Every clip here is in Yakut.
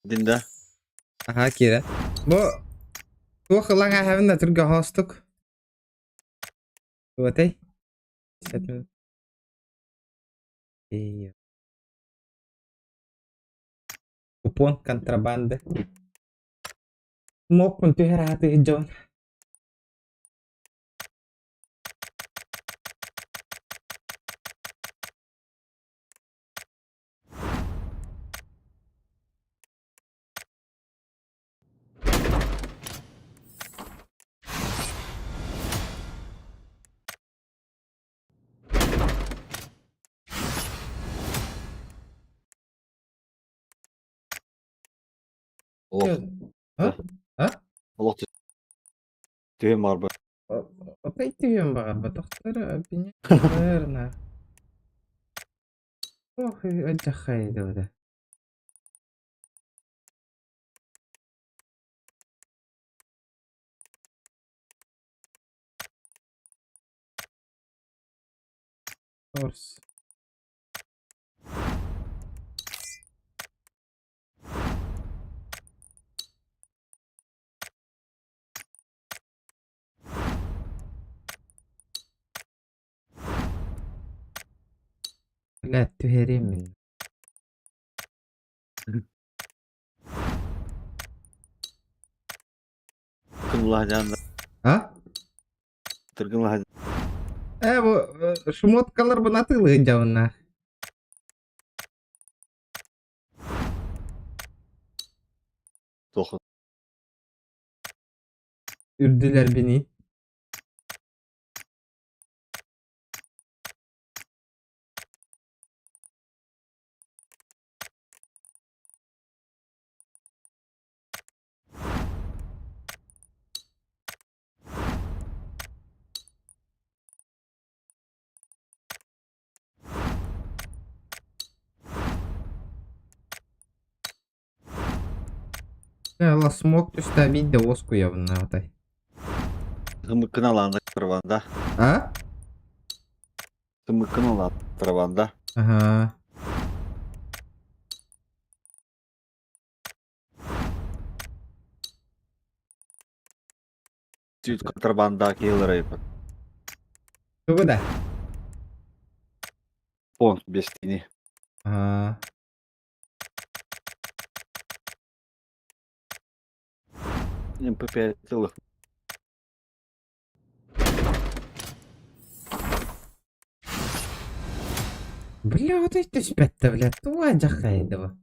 Динда. Аха киирэ. Бу туох ылаҥ ааһабын да түргэ хоостук. Туотай. Купон контрабанды. Моппун түһэр ааты дьон. Олох. А? А? Олох түһүм барбыт. Опять түһүөн баҕарбатахтар, обвиняют. Ох, алдьархай да. Торс. Блядь, түһэриэм мин. Кынлаһан А? Тыргынлаһан Э, бу шмоткалар бу натылы дьавна. Тохо. Үрдүлэр бини. Смог түстэ биирдэ уоскуйабын наҕатай. Тымыккын алаанда контрабанда. А? Тымыккын алаанда контрабанда. Ага. Түүт контрабанда киһилэр айбыт. Тугу да? Пон бестини. Ага. МП5 тылы. Бля, вот эти түспэттэ, бля, туга дьахайдыба.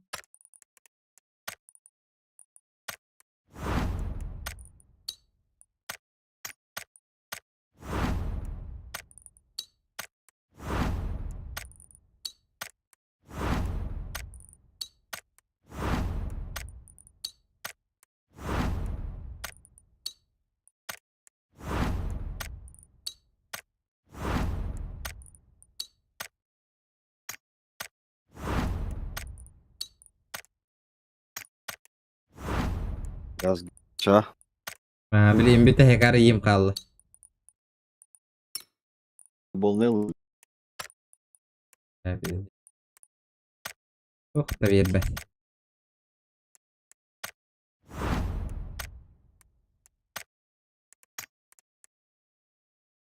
Газ ча. А, блин, бүтэһик арыйым хаалла. Болнел Туох да биэрбэт.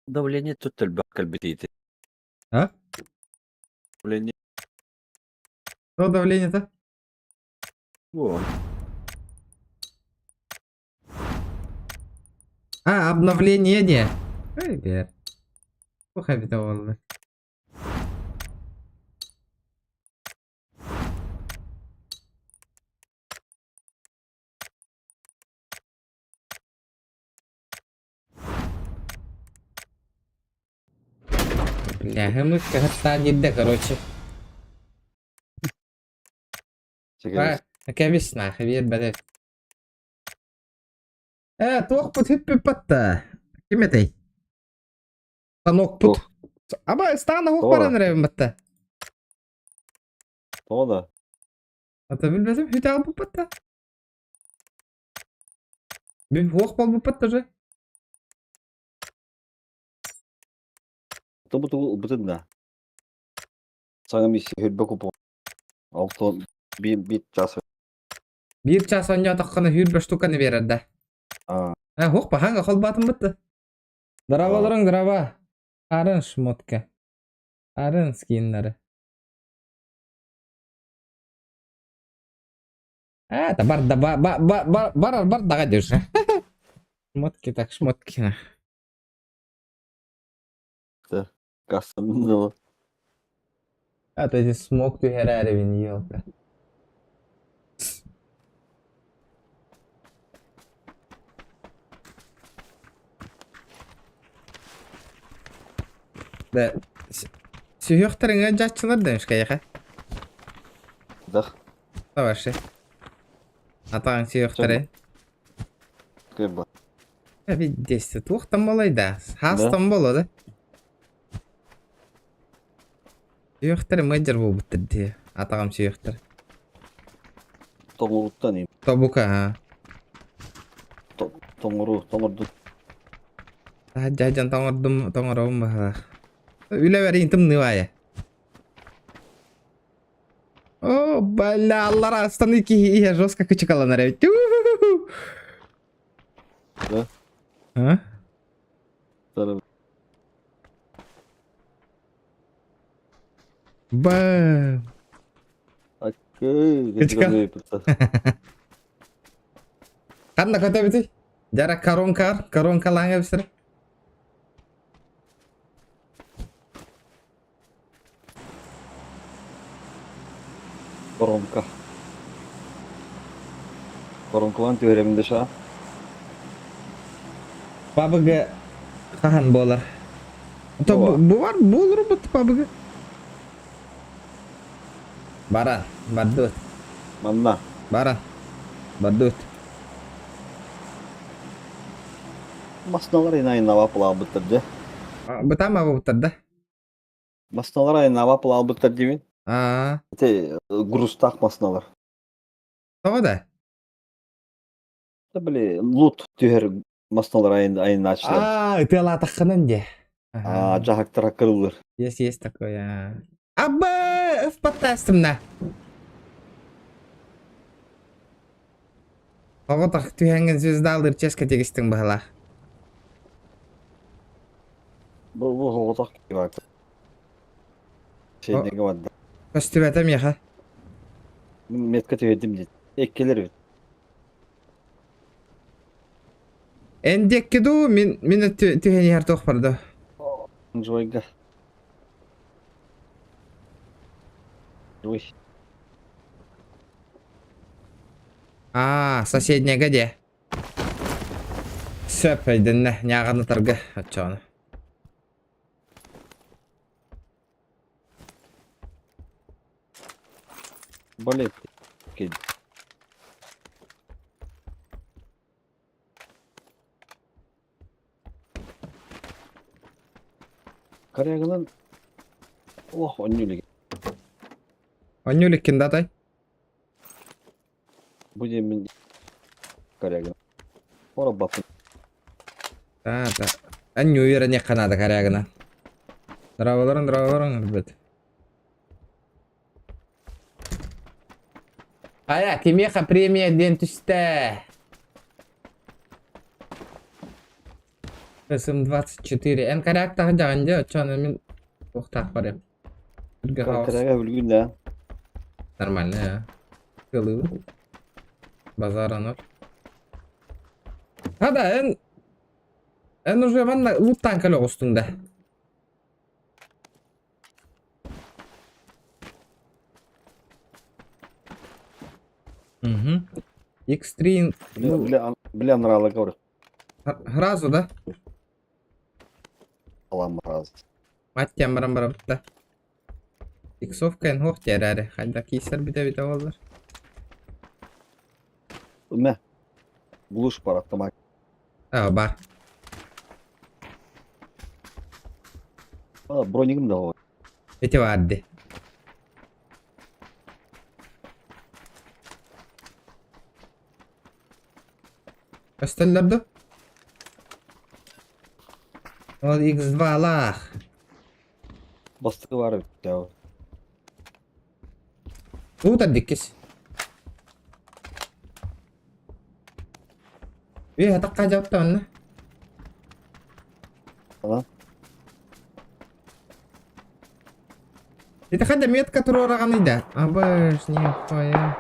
Давление тут элбэх кэлбитиити. А? Давление. Что давление-то? Вон. А, обновление не. Эй, бер. Туох эбитэ буолла. Бля, хымык кыһаттаан диирдэ, короче. Кэбис нахуй биэрбэтэ. Э, туохпут хүппүппат Ким этэй? Станокпут. Аба ыстаана хук баран эрэбин батта. Тоҕо да? Ата билбэтим хүтэ албыппат Мин хуох буолбуппат тоже. Тобу тугу ылбытын да. Саҥа миссия хүрбэ купон. Алтон биир биир час. Биир чаас оонньоотоххуна сүүрбэ штуканы биэрэр да. Аа. Э, хуох баһаҥа холбоотум бытты. Здраволорун, здраво. Арын шмотка. Арын скиннары. А, это бар да ба ба ба ба бар бар дага держи. Шмотки так шмотки. Кассам А то эти смог түһэрээрибин елка. Да, сүһүөхтэрин дьааччылар да мишкайха. Да. Таваши. Атаҕын сүһүөхтэрин. Кыба. Виддесте туох тамболай да. Хаас тамбола да. Сүһүөхтэрин мыдьар буолбуттар дии. Атаҕым сүһүөхтэр. Тоҥуруттан им. Тобука ha. Тоҥору, тоҥордун. Дьадьан тоҥордум, тоҥоробун баһылаах. Үлэ бэрин тымныы баайа. О, бля, аллара астаны киһи иһэ жестко кычыкаланар эбит. Да? А? Бам! Окей, Кычка. Ханна көтөбүтүй? Жара коронкар, коронкалааҥа эбисэр. Коронка. Коронкалаан түһэрэбин да ша. Пабыгы хаһан буолар? То Буолар. бу бар буолар бут пабыгы. Баран, бардыбыт. Манна. Баран, бардыбыт. Масналар инайнава пылаабыттар дьэ. Бытаама буолбуттар да? Масналар айнава пылаабыттар диибин. Аа, Ити грузтаах масналар. тоҕо да? Да били лут түһэр масналар айнааччылар. Аа, ытыалаатаххынан дии. Аа, дьаһактара кырыллыр. Есть, есть такое. Абы, ыппаттаастымна. Оҕотох түһэҥҥин звездалыыр ческа тигистиҥ быһалаах. Бу бу оҕотох киһи Şeydeki vardı. Көстүбэтэ миэхэ. Метка түһэрдим диэн. Эккелер эбит. Эн диэкки дуу, мин мин түһэн иһэр туох барда. Жойга. Ой. Аа, соседняга дии. Сөп өйдөннө, ньааҕанатарга оччоҕуна. Болит. Корягынан олох онньуу илик. Онньуу иликкин да атай? Бу диэммин корягынан. Ороббаппын. Да, да. Анньуу үөрэниэххэ наада корягынан. Здраволорун, здраволорун, ребят. Хайа, кимиэхэ премия диэн түстэ? СМ-24. Эн коряктаах дьаҕан дьэ, оччону мин туохтаах барыам. Түргэ хаос. Коряга бүлгүн да. Нормально, а. Кылыы. Базар анор. Хада, эн... Эн уже манна луттаан кэлэ оҕустуҥ да. Угу. X3... Бля, бля, бля, нрала говорю. Сразу, да? Алам раз. Маттям баран барабытта. Иксовка эн хуох тиэрээри. Хайда киисэр бүтэ-бүтэ буоллар. Мэ. Глушь пора автомат. Аа, бар. А, бронигым да бар. Ити баар дии. Көстөллөр ду? Ол X2-лаах. Бастыкы баар эбит дьэ. Уутар диккис. Үө атахха дьапта онно. Ала. Это хада метка туруораҕаный да? Абыш, нихуя.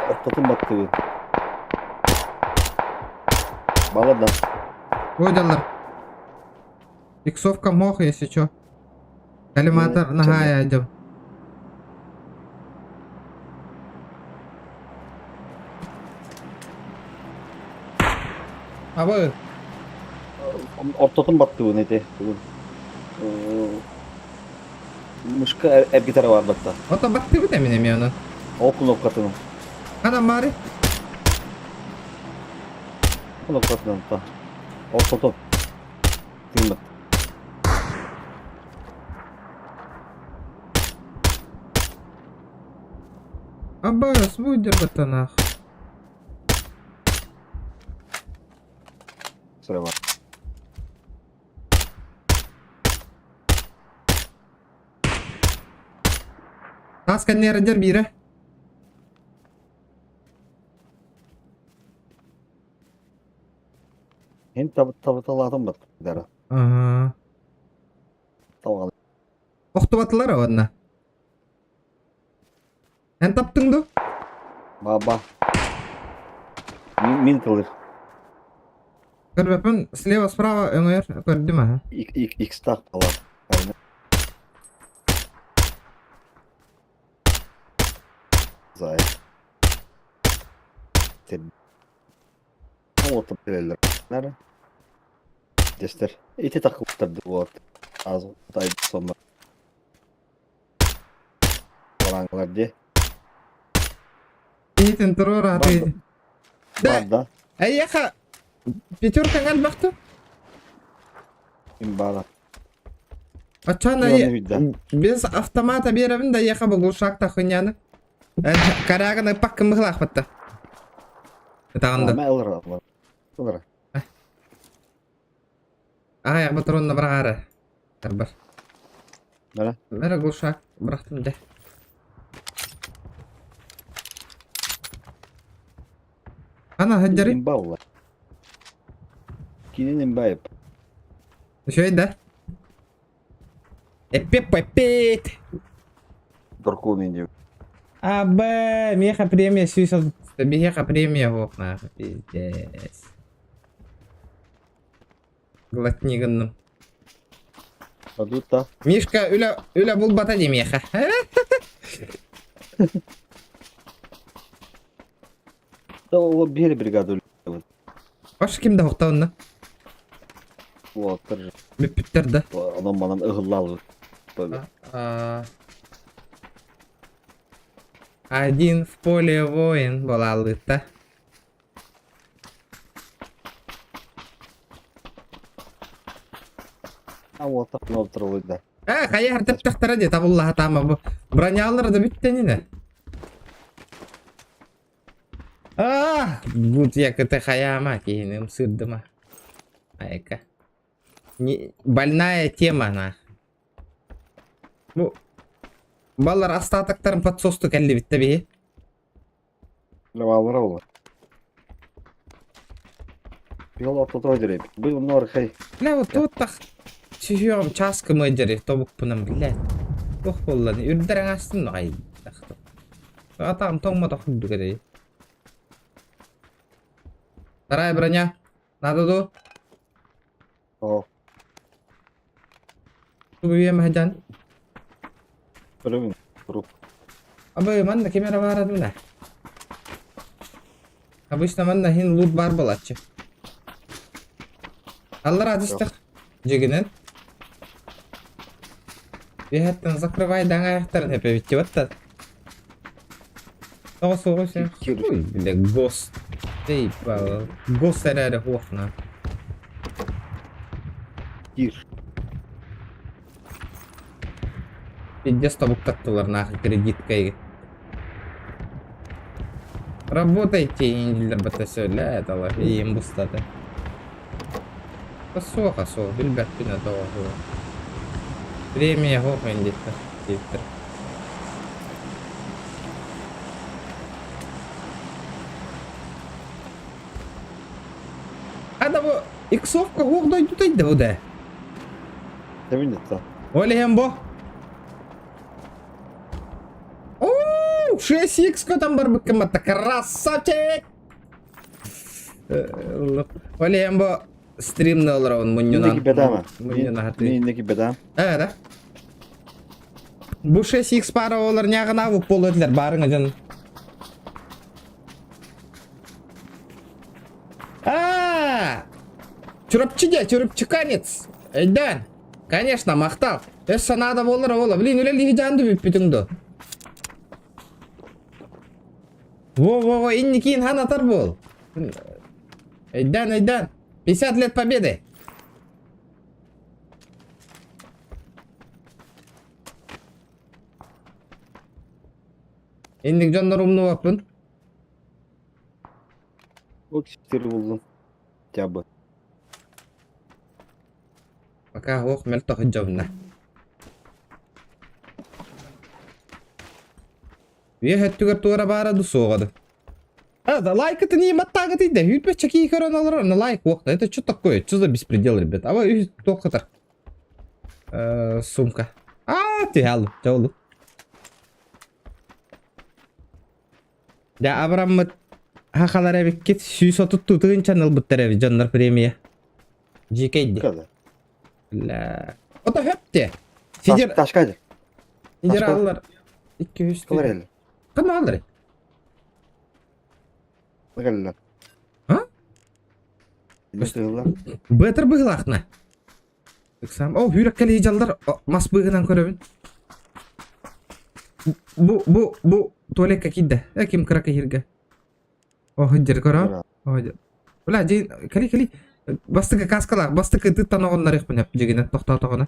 Ортотун баттыбыт. Бала да. Ой, Иксовка мох, если чё. Коллиматор наһаа идем. Абы. Ортотун баттыбын ити. Мышка эргитара бар батта. Ото баттыбыт эмин эми онон. Ол кнопкатын. Хана мари. Кнопкатын та. Ортотун. Тыыммыт. Аббас, будь батанах. Сырыба. Таас кэннээрдер биирэ. Һин табыталаатым баттара. Ага. Табаҕал. Охтубатылар уонна. Эн таптыҥ ду? Баба. Мин, мин тылыр. Көрбөппүн слева справа өҥөйөр көрдүм аха. X-тах балар. Зай. Оҕотуп билэллэр. Дестер. Ити такыптарды вот. Аз тай сонно. Бараңлар де. Итин туруора ты. Да. Да. Эйэхэ пятерка элбэхтэ? Имбала. Оччоон без автомата биэрэбин да эйиэхэ бу глушак тахыняны. Коряганы ыппаккын быһылаахпытта. Ытаҕын да. Ылра. Ылра. Аҕай патронна быраҕаары. Тарбар. Бара. Бара глушак бырахтым дэ. Ана сылдьарый? Имба Кинин имбайып. Үчүгэй да? Эппиэп эппит. Доркун дип. Абэ, миэхэ премия сүүс биһиэхэ премия суох нахуй пиздец. Глотни гынным. Падута. Мишка үлэ үлэ булбата дии миэхэ. Да ол биир бригада Баш ким да хоқтауынна? Уоттар. Бүппүттэр да. Онон манан ыһыллаалбыт. А, Один в поле воин буолаалыытта. А уоттар да. Э, хайа тэптехтэрэ дии табыллаха таама бу. Бронялары да бүттэнинэ. А, бут якыты хаяма киһини ымсыырдыма. Айка. Не, больная тема на. Бу баллар остатоктарын подсосту кэллибит биһи. Левалара ол. Бил ортото дереп. Бу нор хей. Бля, вот тут так сүһүөҕүм чааскы мыдьары тобукпунан, блядь. Туох буолла үрдэр аҥаастын ай Атаҕым тоҥмотох курдук эрэй. Вторая броня. Надо ду? О. Тугуйем хаджан. Көрөмүн. Туруп. Абы манна кемера баар да. Обычно манна хин лут бар болаччы. Аллар адыстық. Жегінен. Биһэттэн закрывай даҥаахтарын эпэбитти батта. Тоҕо суоҕу сен. Ой, бля, гос. Эй, гос эрээри хуохна. Кир. Пиздец тобуктаттылар нахуй кредиткой. Работайте, индилер батасөлэ, это им бустаты. Суоха суох, билбэппин тоҕо суох. Премия суох индиттэр, диэбиттэр. Ада бу иксовка хуох дойдутай да бу да. Тэбиннетта. Ол иһэн бу. Оо, 6x көтөн барбыккын батта. Красавчик! Ол иһэн бу стримны олоробун мунньунан. Минники бедама. Мунньуна хатыы. Минники бедам. Э, да. Бу 6x пара олар няҕына бук болу этилер барыңа дьон. А, Чурапчы де, чурапчыканец. Эйден. Конечно, махтал. Өс санаада болар ола. Блин, үлелиһи жаанды бүппүтүң до. Во-во-во, инникин хан атар бол. Эйден, Эйден. 50 лет победы. Инник дьоннор умнубаппын. Бу киши булдум. Хотя бы. Пока ох мөлтөх дьобуна. Үө өттүгэр туора баара ду суоҕа ду. А, да лайкытын и маттаагыт иде. Үүтбэ чаки көрөн олорор, на лайк уохта. Это что такое? Что за беспредел, ребят? А вы туох Э, сумка. А, түһэ чоолу. Дьэ, абыраммыт хахалар эбиккит 130 тыһыынчаны ылбыттар эбит дьоннор премия. Дьиикэйди. Kada. Бля. Ото хөптө. Сидер Ташкайдыр. федераллар 200 Кылар эле. Кымалар. Кылар А? эле. Бытыр быһылаахна. Ыксам. О, хүреккели жалдар мас быһынан көрөбүн. Бу бу бу туалекка киирдэ. Э ким кыра киһиргэ. О, хыддер көрө. О, Бля, дьин кали кали. Бастыкы каскалаах, бастыкы тыттан оҕоннарыахпын эп дьигинэ тохтоотоҕуна.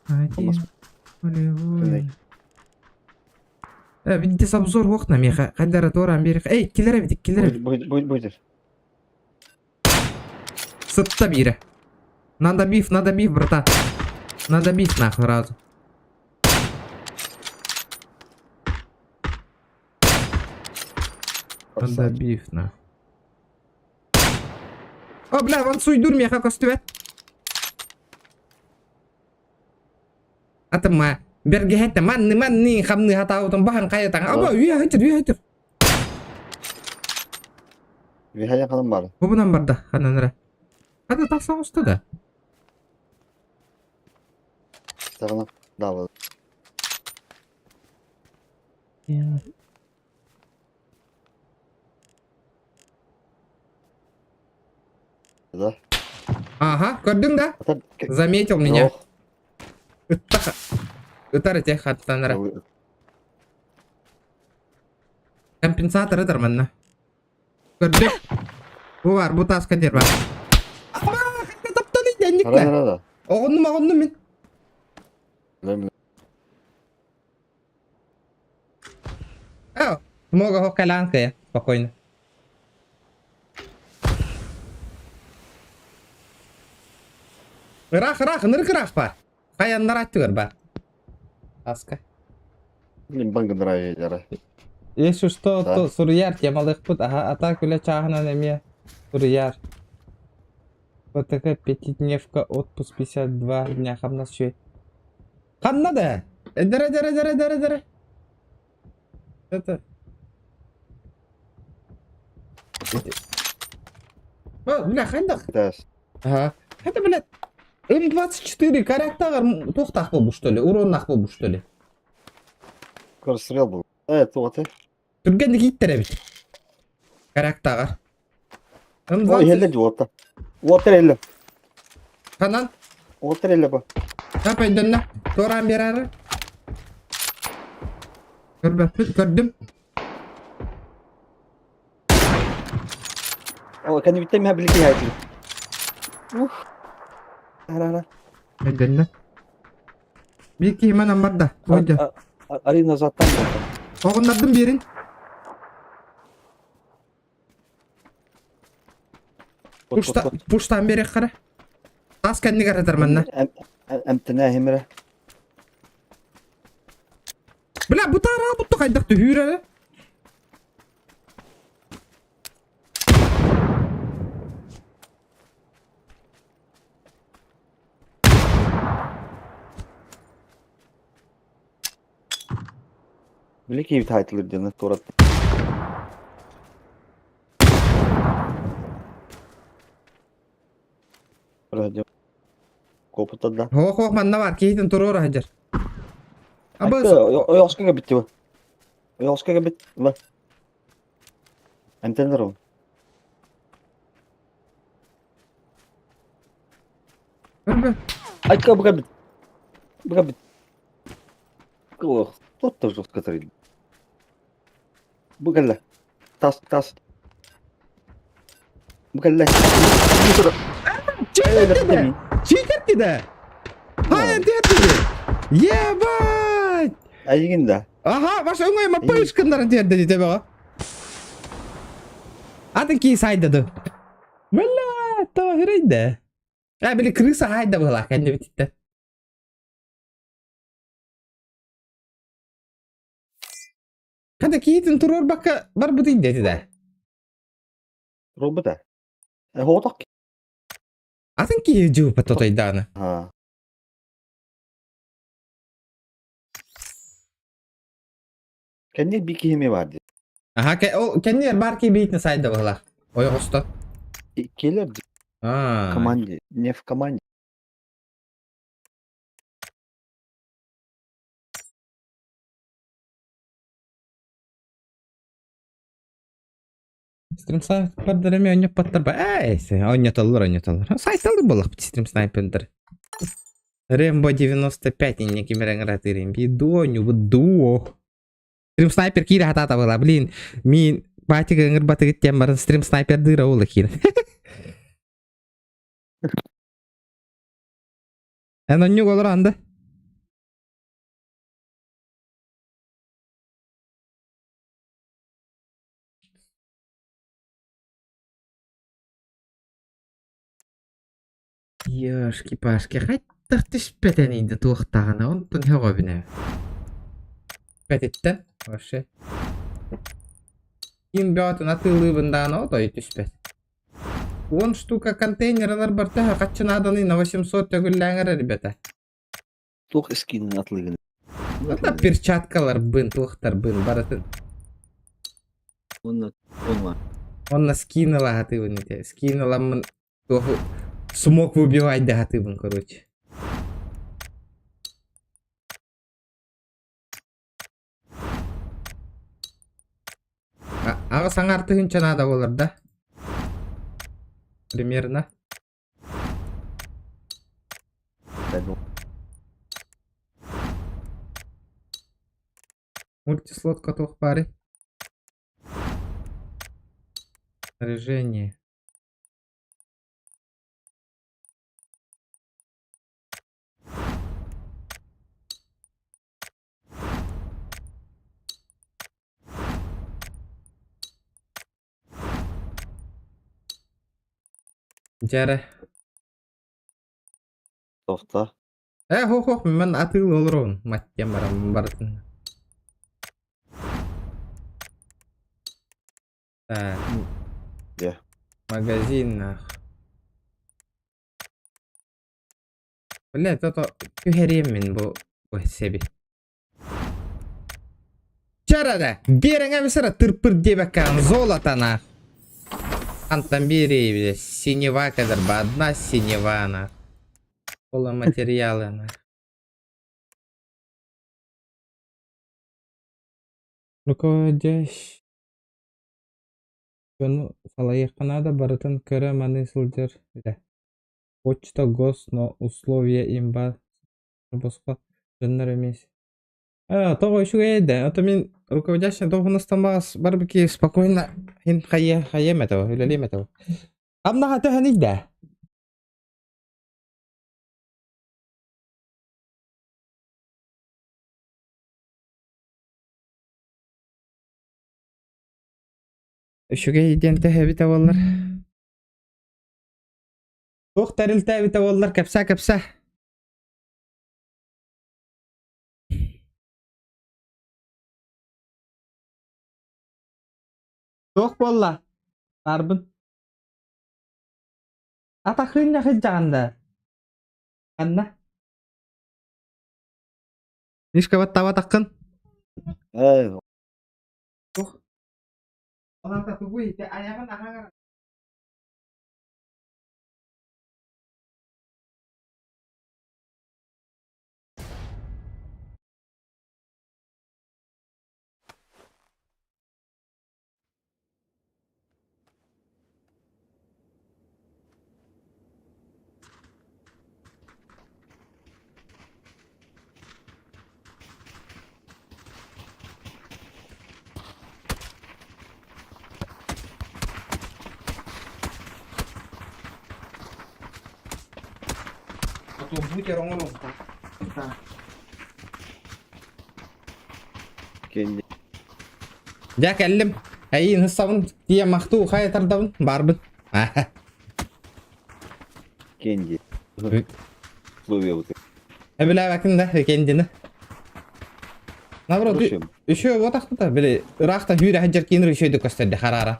Один, полевой. Э, видите, обзор окна меха. Хайдара туораан биэрих. Эй, килер эбит, килер эбит. Буйдер. Сытта биирэ. Надо биф, надо биф, братан. Надо биф нахуй сразу. Надо биф нахуй. О, бля, вон суйдур меха көстүбэт. Атыма. Бэргэһэттэ манны манны хамны хатаабытын баһан хайатаҥ. Аба үйэ хытыр үйэ хытыр. Вихая ханым бар. Бубунан барда ханан эрэ. Хата тахса оҕуста да. Сағына дабыл. Да. Ага, көрдүҥ да? Атар. Заметил меня. Ытта. Ытар эти хаттан эрэ. Компенсатор ытар манна. Көрдүк. Бу бар, бу тааска диэр бар. Таптан Ара ара да. Оҕоннум, оҕоннум мин. Ау, много хоккалаан кая, спокойно. Ыраах, ыраах, ынырык ыраах бар. Хайаннар аттыгар бар. Аска. Блин, банк нравится. Если что, Да. то суруйар темалыхпыт, аха, ата күлэ чааһынан эмиэ суруйар. ПТК пятидневка, отпуск 52 дня, хамнас үчүгэй. Ханна да? Эдэрэ, дэрэ, дэрэ, дэрэ, дэрэ. Это... О, бля, хайдах? Тас. Ага. Это, блядь, М24 коряктагар туохтаах буолбут, что ли? Уроннаах буолбут, что ли? Скорострел был. Э, то ты. Түргэнник ииттэр эбит. Коряктагар. Ой, М20... хелле жуотта. Уоттар элле. Ханан? Уоттар элле бу. Тап өйдөннө. Туораан биэрээри. Көрбөппүт, көрдүм. О, кэннибиттэн миһэ билики хайдыр. Ух. Ара ара. Өйдөннө. Биир киһи манан барда. Ойдо. Арина заттан болды. Оҕуннардым биэрин. Пушта, пуштан биэриэххэ Таас кэннигэр сытар манна. Эмтэнэ химэрэ. Бля, бу таараа бутту хайдах түһүүр эрэ? Били киһибит хаайтылыр диэн туорат. Куоппуттар да. Хоох хоох манна бар киһитин туруора сылдьар. Абы Ойоҕоско кэлбит тиба. Ойоҕоско кэлбит. Ла. Антеннер ол. Көрбө. Айка бу кэлбит. Бу кэлбит. Ох, тот да жестко тарыйды. Бу кэллэ. Тас, тас. Бу кэллэ. Читерти Читерти да. Хайа тиэрдиги. Ебать! Айгин да. Аха, баш өҥөй маппа ышкыннарын тиэрдэ дии төбөҕө. Атын кии сайдады. Бля, то хирейде. А, били крыса хайда была, кэннибититтэн. Хата киһитин туруорбакка барбыт индети да. Робот Хоотох. Атын киһи дьуупа тотойдааны. Ha. Кэнник би киһи бар дии. Аха, ол кэннигэр баар киһи биитин сайда быһылаах. Ойоҕосто. Иккилэр дии. Аа. Команде. Не в команде. Стрим снайпердер эмиэ онньоппоттор ба ээ онньотоллор онньотоллор. Сайталыр буоллахпыт стрим снайпердер. Рэмбо 95 инники мирэҥ Бидоню дуо. Стрим снайпер киирэ хатаата была, блин, мин батик ыҥырбатыгыт диэн баран стрим снайпердыыра уола киирэ. Эн онньук олорон да? Ёшки-пашки, хайдах түспэтэн да туохтаҕына, онтон һөҕөбүнэ. Бэтиттэн, вообще. Ким бөҕөтүн атыылыыбын даҕаны отой түспэт. Уон штука контейнерлар барта хаччы нааданы на 800 төгүллээҥ эрэ ребята. Туох эскиинин атылыгын? Это перчаткаларбын, туохтарбын барытын. Онно онно. Онно скин ылаһатыыбын ити. Скин ыламмын туоху смог выбивать даһатыыбын короче. Аҕа саҥар тыһыынча наада буолар да? Примерно. Мультислот котох пары. Снаряжение. Дьэ эрэ. Тофта. Э, хоп-хоп, мен атыылыы олоробун. Маттиам баран барытын. Так. Где? Магазин нах. Блядь, это түһэриэм мин бу бу сэби. Чарада, биэрэҥэ бисара тырпыр диэбэккэҕин золото нах. Хантан биэриэй синева кэдэрба, одна синева нах. Поломатериалы нах. Руководящий дьону салайыахха наада барытын көрө-маныы сылдьар үлэ. Почта гос, но условия имба босхо дьоннор эмиэ Аа, тоҕо үчүгэй да, а то мин руководящий должностан баҕас барбыки спокойно хин хайа хайыам этэ үлэлиэм этэ. Амнаха төһөнүй да? Үчүгэй диэн төһөбүтэ буоллар. Туох тэрилтэ эбитэ буоллар кэпсээ кэпсээ. Туох буолла? Баарбын. Атахыынньа сылдьаҕын да? Ханна? Мишка баттаабатаххын? Ээ, Ол тугуй ити айаҕын аһаҕар Бутер оҥоруохтаах. Кэнни. Дьэ кэллим. Эйиин һыссабын тиийэ махтуу хайа тардабын баарбын. Кэнди. Условия Эбилээбэкин да кендини. Наоборот, еще вот ахпыта, били ыраахтан хүүрэ сылдьар киинир үчүгэйдик көстөрдө хараара.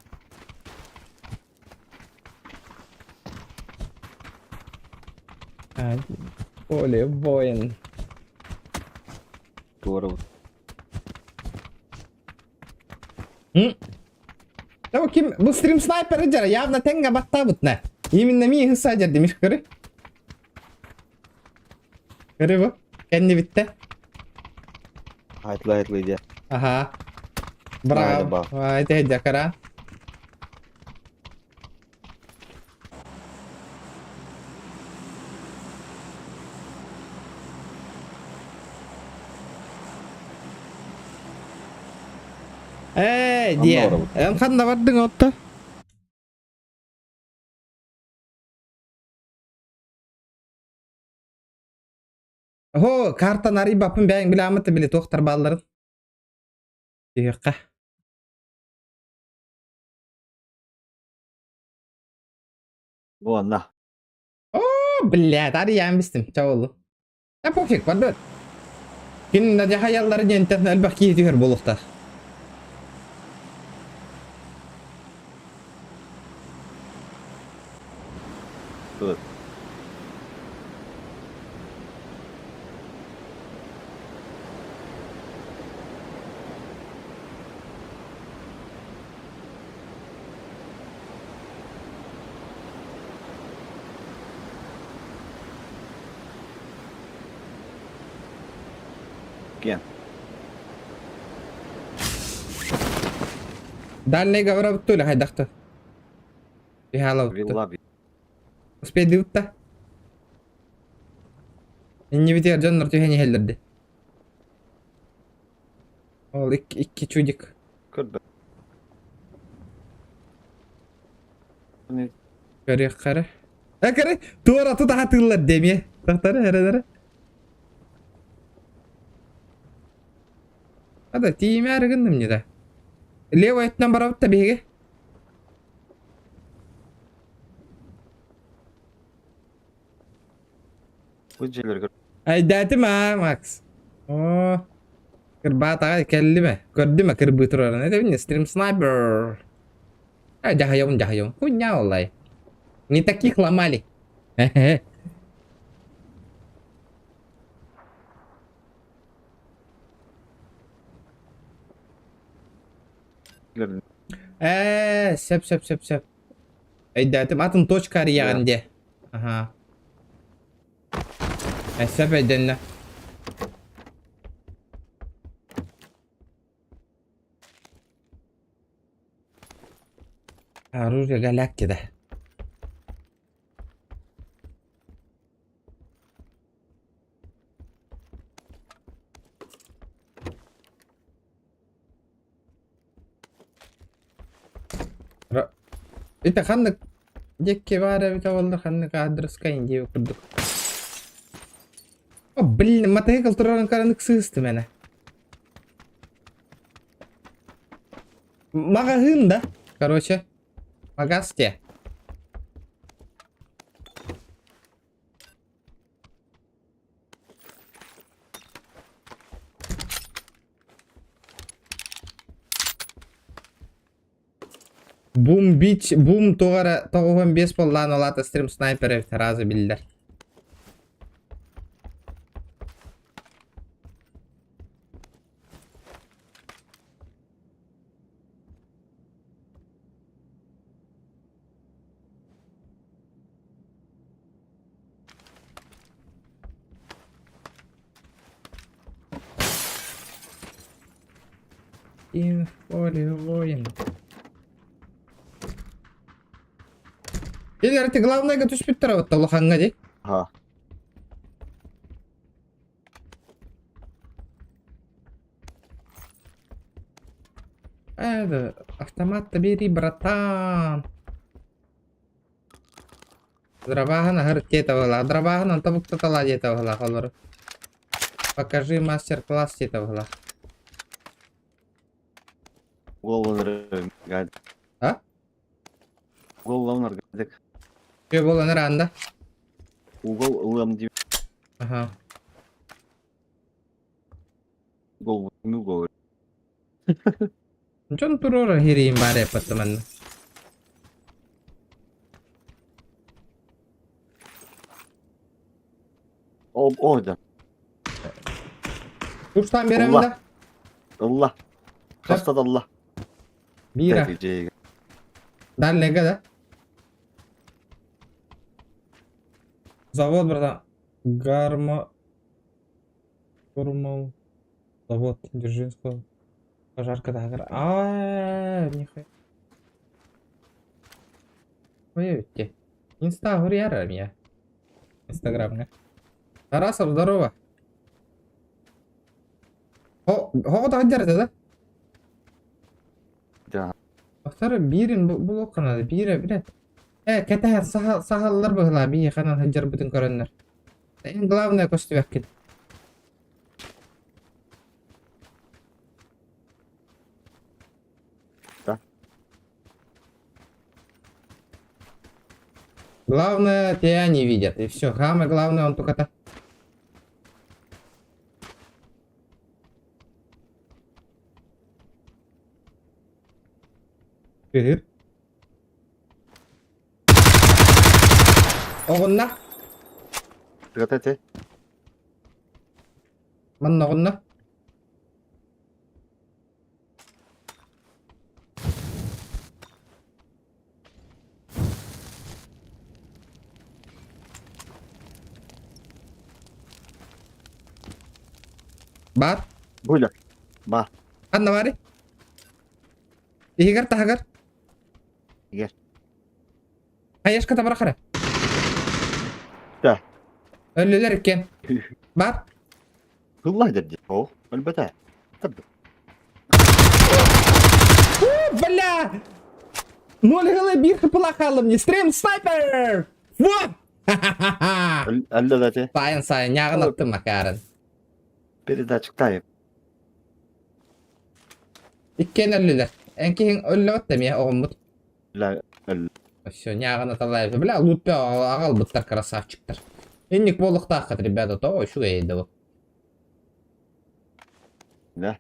Поле воин. Здорово. Да ким бу стрим снайпер дьара явно тэҥҥэ баттаабытна. Именно миигин саадьар демиш көрү. Көрү бу. Кэннибиттэ. Хайтлай хайтлай дия. Аха. Браво. Ай дякара. Ээ, диэ. Эн ханна бардыҥ отто? Хо, картан арыйбаппын бэйэҥ билээммит били туохтар баалларын. Түһүөххэ. Уонна. О, блядь, арыйаан бистим. Ча болду. Да пофиг, барбыт. Кин надьахайаллары диэнтэн элбэх киһи түһэр буолуохтаах. Тут. Кем? Дальний говорабыт хайдахта. Вихалабытты. Вилла Успейдыбытта. Иннибитигэр дьоннор түһэн иһэллэрди. Ол икки, икки чудик. Көрбөт. Көрүөххэ эрэ. Э, көрө, туораты таһатыыллар дэмиэ. Тахтары, эрэ, эрэ. Ада, тиийимээри гынным не да. Левый өттүнэн барабыт да биһиги. Бу дьиэлэргэ Айдаатым аа, Макс. Оо, кырбаатаҕа кэллим ээ. Көрдүм ээ кырбыы турарын. Этэбин стрим снайпер. А, дьаһайабын, дьаһайабын. Хуйня олай. Не таких ломали. Ээ, сөп, сөп, сөп, сөп. Өйдөөтүм, атын точка арыйаҕын диэ. Аха. Э, сөп өйдөннө. Оружие галякки да. Это ханнык диэкки баар эбитэ буоллар ханнык аадырыска индия курдук. О, блин, мотоцикл турарын каранык сыыстым эне. Маҕаһыын да, короче. Магаз те. Бум бич, бум тоҕо эрэ 95 буоллаан олаата стрим снайпер эбит разы биллэр. Им в поле воин. Или ты главное түспүттэр вот улахаҥҥа дии. Ха. Это автомат-то бери, братан. Дробаһын аһар диэтэ быһыылаах. Дробаһын онто буктаталаа диэтэ быһыылаах олору. Покажи мастер-класс диэтэ быһыылаах. Уолланар А? Уолланар гадик. Үө буолан анда. Угол ылыам дии. Аха. Угол угол. Дьон туруора хириин баар эппэттэ манна. О, о, да. Курстан беремин Ылла. да. Ылла. Хаста да ылла. Биира. Дальнега да. Завод, братан. Гарма... Формул. Завод Дзержинского. Пожарка да. А, нихуя. Ой, Инста гурьяра меня. Инстаграмҥа. Тарасов, здорово. Хоҕо сылдьар этэ да? Да. Ахтар биирин булуохха наада, биирэ билэ. Э, кэтэһэр саһаллар быһылаа биһиэхэ сылдьарбытын көрөннөр. Эн главное көстүбэккин. Да. Главное, тебя не видят, и все. Самое главное, он только так. Ыһыр. Оҕунна. Тыгата этэ. Манна оҕунна. Баар. Буля. Ба. Ханна баарый? Иһигэр таһыгар. Иһигэр. Хаешка табара хара. Да. Өллүлэр иккиэн. Бар. Ылла дэрди. О, өлбөтө. Бля! Ноль гл биир хыпыла хаалым не стрим снайпер! Вот! Өллө да те. Сайын сайын ньааҕын аттым макарын. Передатчик тайып. Иккиэн өллүлэр. Эн киһиҥ өллөбөт да эмиэ оҕоммут. Бля, өллө. Все, ньааҕын аталаайбыт. Бля, луппе аҕалбыттар красавчиктар. Инник буолуохтааххыт, ребята, то үчүгэй да бу. Да.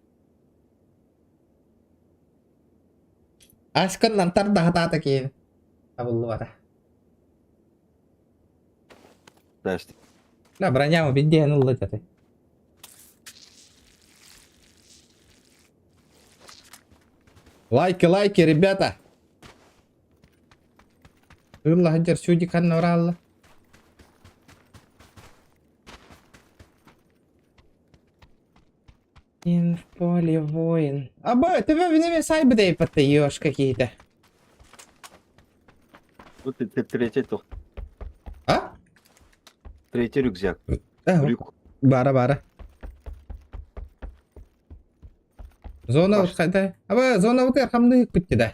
Аскыннан тардаһатаата киин. Табыллыбата. Здрасте. Да, броня биддиэн ылла даты. Лайки, лайки, ребята! Ылла сылдьар сүүдик ханна бараалла? Ин в поле воин. Аба, ты меня сайбы дай поддаешь какие-то. Вот ты третий то. А? Третий рюкзак. Э, Рюк. Бара бара. Зона Баш. вот хайда. Аба, зона вот хамны битти да.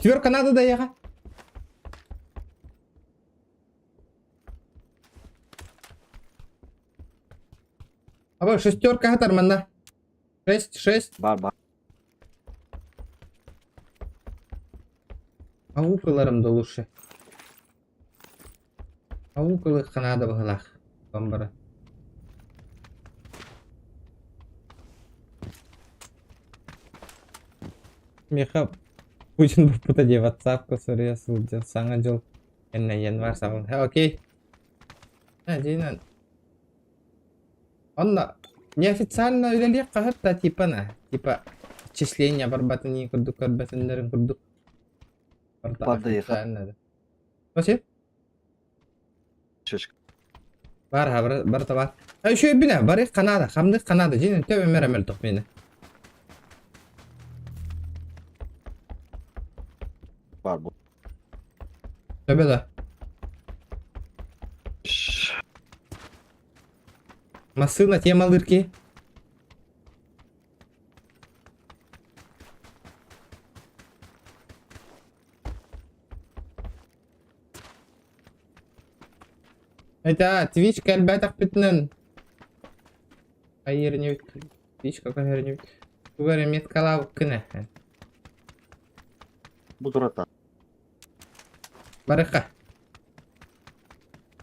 Четверка надо да яга. Аба, шестерка хатар манна. Шесть, шесть. Бар бар. Аукаларым да лучше. Аукалыхха наада быһылаах. Бамбара. Миэхэ Путин буппута дии ватсапка суруйа сылдьан Саҥа дьыл кэннэ январь саҕалан окей. Дьиҥинэн Онно неофициально үлэлиэх хаһыат да типа на типа отчисление барбатын ии курдук көрбөтүннэрин курдук. Барыта Падает. официально да. Спасибо. Шишка. Бар, бар, бар табар. А еще бина, бары Канада, хамды Канада, жин төбө мер мел мени. Бар бу. Төбө да. Массына темалыр ки. Это Twitch кэлбэтэхпитинэн хайыырыныбыт Twitch көһөрүнүбүт тугу эрэ меткалаабыккын ээ. Бу турата. Барыха.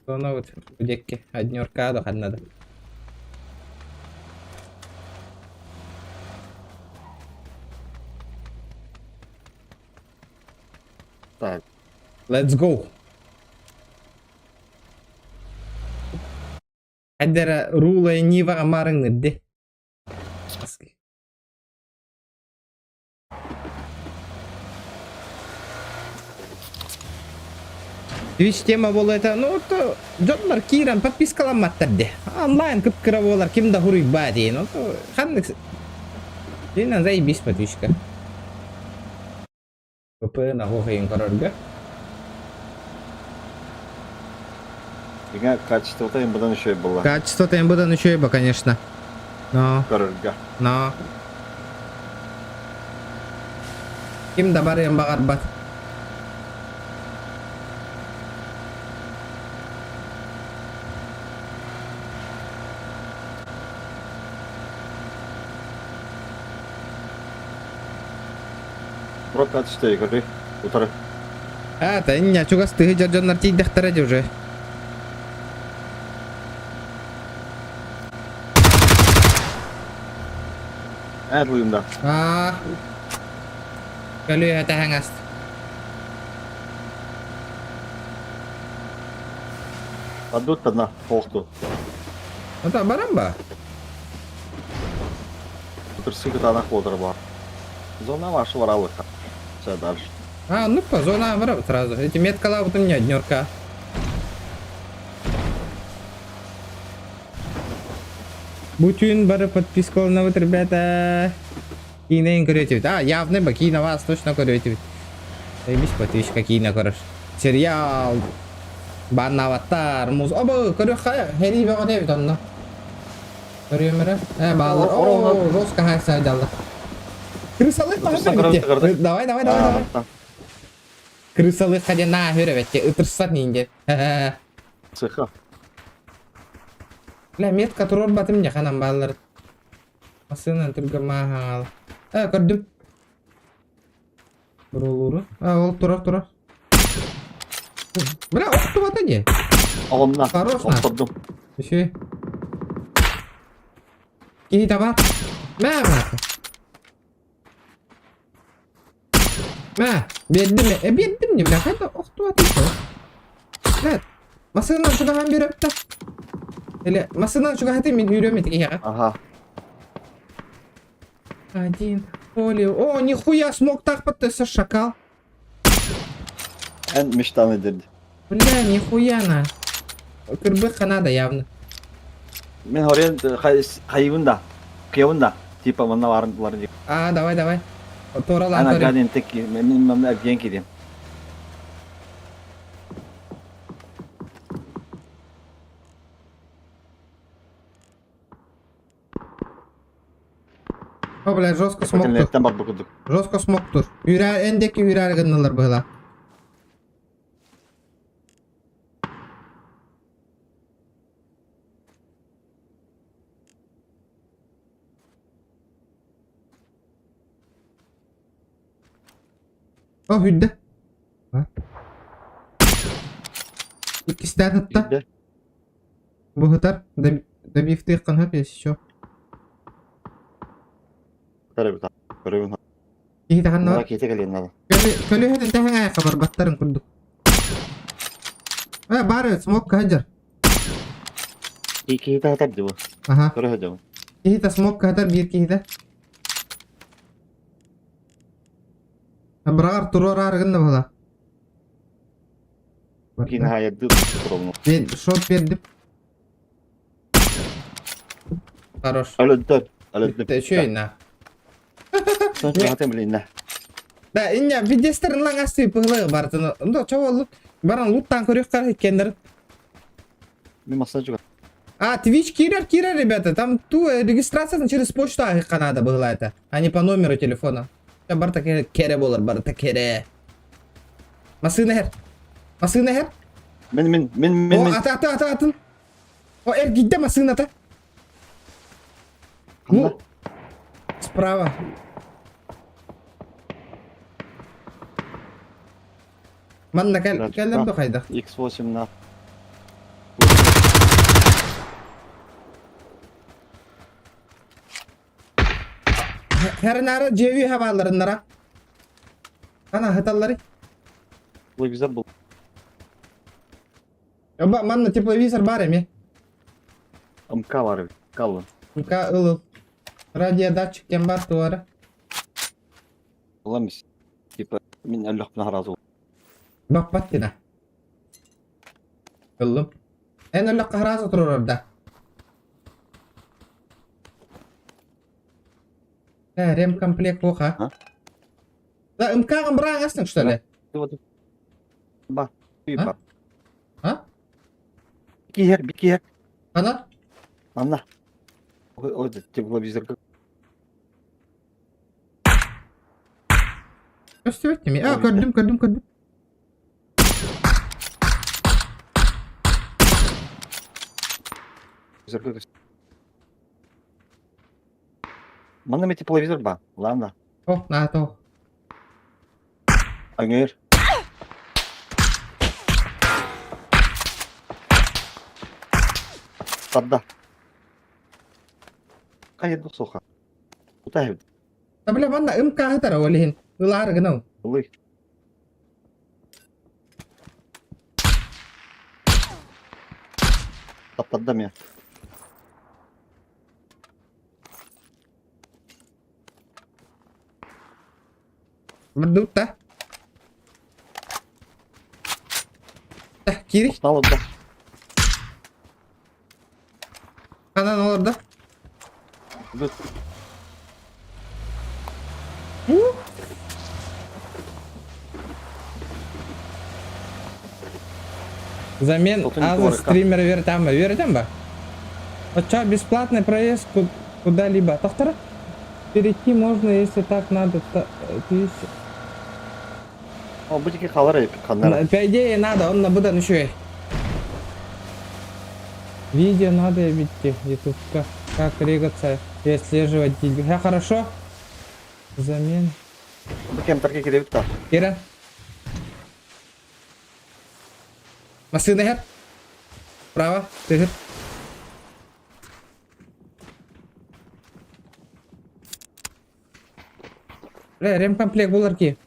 Сонобут диэкки однерка да ханна да. Так. Let's go. Эдэрэ Рула и Нива амарыҥнырды. Twitch тема буолла это, ну, то дьоннор киирэн подпискаламматтар де. Онлайн кып-кыра буолар, ким да хуруйбаа диэн. Ну, то ханнык Динан заебись подписчика. ПП оһуохайын көрөргө. Дьиҥэ качествота быдан үчүгэй буолла. Качествота быдан үчүгэй ба, конечно. Но, Көрөргө. но. Ким да барыан баҕарбат. Прокат үстэй көрүй. Утары. А, та иння чугас тыһы дьоннор тиийдэхтэрэ дии уже. Эн лыында. Аа. Көлүө тэһэҥ аст. Падут одна хоохту. Ата баран ба? Утырсы кытаанах буолар бар. Зона ваша баралыха. Все дальше. А, ну по зона бараб сразу. Эти меткалабыт у меня однерка. Бутюн бары подпискаланабыт, ребята. Киинэйин көрүөтүбүт. А, явно ба, киинэ вас точно көрүөтүбүт. Заебись подписчика киинэ көрөр. Сериал, баннаабаттар, муз... Оба, көрүөххэ, херии бөҕө диэбит онно. Көрүөм эрэ. Э, бааллар. О, жестко хайса дьалла. Крысалык маһын Давай, давай, давай, давай. Крысалык диэн наа хүрэ ытырсат ниинде. Цеха. Бля, метка туруорбатым дьэ ханан бааллар. Массыынан түргэн мааһаҥаал. Э, көрдүм. Буруолууру. А, ол турар, турар. Бля, охтубата дии. Оҕонна. Хорош на. Охтордум. Үчүгэй. Киһи табар. Мэ, мэ. Мэ, биэрдим, э, биэрдим дии, бля, хайда охтубата Бля, массыынан чугаһаан биэрэбит да. Или массыынан чугаһатыы мин үүрүөм ити киһиэхэ. Ага. Один, поле. О, нихуя, смог так подтасся шакал. Эн мечтаны дирди. Бля, нихуя на. Кырбык надо явно. Мин хорен хайыбын да. Кыябын да. Типа манна барын булар дип. А, давай, давай. Туоралаан Ана көрү. гадин тек мен манна эргиэн кириэм. О, бля, жестко смог тур. Кэнниттэн барбыт курдук. Жестко смог тур. Үрэ, эндеки үрээр гыннылар быһыла. О, үрдэ. Иккистээн ытта. Үрдэ. Быһытар. Добивтыаххын сөп еще. Көрөбүт. Көрөбүн. Киһи таһанна бар. Киһи кэлиэн надо. Көлөһөтүн тэһэҥ хабарбаттарын курдук. Э, бары смок каһадьар. Киһи таһатар дии бу. Аха. Көрө сылдьабын. Киһитэ смок каһатар биир киһитэ. Быраҕар туруораары гынна буола. Киин хаайардыы туругун. Мен шот бердим. Хорош. Өлөддөр. Өлөддөр. Бүттэ үчүгэй на. Сончугатын билиннэ. Да, иння видестерин лаҥасты пыһылы бартын. Ондо чоолу баран луттан көрүөххэ иккеннер. Мин массаж чугас. А, Twitch киирэр, киирэр, ребята. Там ту регистрация через почту аһыхха надо было это, а не по номеру телефона. Барта кере болар, барта кере. Масына хер. Масына хер. Мин мин мин мин О, мин. ата ата ата атын. О, эргийдэ массыыната. Ханна? Ну, справа. Манна кэл кэллэр да хайдах? X8 на. Хернара дьиэви хабааларыннара. Ана хыталлары. Телевизор был. Оба манна тепловизор бар эми. МК бар Каллы. МК ылыл. Радиодатчик кем бар туара. Ламис. Типа мин өллөхпүн харазы. Баппат дина. Ыллым. Эн өллөххө харазы турар да. Э, ремкомплект плохо. А? Да, МК-ҕын бырааҥасың, что ли? Ба. А? А? Киһер, бикиһер. Ана? Анна. Ой, тепловизор. Көстүбэт ми? А, көрдүм, көрдүм, көрдүм. Манна ми тепловизор ба. Ладно. О, на то. Аңыр. Тарда. Хайыр суха. Кутай. Да бля, манна МК хатара ол иһин. Ылаары гынау. Ылый. Таптарда мен. Бардыбыт да. Кири. Устал да. Ханан олордо. Бүт. Взамен Аза стример веритамба. Веритамба? Оча бесплатный проезд куда-либо. Тохтара? Перейти можно, если так надо. Ты... О, бу диэки халар ханнара. По идее надо, он на будан еще. Видео надо видеть, ютубка. Как регаться и отслеживать деньги. Я хорошо? Взамен. Бу кемтарга кирэбит да. Кира. Массыына иһэр. Право, тыгыр. Бля, ремкомплект булар ки.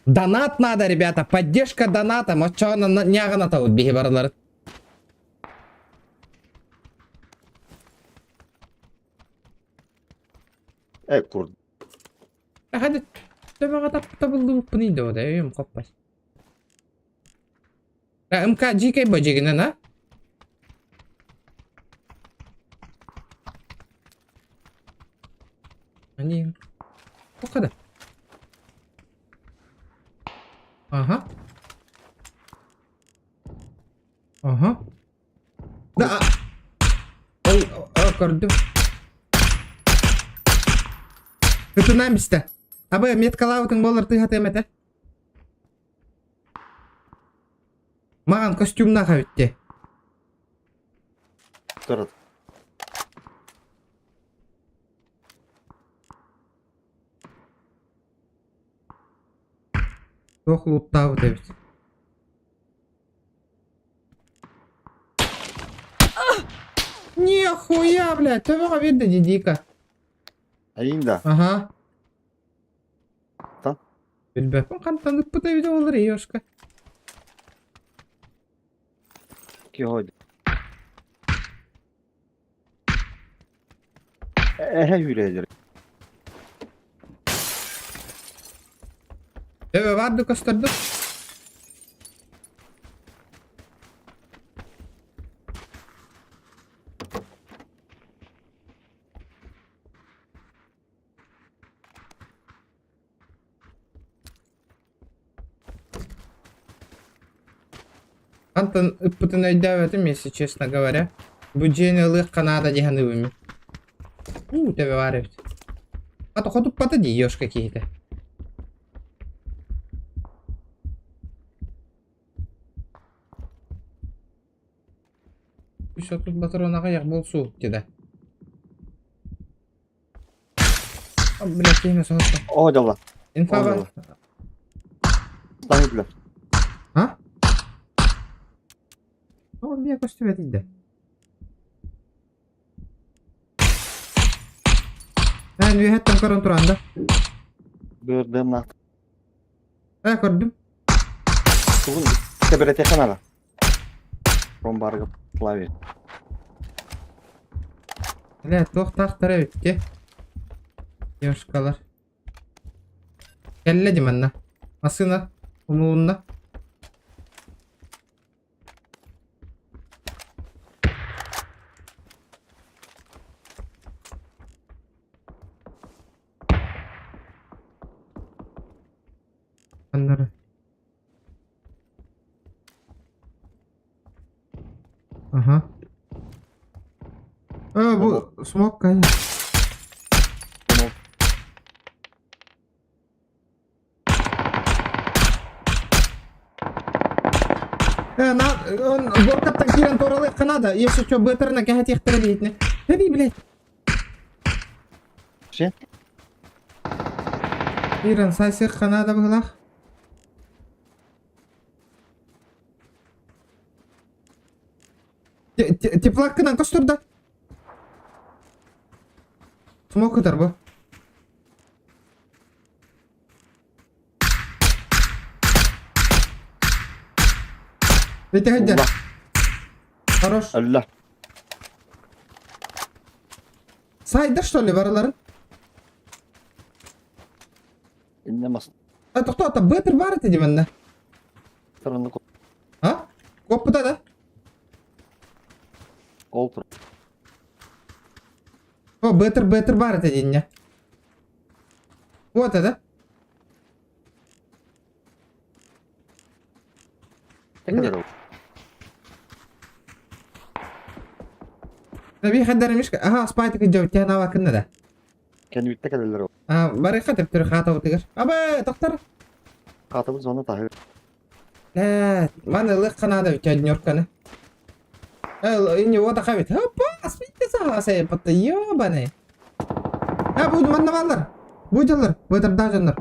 Донат надо, ребята, поддержка донатом. Оччоҕуна ньааҕынатабыт биһи барыларын. Э, кур. Hadi төбөҕө табыллыбыппын индэ өйүм хоппас. МК дьиикэй бо дьигинэн а? Они... Тоқада. Ага. Ага. Да. Ол, көрдүм. Ытынан бистэ. Абы меткалаабытыҥ буоллар тыһатыам этэ. Маҕан костюмнаах эбит дии. Турат. Туох лууттаабыт эбит. Нихуя, блядь, төбөҕө биэрдэ дии Дика. Айыҥ да. Аха. Та? Билбэппин хантан ыппыта эбитэ буоллар Ёшка. Киһи Эһэ үүрээдэр. Төбө баарды көстөрдүм. Хантан ыппытын өйдөөбөтүм, если честно говоря. Бу дьиэни ылыахха наада дии саныыбын мин. Уу, төбө баар эбит. Хата хотуппата дии ёшка киһитэ. Үс отут батарон аҕыйах буолсу дедэ. Блядь, киһини соһутта. О, дьолла. Инфа бар. Таһы билэр. А? О, мне көстүбэт инде. Эн үөһэттэн көрөн туран да. Бырдым на. Э, көрдүм. Тугун кэбирэтиэххэ наада. Ромбарга плавит. Бля, туох-таахтара эбит Девушкалар. Кэллэ дии манна. Массыына умулунна. Аннары. Ага. А, бу смок конечно. Э, на, он горкаттан киирэн туоралыахха наада. Если что, бытырына кэһэтиэхтэрэ биһитинэ. Эбий, блядь. Все? Киирэн сайсыахха наада быһылаах. Теплаккынан көстөр да. Смок ытар бу. Ити сылдьар. Хорош. Өллө. Сайдар что ли барыларын? Инне мас. А тохтоо, бытыр бар ити димэннэ. Тырынны А? Куоппута да? Ол тур. О, бытыр бытыр бар ити динне. Вот это. Наби хаддар мишка. Аха, спайтык жау тяна вакынна да. Кэнниттэ кэлэллэр. А, барыха төптөр хата утыгар. Аба, доктор. Хатыбыт зона таһы. Э, маны лых канада үтәднерканы. Э, не вот ахабит. Опа, спите сағасы, патта ёбаный. А, бу манна баллар. Бу жаллар, бу тарда жаннар.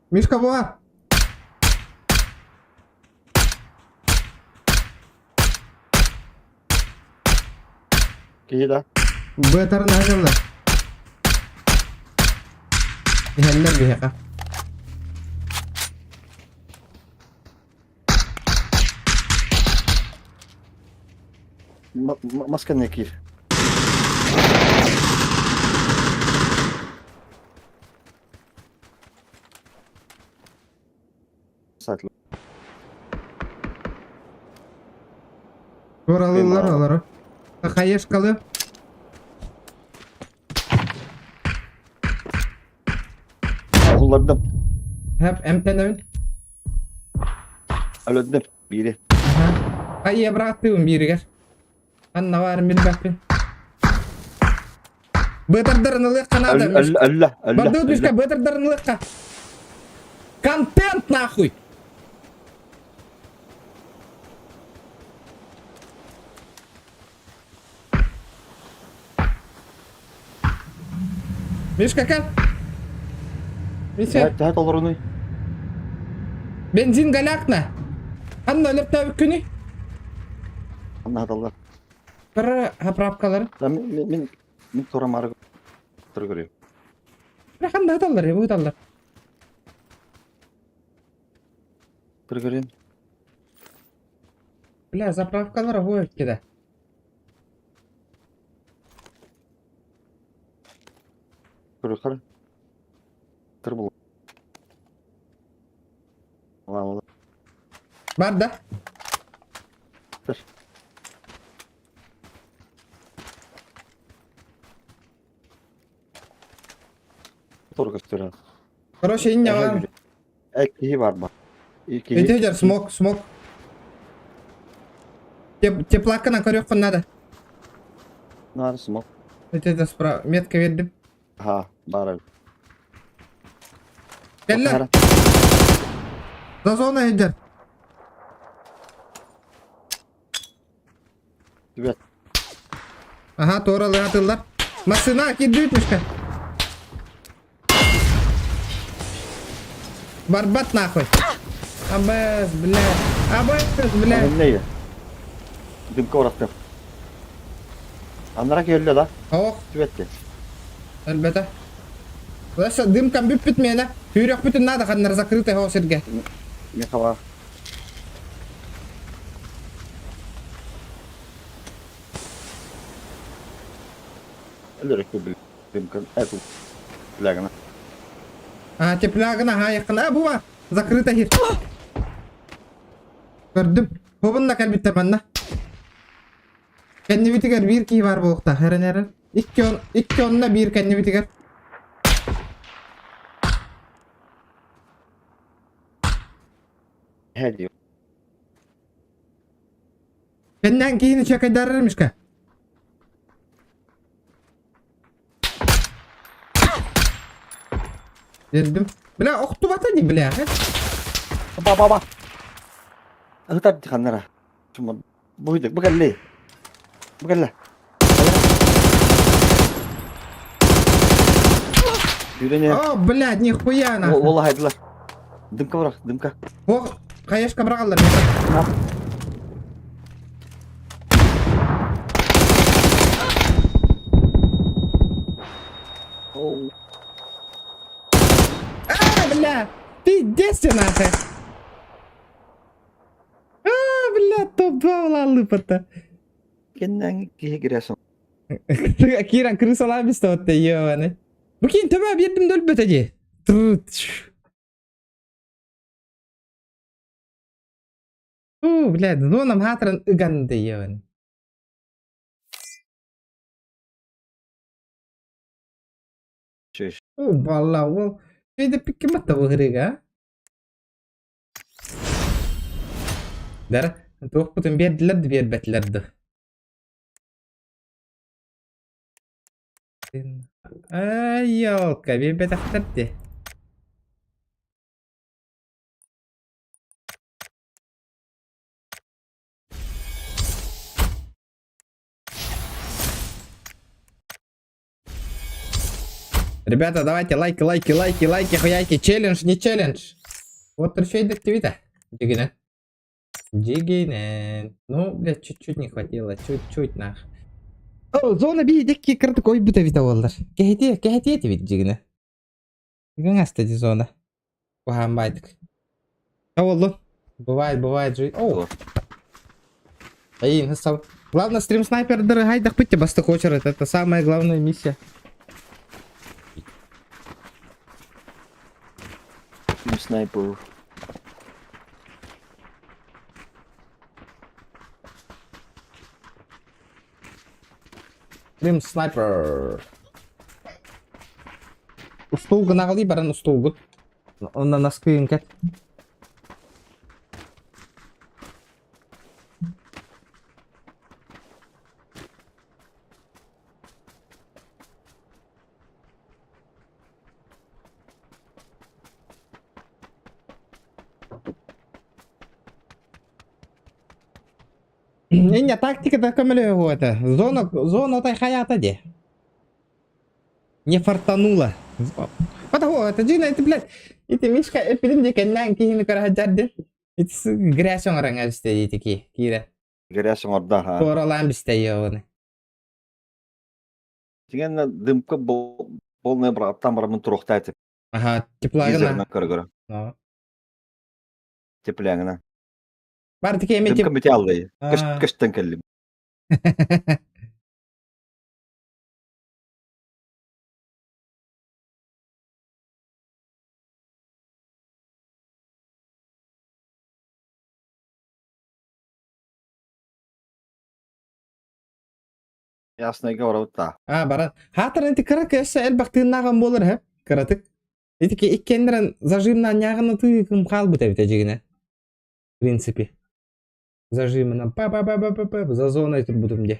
Мишка буа. Киһи да. Бытарын ажаллар. Иһэллэр биһиэхэ. Масканы киир. Сатлы. Туоралыыллар олору. Хаешкалы. Уллардым. Хэп эмтэнэбин. Өлөдүм. Биири. Хайа бырааттыыбын бииригэр. Анна баарын билбэппин. Бытырдарын ылыахха наада. Өллө, өллө, өллө. Бардыбыт Мишка, бытырдарын ылыахха. Контент нахуй! Мишка, кэл. Миша. Төһө толорунуй? Бензин галякна. Ханна өлөптөөбүккүнүй? Ханна хаталлар. Көрөр заправкалары. Мин мин мин турамары көрүм. Ханна хаталлар, бу хаталлар. Көрүм. Бля, заправкалар оһуо да. Көрүхэр. Тыр бул. Ла Бар да? Тыр. Тур көстөр. Короче, инньэ Киһи бар ба. Ити дьэр смок, смок. Теплакканан көрүөххүн надо. Надо смок. Ити это справа. Метка бердим. Ха, бар. Кэллэ. За зона иһдэр. Түбэт. Ага, туоралыы атыллар. Массыына кирдибит мишка. Барбат нахуй. Абэс, бля. Абэс, бля. Аннее. Дымка орахтым. Аннара келле да. Ох. Түбэтте. Өлбөтө. Лаша дымкам бүппүт миэнэ. Күүрөхпүтүн наада ханнара закрытый хоо сирге. Мехава. А, теплягына, ха, якын. А, бу бар. Закрыта хир. Көрдүм. Хобунна кэлбиттэр манна. Кэннибитигэр биир киһи баар буолуохтаах. Эрэн эрэн. Икки, он, икки онно биир кэннибитигэр. Кэннээн киһини чекайдарар мишка. Бердим. Бля, охтубата не бля. Ба ба ба. Ытар ханнара. Буйдык, бу кэлли. Бу кэллэ. Юрение. О, блядь, нихуя нахуй. Уола хайдылар. Дымка бырах, дымка. Ох, хаешка быраҕаллар. А, бля, пиздец ты нахуй. А, бля, топ-2 улааллыппата. Кэннэн киһи кирэсэн. Киирэн крысалаан бистэ ебаный. Бу киин төбө биэрдим да өлбөтө дии. У, блядь, зоном хаатыран ыган да ебаный. У, балла, ол Şeyde pikki матта быһырыга. Дара, туохпутун биэрдилэр да биэрбэтилэр да. Ай, елка, биэрбэтэхтэр дии. Ребята, давайте лайки, лайки, лайки, лайки, хуяйки. Челлендж, не челлендж. Вот еще и Дигинен. Дигинен. Ну, блядь, чуть-чуть не хватило. Чуть-чуть, нах. О, зона би дикки кырдык ой бүт эбит буоллар. Кэһэтиэ, кэһэтиэ этибит дьигинэ. Гыңас ди зона. Куһаан баайдык. Оллу. Бывает, бывает же. О! Ай, Главное, стрим снайпер хайдах быття бастакы очередь. Это самая главная миссия. Стрим снайпер. Стрим снайпер. Устуулгун аҕалыы баран устуулгут. Онно наскыйын кэт. Не, тактика да көмөлөһө это. Зона, зона тай хаята де. Не фартанула. Потому это Джина, это, блядь, это Мишка, эпидем де кэннэн киһини көрө Ити грязь оҥорон эбисте ити киирэ. Грязь оҥорда ха. Туоралаан бисте йоны. Тигэн дымка полная браттан барамын турухтайты. Ага, теплагына. Көрө-көрө. Теплягына. Бар тики эми Дымка бите алды. Кыштан келдим. Ясно говорю, та. А, баран. Хаатар энти кыра кэссе элбэх тыыннааҕын буолар һэ. Кыратык. Итики иккиэннэрин зажимнаан ньааҕын ытыы хаалбыт эбит эдьигинэ. В принципе. Зажимынан па-па-па-па-па за зоной турбутум дии.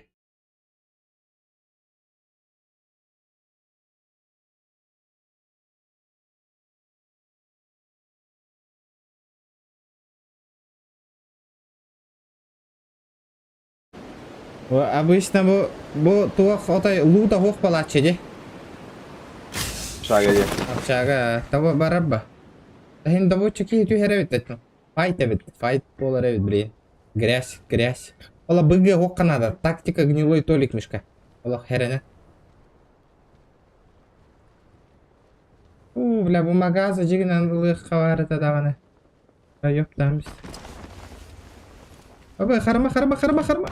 Обычно бу туох отой луута суох балааччы дии. Шага дии. Общага того барар Иһин добуччу киһи түһэр эбит Файт эбит. Файт буолар эбит блин. Грязь, грязь. Ола быгы уохха надо. Тактика гнилой толик мишка. Олох херene. У, бля, бу магаза дьигинэн ылыахха баарыта даҕаны. Да ёптамс. Абы, харма, харма, харма, харма.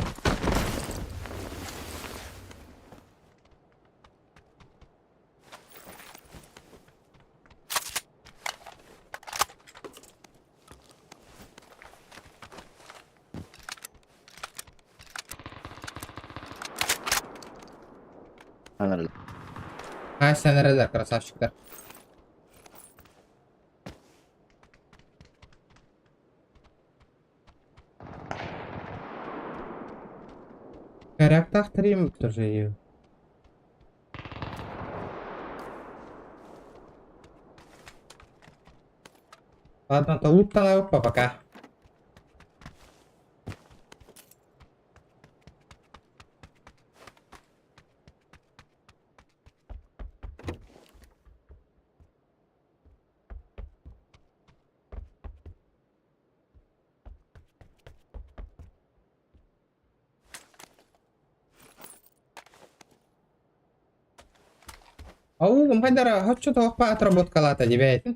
Ай, сэнэрэлэр, красавчиктар. Коряктах трим тоже ее. Ладно, то луптана пока. Ау, хайдара хочу туохпа отработкалаата дибээтин.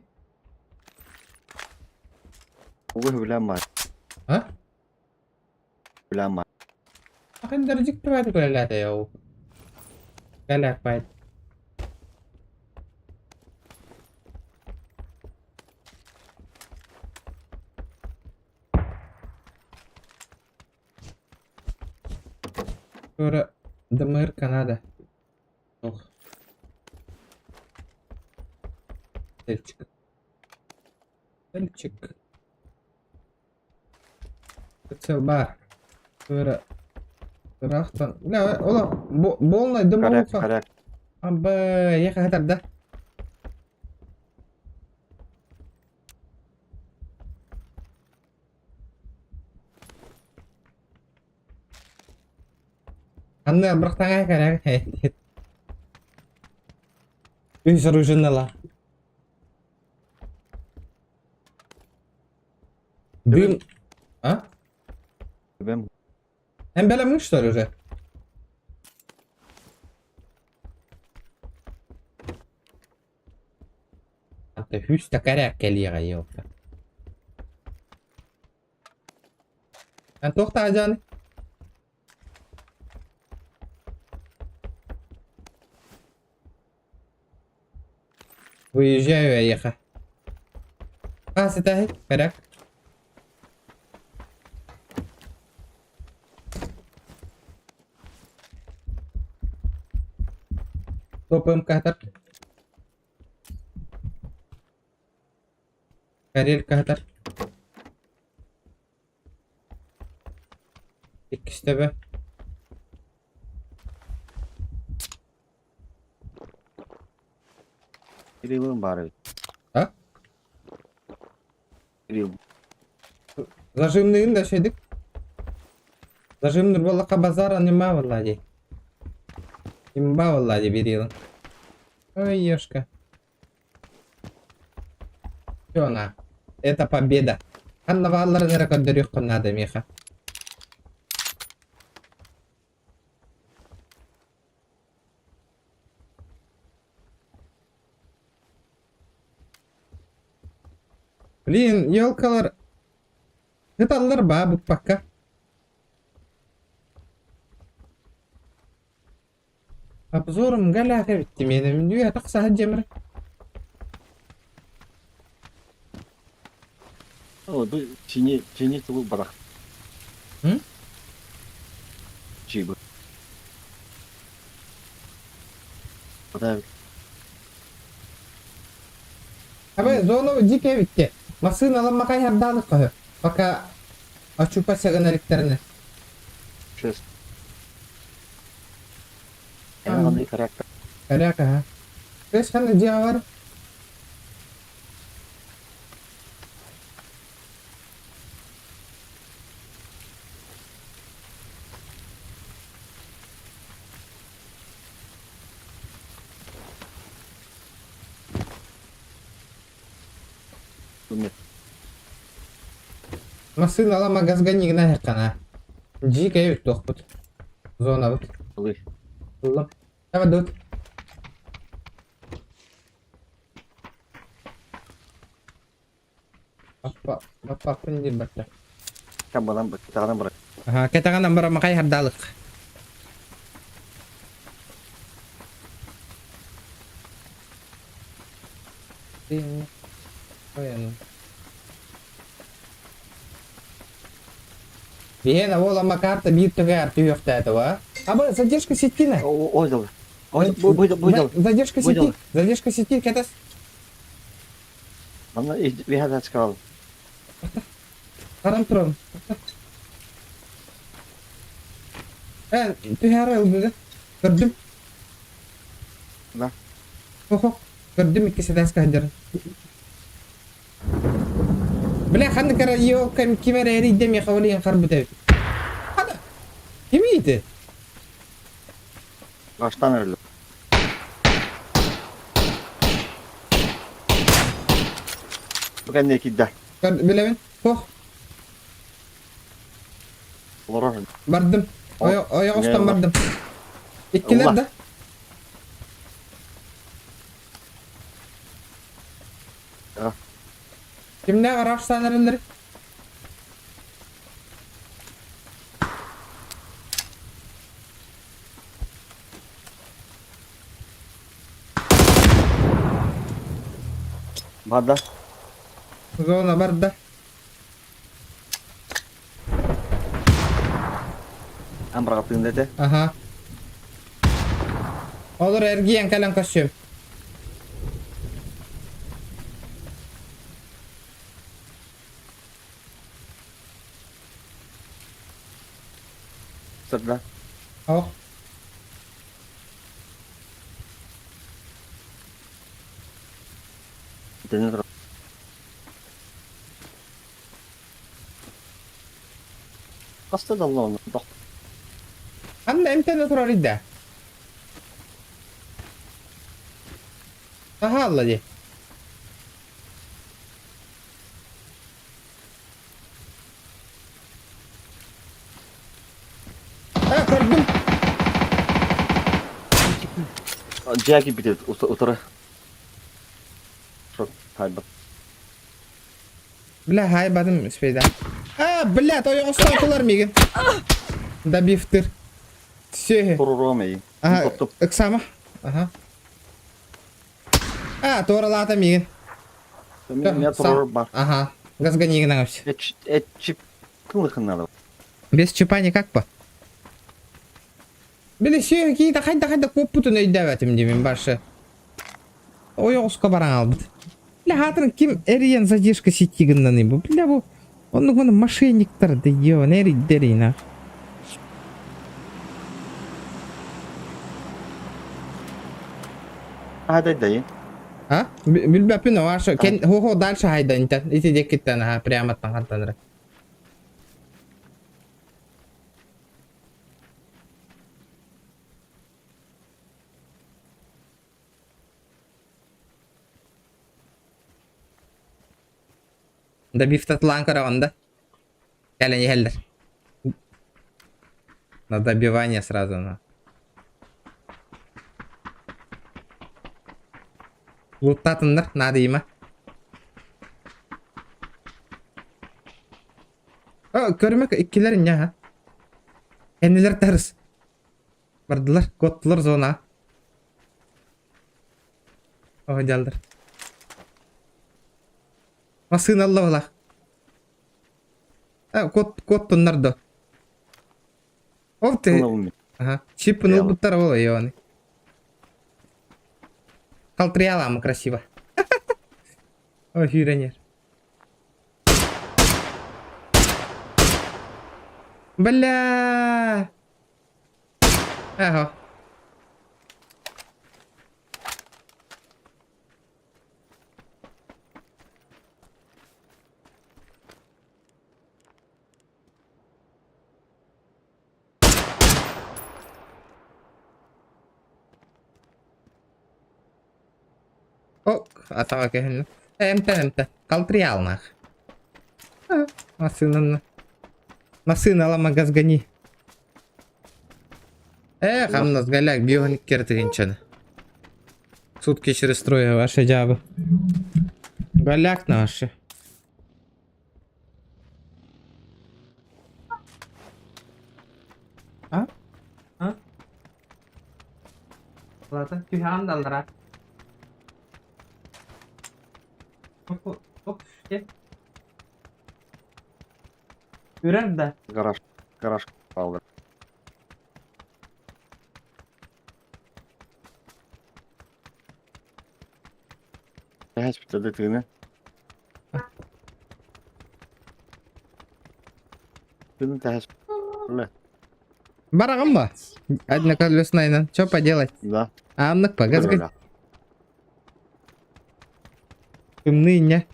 Угу хүлэм А? Хүлэм Хайдара дьиктибэт күлэлээтэ яу. Кэлэкпайт. Тура ДМР Канада. Ох. Сельчик. Сельчик. Прицел бар. Тура. Рахтан. Бля, ола, полный Коряк, дымовуха. коряк. Абы, ехать да? Анны абрахтаҥа кэрэ Үс оружиныла. Дым. А? Бэм. Эн бэлэмҥин что ли уже? Аты үс да кэрэ кэлиэҕэ ёлка. Эн туох таһдьааны? Выезжаю эйиэхэ. А, сытэһит, бэрэк. Топым каһатар. Карель каһатар. Иккис төбө. Кириллым баар эбит. А? Кирилл. Зажимныйын да шедик. Зажимныр буоллахха базара нема буолла дии. Имба буолла дии бириилин. Ой, ешка. Все на. Это победа. Ханна баалларын эрэ көрдөрүөххүн наада миэхэ. Блин, елкалар Ыталлар баа буппакка. Обзорум галяха битти миэнэ мүнүүэ тахса сылдьамыр. О, бу чини чини тугу барах. М? Чибы. Да. Абы зона дикая битте. Массыына ламмакай хардаалык көһө. Пока очупа сэгэн эриктерine. Чес. Аны коряк. Коряк, ага. Кыыс ханна дьиэҕэ бар? Массыына ала магазганигына иһэххинэ дьиикэйэ бүттүөхпүт. Зонабыт. Ылый. Ыллым. Давай Аппа, аппаппын диир баттар. Кабанан кэтэҕинэн барар. Аха, кэтэҕинэн барар макай хардаалык. Биһиэн оол карта биир түгээр түһүөхтээтэ ва. Аба задержка сети Ой дал. Ой бу бу бу дал. Задержка сети. Задержка сети кэтэс. Манна биһэ сказал. Харан туран. Э, түһээрэ ылбыга. Көрдүм. Да. Хо-хо. Көрдүм икки сэтээскэ сылдьарын. Бля, ханнык эрэ йоо ким ким эрэ эрийдэ миэхэ ол иһин харбыт эбит. Хана. Кимий ити? Баштан эрэллэр. Бу кэннэ киирдэ. Билэбин. Хох. Олорор. Бардым. Ойоҕостон бардым. Иккилэр да. Кимнээх араахсаан эрэллэр? Барда. Зона барда. Амбрағытыын дете. Аха. Олор эргийэн кэлэн көрсүөм. Сырда. Ох. Итини турар. Хаста да алла Ханна эмтэнэ турар идэ? Аха алла дии. Э, көрдүм. Дьиэ киирбит утары. Хайбат. Бля, хайбатым успейда. А, бля, тойоҕостоотулар миигин. Добивтыр. Все. Туруруом эйин. Ага, ыксама. Ага. А, туоралаата миигин. Меня турор бар. Ага. Газгани гынан вообще. Эт чип кылыхыннары. Без чипа никак по. Били сүө киitä хайда хайда куоппутун өйдөөбөтүм диибин баршы. Ойоҕоско баран албыт. Бля, хаатын ким эрийэн задержка сети гыннаный бу. Бля, бу оннук маны мошенниктар да ебан эрийдерина. Хайда дайын. А? Билбэппин оҕаша. Кен хо дальше хайда интен. Ити диэкиттэн аха прямо хантан Добив татлаан көрөҕүн да? Кэлэн иһэллэр. На добивание сразу на. Луттатыннар, наадыйма. Көрүмэ иккилэр инньэ аха. Кэннилэр тарыс. Бардылар, куоттулар зона. О, дьаллар. Массыына алла Кот куоттуннар да. Ол ты. Ага. Чип ылбыттар ол ионы. Халтырыялаамы красиво. Ой, сүүрэн иһэр. Бля! Ага. Ок, атаҕа көһүннэ. Эмтэн эмтэн. Халтырыйаалнаах. Массыынаны. Массыыналама газгани. Э, хамнас галяк бионик кертыгынчаны. Сутки через трое ваши дябы. Голяк наши. А? А? Ладно, түһэҕин даллара. Оп, оп, Үрэр да? Гараж, гараж хаалла. Эһэспитэ да тыыны. Тыыны тэһэс. Бараҕын ба? Одноколеснайынан. Что поделать? Да. Ааннык па, газгай. Тымныы инньэ.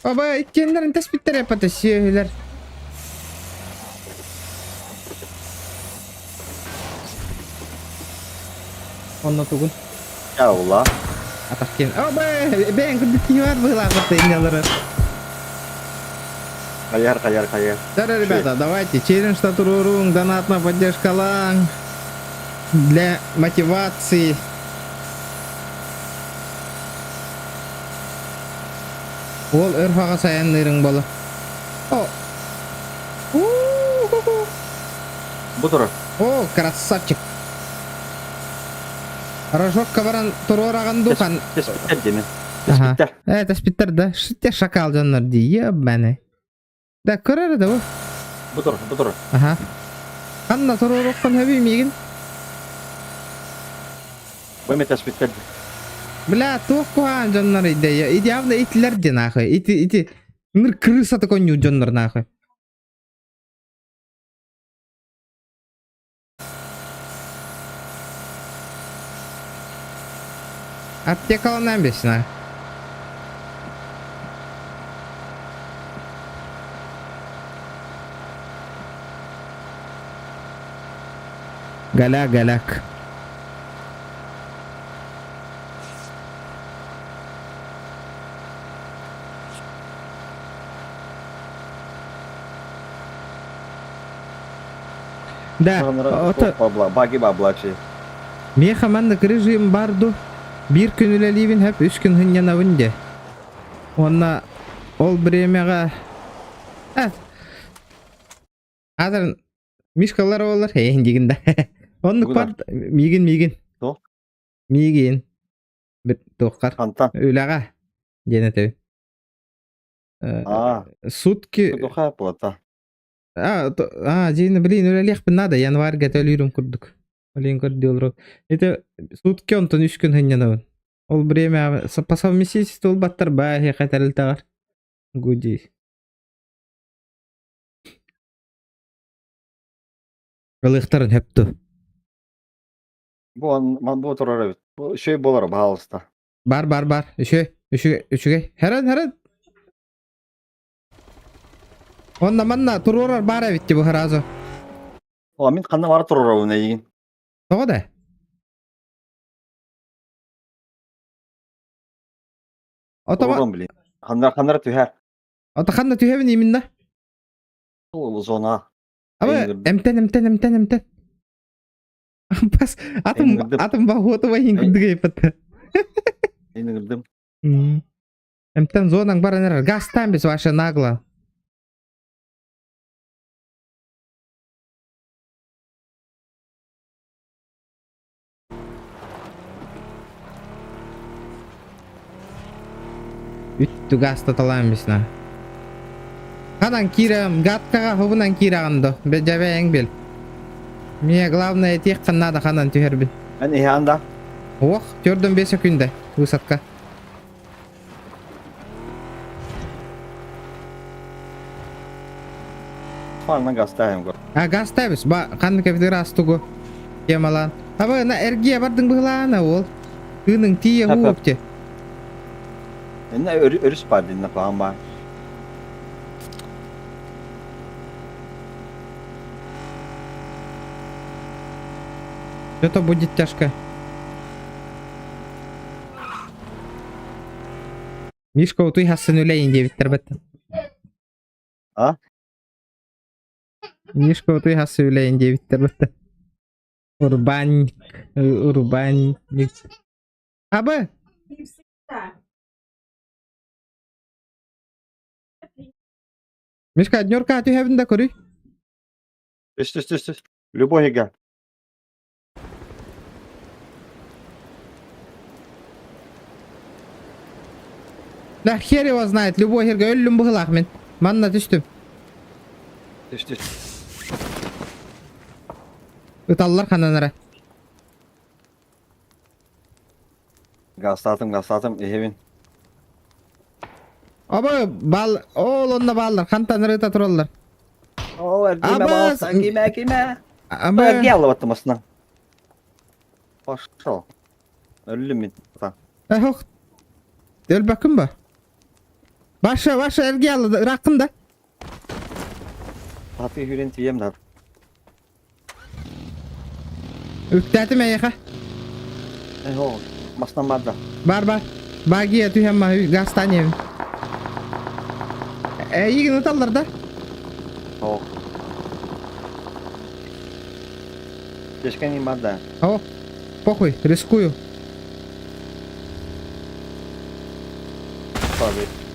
Аба иккиэннэрин тэспиттэр эппэтэ сүөһүлэр. Онно тугун? Чаула. Атах киэн. Аба бэйэҥ курдук киһи бар быһыылаах иннялары. Хайар, хайар, хайар. Да, ребята, давайте челлендж туруоруҥ, донатна поддержкалааҥ для мотивации. Уол өр хаҕас айанныырыҥ буолуо. О! У-ху-ху! Бу турар. О, красавчик! Рожокка баран туруораҕын дуу хан... Тэспиттэр дии мин. Аха. Тэспиттэр. Э, тэспиттэр да. Шите шакал дьоннор дии, ебаный. Да, көрөр да бу. Бу турар, бу турар. Аха. Ханна туруоруоххун сөбүй миигин? Бу эмэ тэспиттэр. Бля, туох куһаҕан дьоннор идея. Идеально итилэр ди нахуй. Ити, ити. Мир крыса такой дьоннор нахуй. Аптекаланан бесна. Галя галяк. Да, ото Баги баблачи. Миэхэ маннык режим бар ду. Биир күн үлэлиибин хөп, үс күн сынньанабын дии. Уонна ол бириэмэҕэ Хазыр Мишкалар олар, эйин дигин да. Оннук бар миигин миигин. Туох? Миигин. Туоххар. Хантан? Үлэҕэ диэн этэбин. Аа, Сутки Туха плата. А, а, дьиэни блин, үлэлиэхпин наада, январьга төлүүрүм курдук. Блин, көрдүү Это сутки онтон үс күн сынньанабын. Ол время по совместительству ылбаттар баа эһиэхэ тэрилтэҕэр. Гуди. Ылыахтарын хөпту. Бу он бу турар эбит. Бу үчүгэй буолар баһаалыста. Бар, бар, бар. Үчүгэй, үчүгэй, үчүгэй. Хэрэн, хэрэн. Онно манна туруорар баар эбит бу сразу. О, мин ханна бара туруорабын эйигин? Тоҕо да? Отома... Туруорам блин. Ханнар ханнар түһэр. Ото ханна түһэбин именно? Ол зона. Аба эмтэн эмтэн эмтэн эмтэн. Бас атым атым бахуотуба иһин курдук ыйыппыт. Ингирдим. Эмтэн зонаң баран эрэр. Газтаан бис ваше нагло. Үттү газтаталаан бис на. Ханан киирем, гадкаҕа хубунан киирэҕин до. Дьэбэйэҥ бил. Мне главное этиэххин наада ханан түһэрбин. Эн иһээн да? Ох, төрдөн бес күндэ высадка. Фанна газтаем гор. А газтаабыс ба ханнык эбитигэр астугу темалаан. Аба на эргиэ бардыҥ быһылаана уол. Тыыныҥ тиийэ Хап хап. һууп Инна өрүс бар динна план бар. Это будет тяжко. Мишка утуй хассын үлэйин диэбиттэр баттан. А? Мишка утуй хассын үлэйин диэбиттэр баттан. Урбанник, урбанник. Аба! Мишка, однерка түһэбин да көрүй. Түс түс түс түс. Любой ига. Да хер его знает, любой херге өллүм быһылаах мин. Манна түстүм. Түс түс. Ыталлар хананара. Газтаатым, газтаатым, иһэбин. Оба бал, ол онно бааллар, хантан ырыта тураллар. О, эргиме Абас! балса, киме, киме. Аба, Эргие аллабаттым астынан. Пошел. Өллүм мин. Ох, өлбөккүн ба? Баша, баша эргие алла, ыраккын да. Аты хүрен тием да. Үктээтим эйиэхэ. Э, мастан бар да. Бар бар. Багия түһэн маһы газтаан иһэбин. Эйигин ыталлар да? О. Тешкен бар да. О, похуй, рискую. Tabii.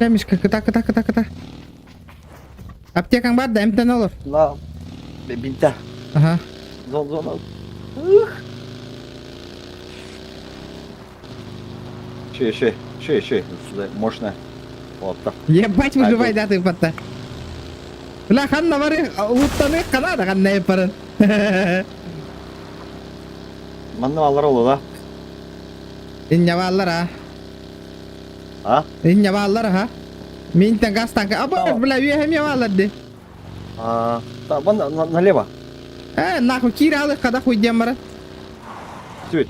Мишка, кыта, кыта, кыта, кыта. Аптекаң бар да, эмтэн олор. La бинта. Ага. Зон зон. Ши ши ши ши. Мощно. Вот так. Ебать, выживай, да ты потта. Бля, ханна бары, луттаны канада ханна епарын. Манна алар олу да. Иння бааллар а. А? Иння бааллар аха. Минтен газ танка. Аба, бля, үөһэм бааллар ди. А, та, вон налево. Э, нахуй, киир алы када хуй диэн бара. Чуть.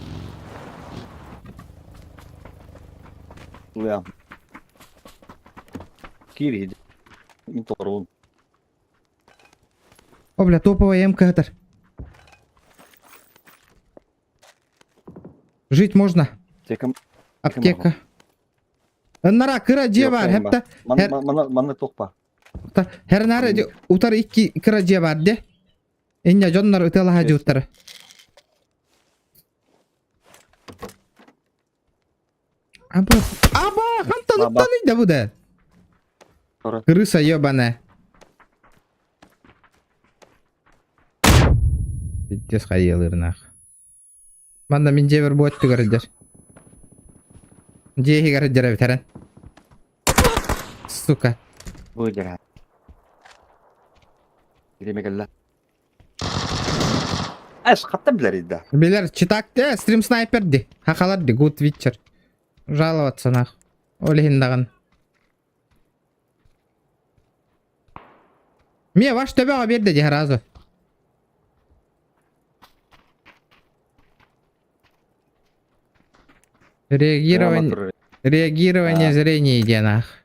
Бля. Киир Мин торун. О, бля, топовая МК Жить можно. Текам. Аптека. Нара кыра дьиэ бар, хепта. Манна манна тохпа. Хернары утар икки кыра дьиэ бар де. Иння дьоннор ытыалаһа дьууттара. Аба, аба, хантан Аба. ыттан да бу да. Крыса ебаная. Пиздец хайылыр нах. Манна мин дьиэбэр бу өттүгэр сылдьар. Дьиэ иһигэр сылдьар эбит эрэн. Сука. Выдержа. Кириме Эс хатта билер да. Билер, читак, стрим снайпер ди. Хахалар ди, good witcher. Жаловаться нах. Ол иһин даҕаны. Мия ваш төбөҕө биэрдэ дии сразу. Реагирование, реагирование зрения диэн аах.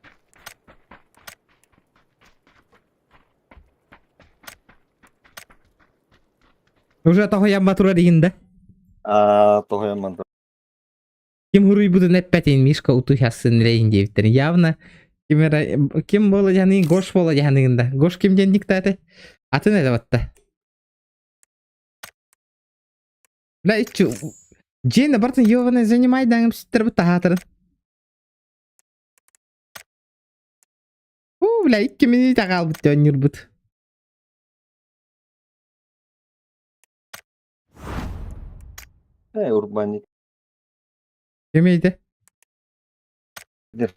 Уже тоһуйан турар иһин да. А, тоһуйан Ким хуруйбутун эппэтин Мишка утуйасын рейин диэбиттэрин. Явно ким эрэ ким буола дьаныын Гош буола дьаныын да. Гош ким диэн диктааты? Атын этэ батта. Бля, иччи дьиэни бартын ёбаный занимай даҥым ситтэрбит таһаатарын. У, бля, икки минута хаалбыт оонньуурбут. Э, урбанник. Кимийдэ? Э,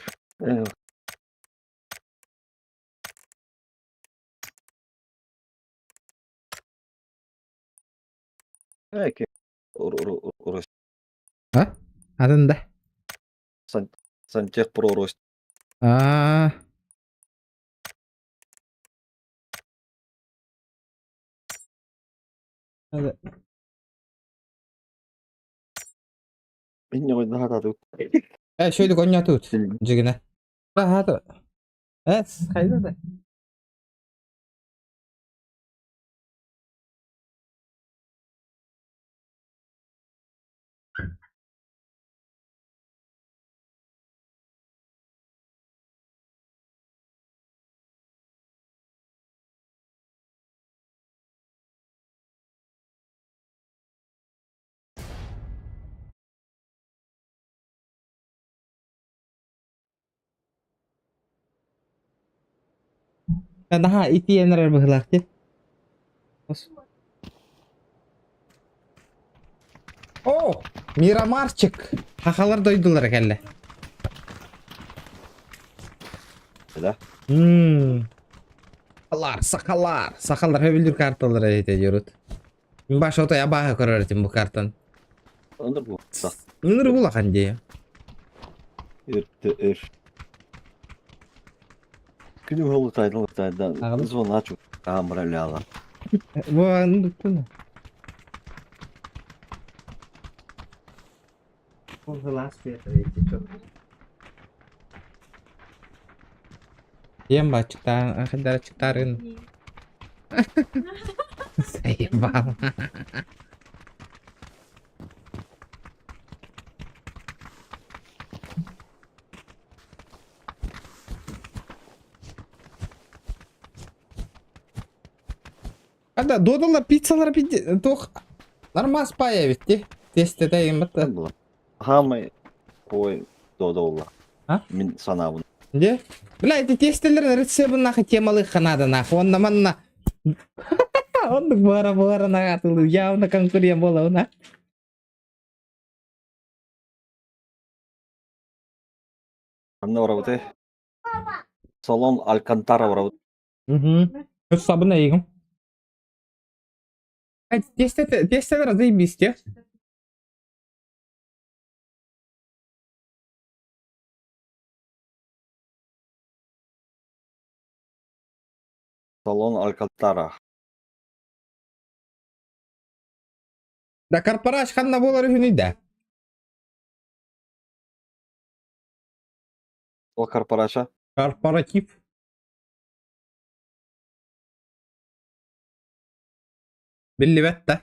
э, ки. Ур, ур, ур, ур. А? Атын да. Сантех Пророст. Аа. Э, шөйдүк онньоотубут дьигинэ. Баһаата. Э, хайда да. Наһаа итийэн эрэр быһыылаах дии. О, Мирамарчик! Хахалар дойдулара кэллэ. Да? Мм. Сахалар, сахалар, сахалар хөбүлүүр карталара этэ дьорут. Баш отой абааһы көрөр этим бу картан. Ыныр бу. Ыныр улахан дии. Өр өр. Күнү уһулу тайдан тайдан звоначу камера ляла. Бу андыктын. Диэн баччыктаан хайдараччыктаарын Заебал. Ада додалар пиццалар пидде туох нормас паайа эбит дии. Тиэстэтэ батта. Хаамай ой додолла. А? Мин санаабын. Де? Бля, ити тиэстэлэр рецебын нахуй темалыахха наада нахуй. Онно манна Оннук буора буора наҕаатылыы явно конкурент буолабын а. Ханна барабытай? Салон Алькантара барабыт. Угу. Сабын эйигин. Тиэстэлэр заебись те. Салон Алькантара. Да корпорация ханна буолар үһүнүй да. Ол корпорация? Корпоратив. Биллибэт да.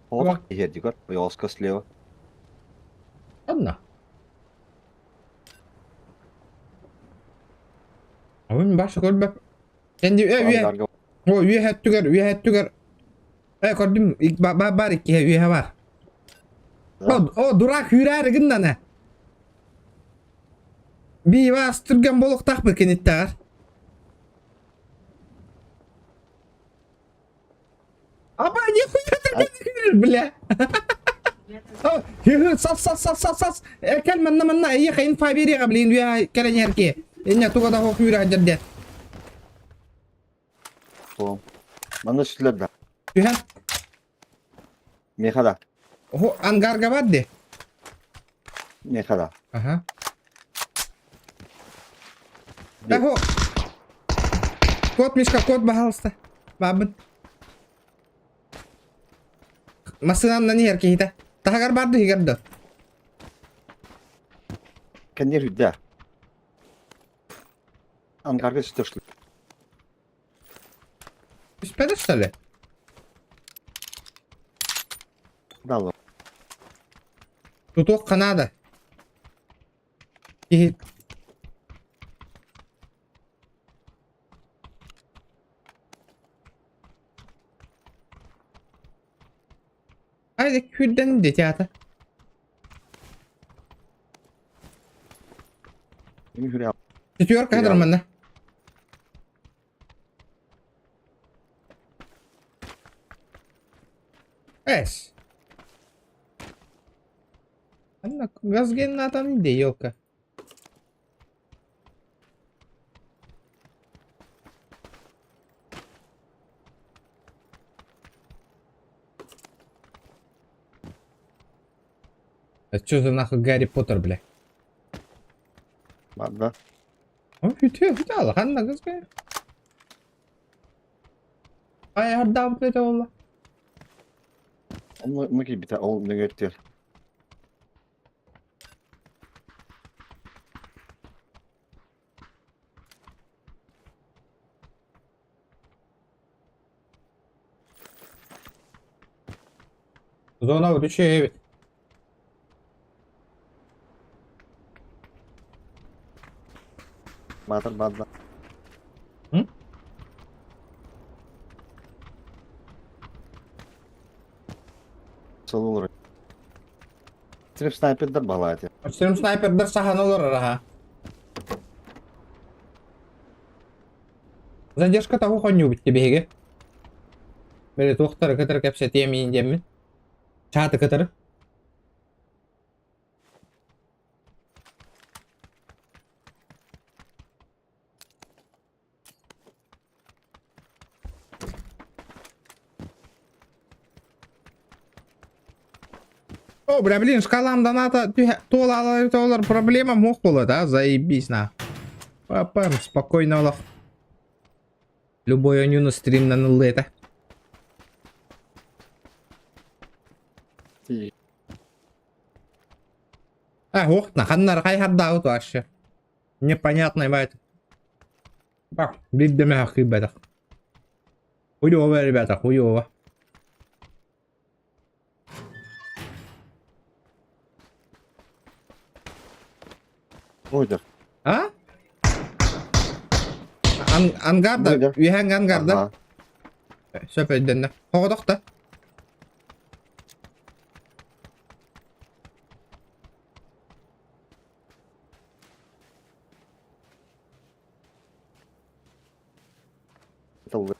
О, иһэрдигэр, ойоҕоско слева. Ладно. Абын башы көрбөп. Энди э үе Ангарга о үе өттүгэр үе өттүгэр э көрдүм бар икки үе бар. О, о дурак үүрээр гыннана. Бивас түргэн болуктаах киниттээр. Аба нихуя түргэн үүрэр, бля. Сас сас сас сас сас. Кэл манна манна эйиэхэ инфа биэриэҕэ блин үө кэлэн иһэрки. Инньэ туга да суох үүрэ сылдьар диэн. Суом. Манна сүтүлэр да. Түһэн. Миэхэ да. Оһо ангарга бар дии. Миэхэ да. Аха. Эхо. Кот, Мишка, кот, пожалуйста. Бабын. Массыынанан иһэр киһитэ. Таһыгар бар да иһигэр да. Кэннир үрдэ. Ангарга сүтөшлү. Түспэдэ что ли? Дало. Тутуох ханаада. Киһи Ай, күүрдэн дии театр. Четверка хадыр манна. Эс. Анна газген атам де елка. Это что за нахуй Гарри Поттер, бля? Барда. Үтүө, үтүө, ханна кызга? Ай, ардам это olla. Онно киирбитэ, ол нөҥүөттүөр. Зона үчүгэй эбит. Баатар баатар. М? Сол олорор. Трип снайпердар балааты. Стрим снайпердар сахан олорор аха. Задержка того хонньуубут биһиги. Били туохтары кытары кэпсэтиэм иин диэммин. Чааты кытары. О, бля, блин, шкалам доната туолалар туолар проблема муох буолла да, заебись на. Папам, спокойно олох. Любой онюну стримнан ыллы этэ. А, ох, на ханнар хайхардаабыт вообще. Непонятно, ебать. Биирдэ кыйбатах. Хуёво, ребята, хуёво. Ойдер. А? Ан ангарда, Ойдер. үһәң ангарда. Ага. Сөп өйдөннө. Хоҕодох да. Тыллы.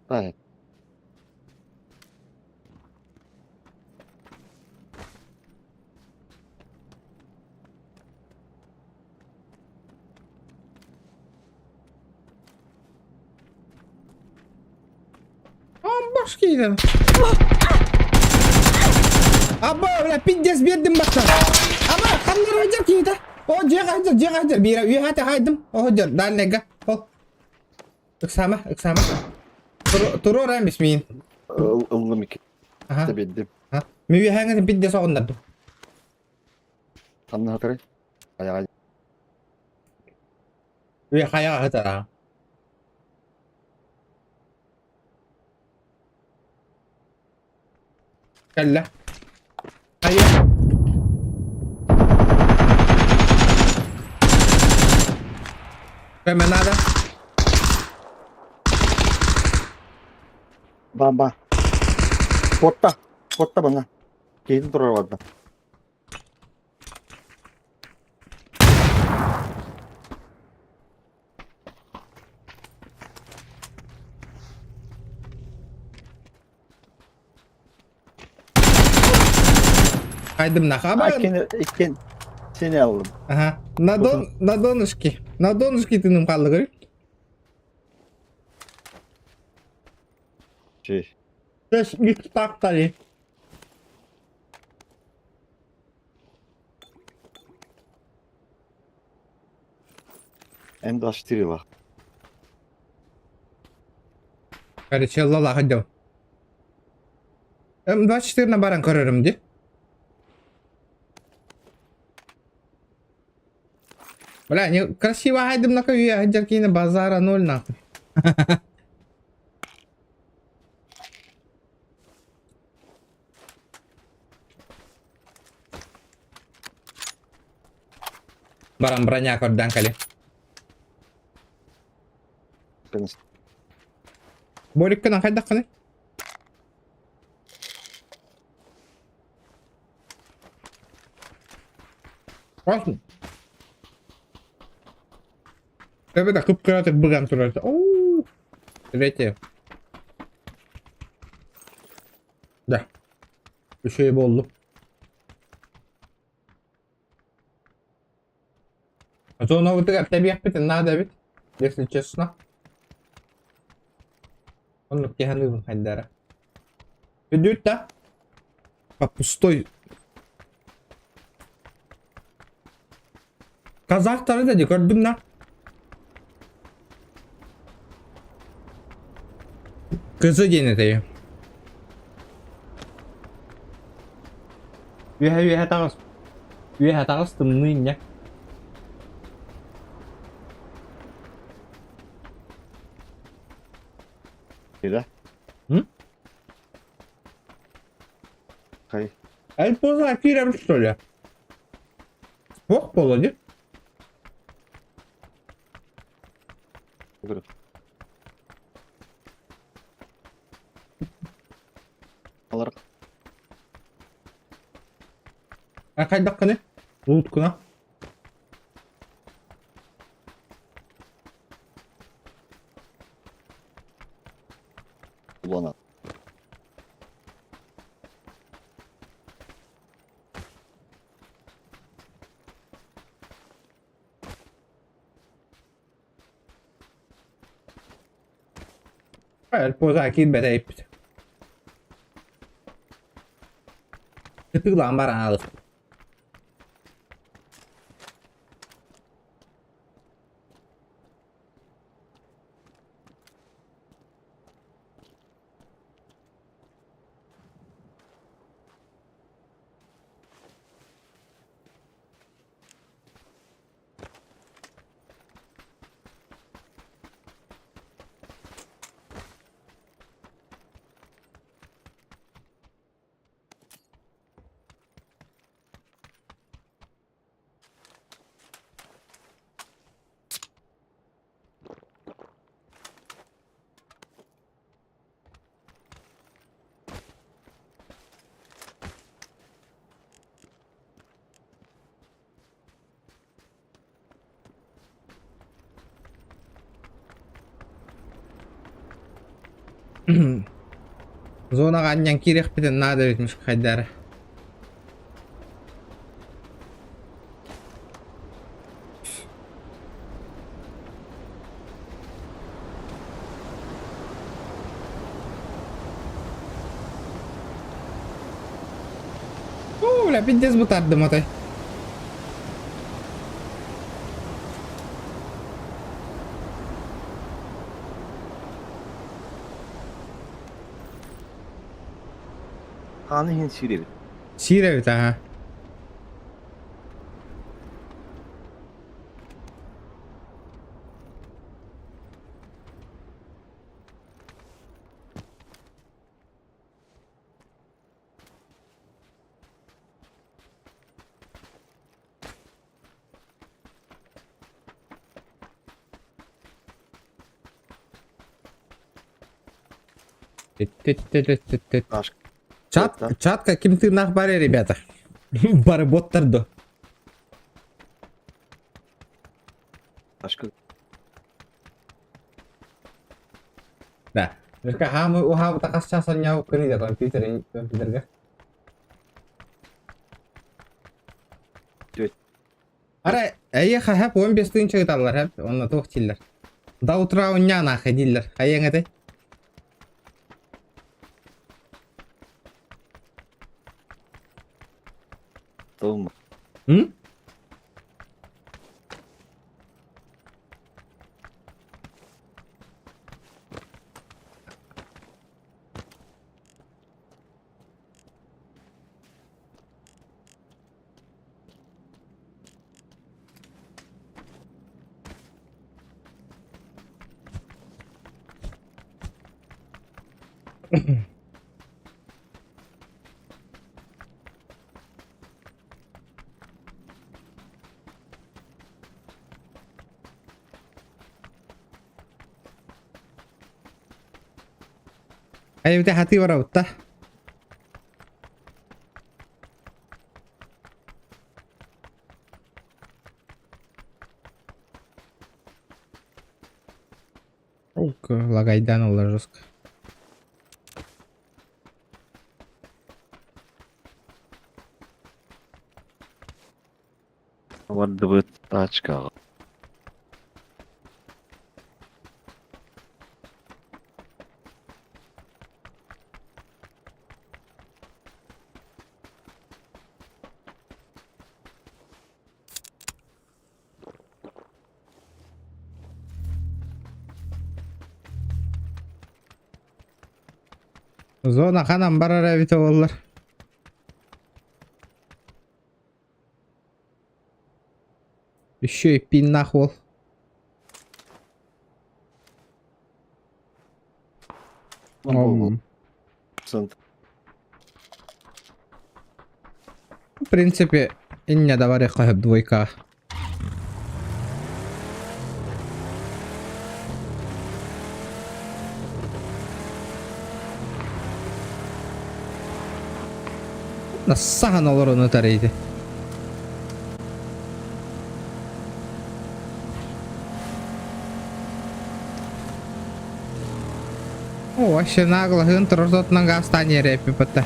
Ай. Баш киирэн. Аба, бля, пиздец биэрдим баттан. Аба, ханнар ыдьар киһитэ. О, дьиэҕэ сылдьар, дьиэҕэ сылдьар. Биирэ үөһээтэ хаайдым. О, дьэр, дальнайга. Ол. Ыксаама, ыксаама. Туруора эмис миин. Ыллым икки. Аха. Билдим. Мен үөһээҥҥэ пиздец оҕуннардым. Ханна хатырый? Айаҕа. Үө хайаҕа сытар. Кэллэ. Хайа. Көмө наада. Бам ба. Куотта. Куотта манна. Киһитин турар барда. Хайдым нахаба. Иккини иккин сени аллым. Ага. На дон на донышке. На донышке тыным қалды Чей. Тэс так М24 лах. Короче, лала ходил. М24 на баран көрөрүм ди. Бля, не красиво хайдым на кове, хайдер базара ноль нахуй. Баран броня көрдөн кали. Бориккынан хайдаххыный? Классно. Это кып-кыратык быган турар. Оу. Третье. Да. Үчүгэй буоллу. А то новый тэбиэхпитин наада эбит, если честно. Оннук киһи хайдара. Бүдүүт да? По пустой. Казахтары да көрдүм да. Кызы диэн этэй. Үөһэ үөһэ таҕыс. Үөһэ таҕыс тымныы инньэ. Да? М? Хай. Эл поздно киирэр что ли? Ох, буолла дии. Алар А хайдаххыный? Лууткуна. Улана. Эл поза киирбэтэ эппит. Тыгылаан баран аалыс. Зонаҕа анньан киириэхпитин наада эбит мушкайдары. Оо, бля, пиздец бытардым отой. Хааны иһин сиир эбит. Сиир эбит, аха. Аш. Чат, чат каким ты нах баре, ребята. Бары боттарды. Ашка. Да. Только хамы уха такас часан няу кыны компьютер компьютерге. Ара, эйиэхэ хэп 15 тыһыынча ыыталлар хэп, онно туох дииллэр. До утра унньаа нахэ дииллэр. Хайыаҥ этэй? Тылым. М? Айбите хати барабытта. Ок, лагайдан олар жестко. Бардыбыт тачкаҕа. Зона ханан барар эбитэ буоллар. Еще и пиннах уол. В принципе, инне да барыахха сөп двойкаҕа. Саһан олорон ытар ити. О, вообще нагло хын турар гаастаан иэрэ эппиппэтэ.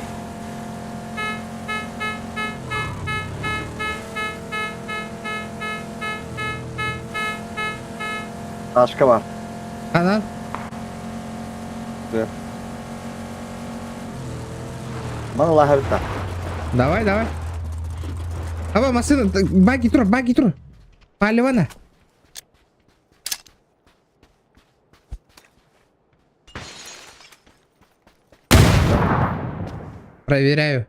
Ташка бар. Ханан? Да. Маны лаһабыта. Давай, давай. Аба, машина, баги тур, баги тур. Паливана. Проверяю.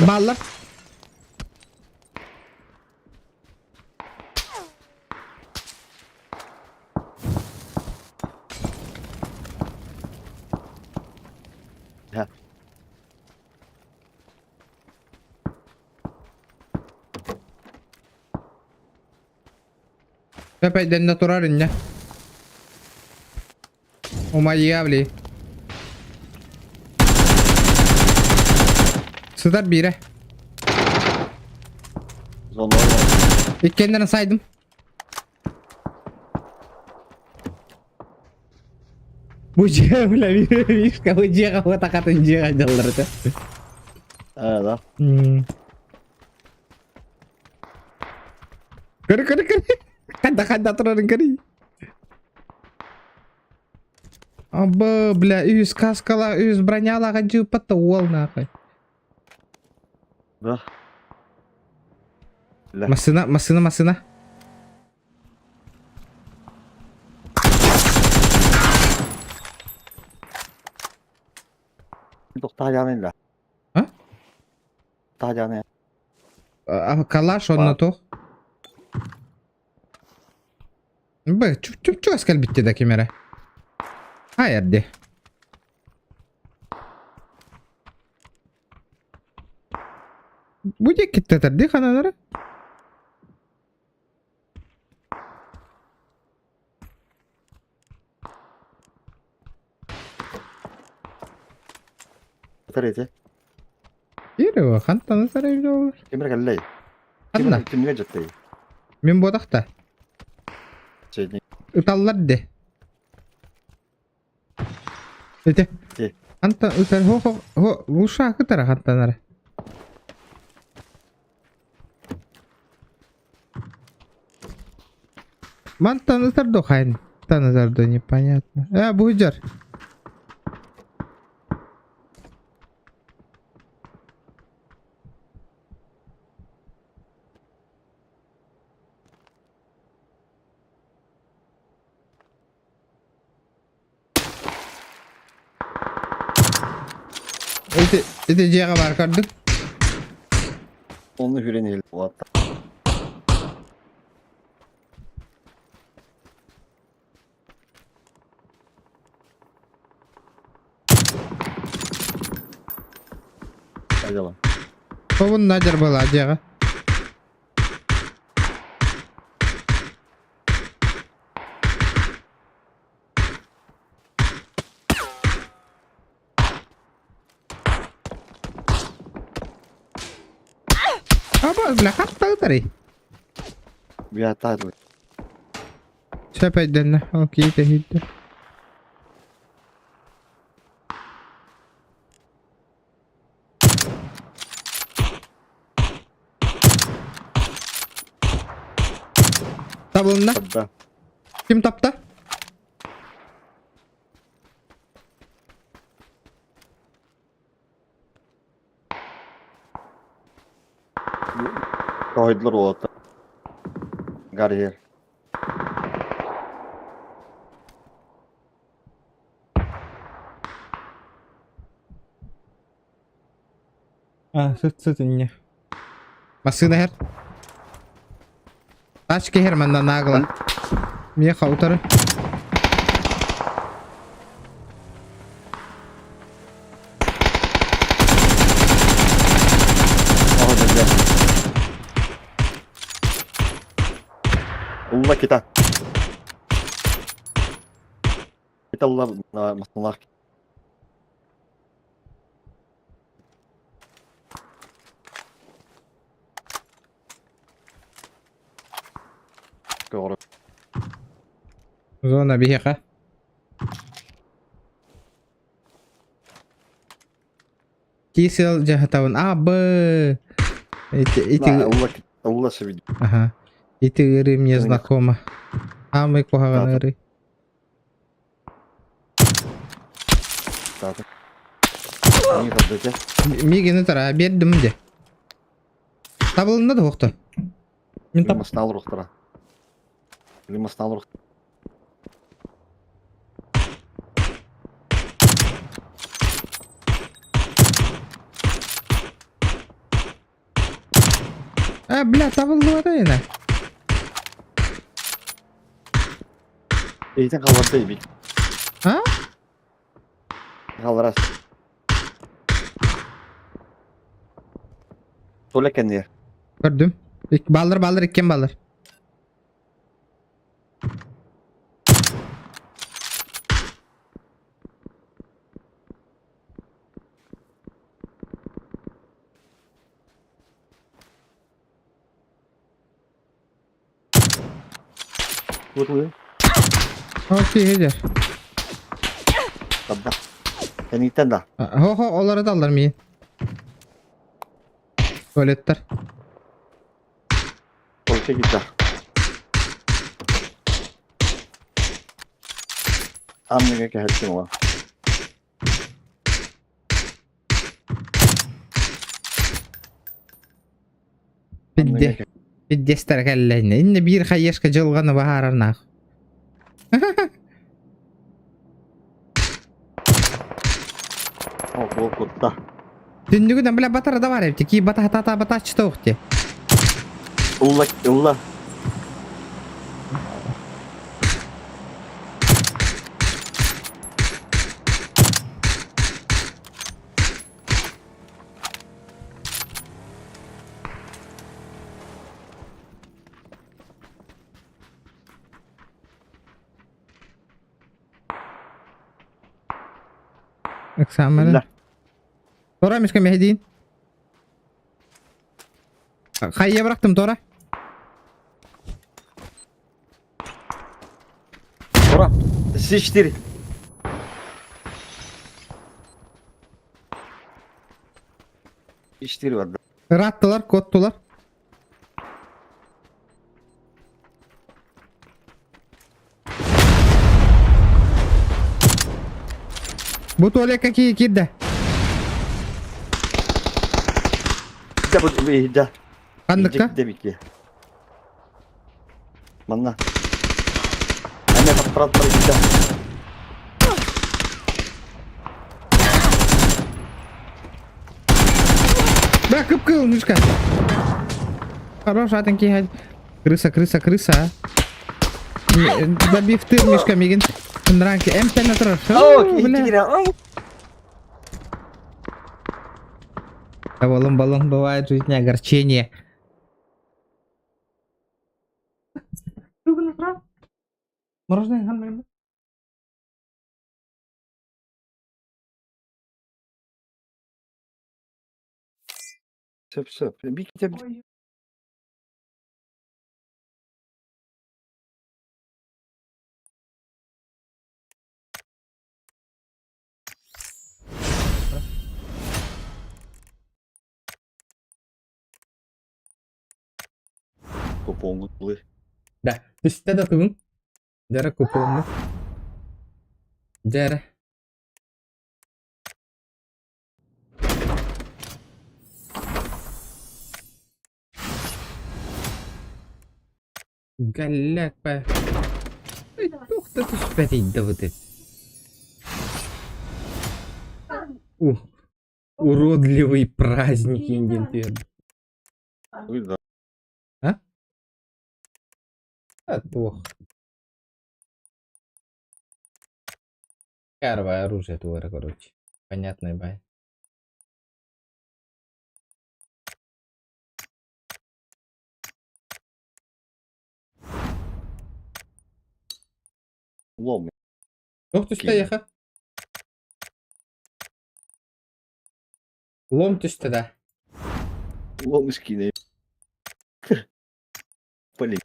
Баллар. Пепе турар инне. Умайя били. Сытар биирэ. Иккиэннэрин сайдым. Бу дьиэ бля вишка бу дьиэҕэ уотахатын дьиэҕэ дьаллар этэ. Э, да. Көрү көрү көрү. Ханна ханна турарын көрүй. Абы, бля, үс каскала, үс бронялаға жыппатта уол нахуй. Да. Бля. Машина, машина, машина. Тохтаһааны А? Тахааны. Калаш онно туох? Б, чуп-чугас кэлбитти да ким эрэ. Хайар дии. Бу диэки киттэтэрдии ханалара. Третий. Дерево, хантан ытар эбит ол. Кимир кэллэй. Ханна? Кимҥэ дьыттай? Мин буотахта. Ыталлар де. Ити. Ти. Хантан ытар хо хо хо луша ытара хантан ара. Мантан ытар до хайын. Тан ытар до непонятно. Э, бу дьар. Ити ити дьиэҕэ баар көрдүк. Онно хүрэн иһил улаатта. Айдала. Тобун надер была дьиэҕэ. Аба, бля, хатта ытарый. Бля, Сөп өйдөннө. Окей, тэһиидэ. Табылынна. Да. Ким тапта? Тоһойдулар уолаттар. Гарриер. А, сыт сыт инне. Массыына иһэр. Тачка иһэр манна нагло. Миэхэ утары. Оһо дьэ. Улла кита. Кита улла массыналаах. Көҕөрө. Зона биһиэхэ. Кисел дьаһатабын. А, Б. Ити, ити, Улла улла себе. ага. Ити ыарыы мне знакомо. Самый куһаҕан ыарыы. Мигини тара биэрдим де. Табылынна да охто. Мин тап Лимастал рухтара. Лимастал рух. А, бля, табыллыбата ина. Эйтен қаларда бит. А? Қаларас. Тола кенде. Көрдүм. Баллар баллар иккен баллар. Кутуй. Окей, һэдэр. Табда. Кэниттэн да. Хо-хо, олары да аллар миин. Туалеттар. Только гитар. Амныга кэһэттим ола. Бидде. Биддестер кэллэйнэ. Инне биир хайешка дьылҕаны баһаарарнаах. О, кутта. Түннүгүнэн бля батара да бар эбит. Ки бата та бата чтоохте. Улла, улла. Эксаамана. Тора мишка мехедин. Хайя бырахтым Тора. Тора. С4. С4 бар. Ыраттылар, куоттулар. Бу туалекка киирдэ. Да, бу да. Ханныкка? Дебики. Манна. Ане патпараттар да. Бля, кып-кыл, Мишка. Хорош, атын киһи. Крыса, крыса, крыса. Добив ты, Мишка, мигин. Дранки, М5 на турар. О, бля. Баллон, баллон, бывает в жизни огорчение. Мороженое хан Сөп, сөп. Bir Купоҥҥут Да, түстэ да тугун? Дьэ купоҥҥут. Дьэ Галляк па. Туох да түспэтий да Ух, уродливый праздник диэн түһэрдим. Ой, да. А? А, туох. Первое оружие туора, короче. Понятный бай. Лом. Туох түстэ эйиэхэ? Лом түстэ да? Лом скине. Блин.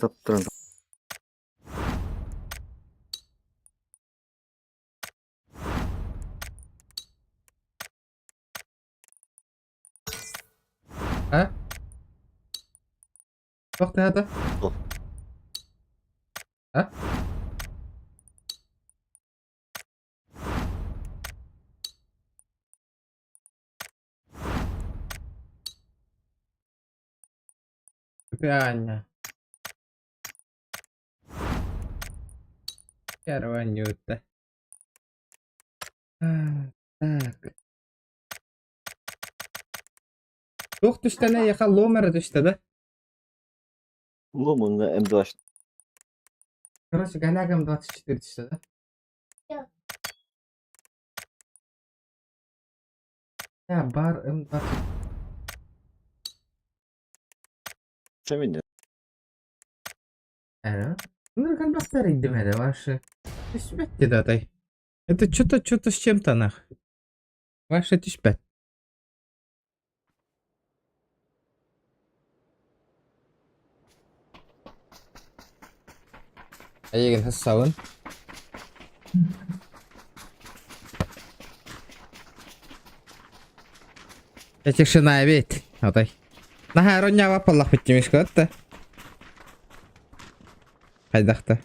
Таптыран. А? Туох тыһата? Туох. А? Аня. Первая Так. Туох түстэнэ эйиэхэ лом эрэ түстэ да? Лом онно М2. Короче, голяк М24 түстэ да? Я бар М20. Сэминэ. Э? Ну, колбаса эрийдим ваши. Түспэт диэтэй. Это что-то, что-то с чем-то нах. Ваше түспэт. Эйигин хассабын. Тишина эбит. Отой. Наһаа оронньообот буоллахпыт дьимишкэ отто. Хайдахта.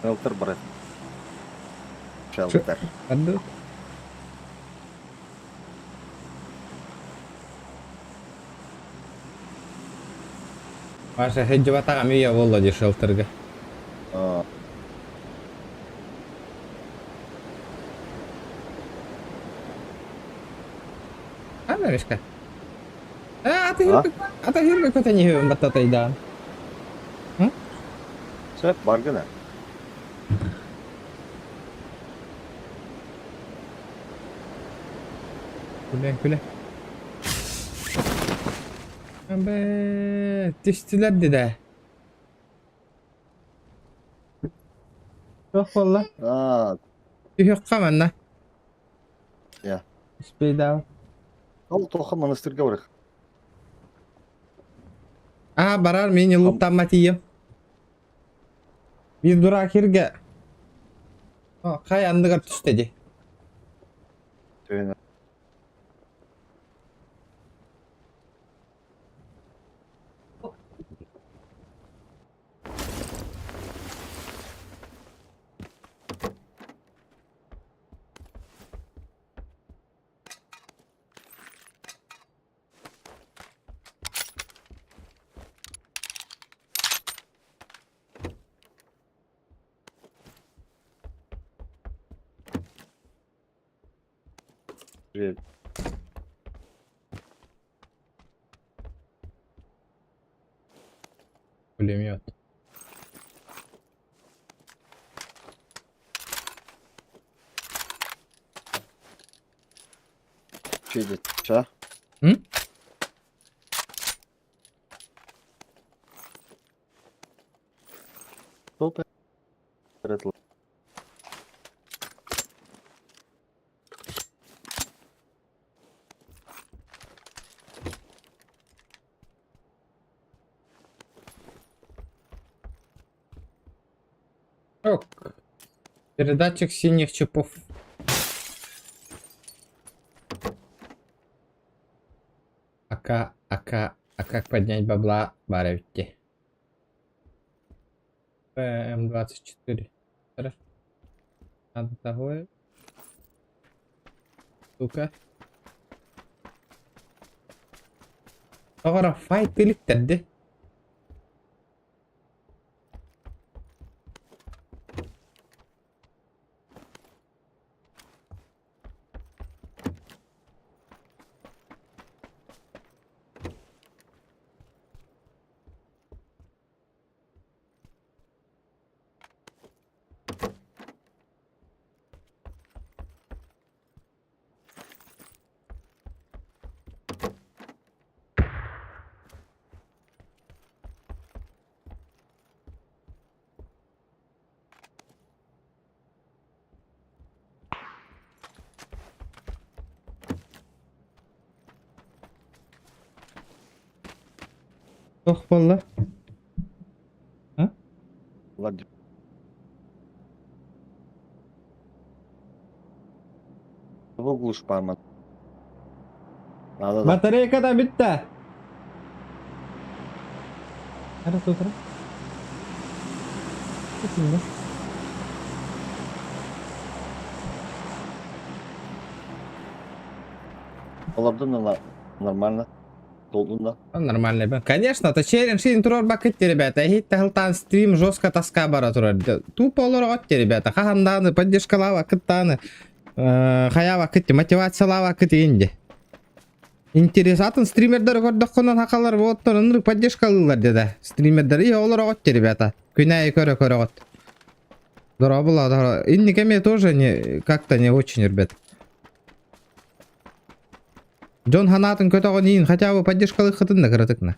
Шелтер, брат. Шелтер. Ханнык? Маша сылдьыбатах эмиэ буолла дии шелтергэ. А, Ханна Мишка? Э, ата көтөн иһэбин баттатайдаан. Сөп, баргына. Күлэн күлэ. Абэ, түстүлэр дии Туох буолла? А, Түһүөххэ манна. Я. Успейдаал. Ол тоха монастырьга барых. А, барар мин луттамма тиийэм. Биир дурак сиргэ хайа анныгар түстэ дии. Төһөнө. Пулемет. Ча? М? Ок. Передатчик синих чипов. Ака, ака, а как поднять бабла, баревте? ПМ24. Хорошо. Надо того. Сука. Тоҕоро файт иликтэрди. Туох буолла? Батарейка да бүттэ. Раз утро. Олордун нормально. Долдун Нормально. Конечно, это челлендж ин турар бакытты, ребята. Хит тахылтан стрим жестко тоска бара турар. Тупо олор отте, ребята. Хаханданы, поддержкалава кыттаны. Хаява кытты, мотивациялава кыты инди. Интересатын стримердер көрдөхкөнөн хакалар вот ынырык поддержкалыылар деди. Стримердер и олор отте, ребята. Күнәй көрө көрө от. Здорово было, здорово. Инникеме тоже не, как-то не очень, ребят. Дьон санаатын көтөҕөн хотя бы поддержкалыаххытын да кыратыкна.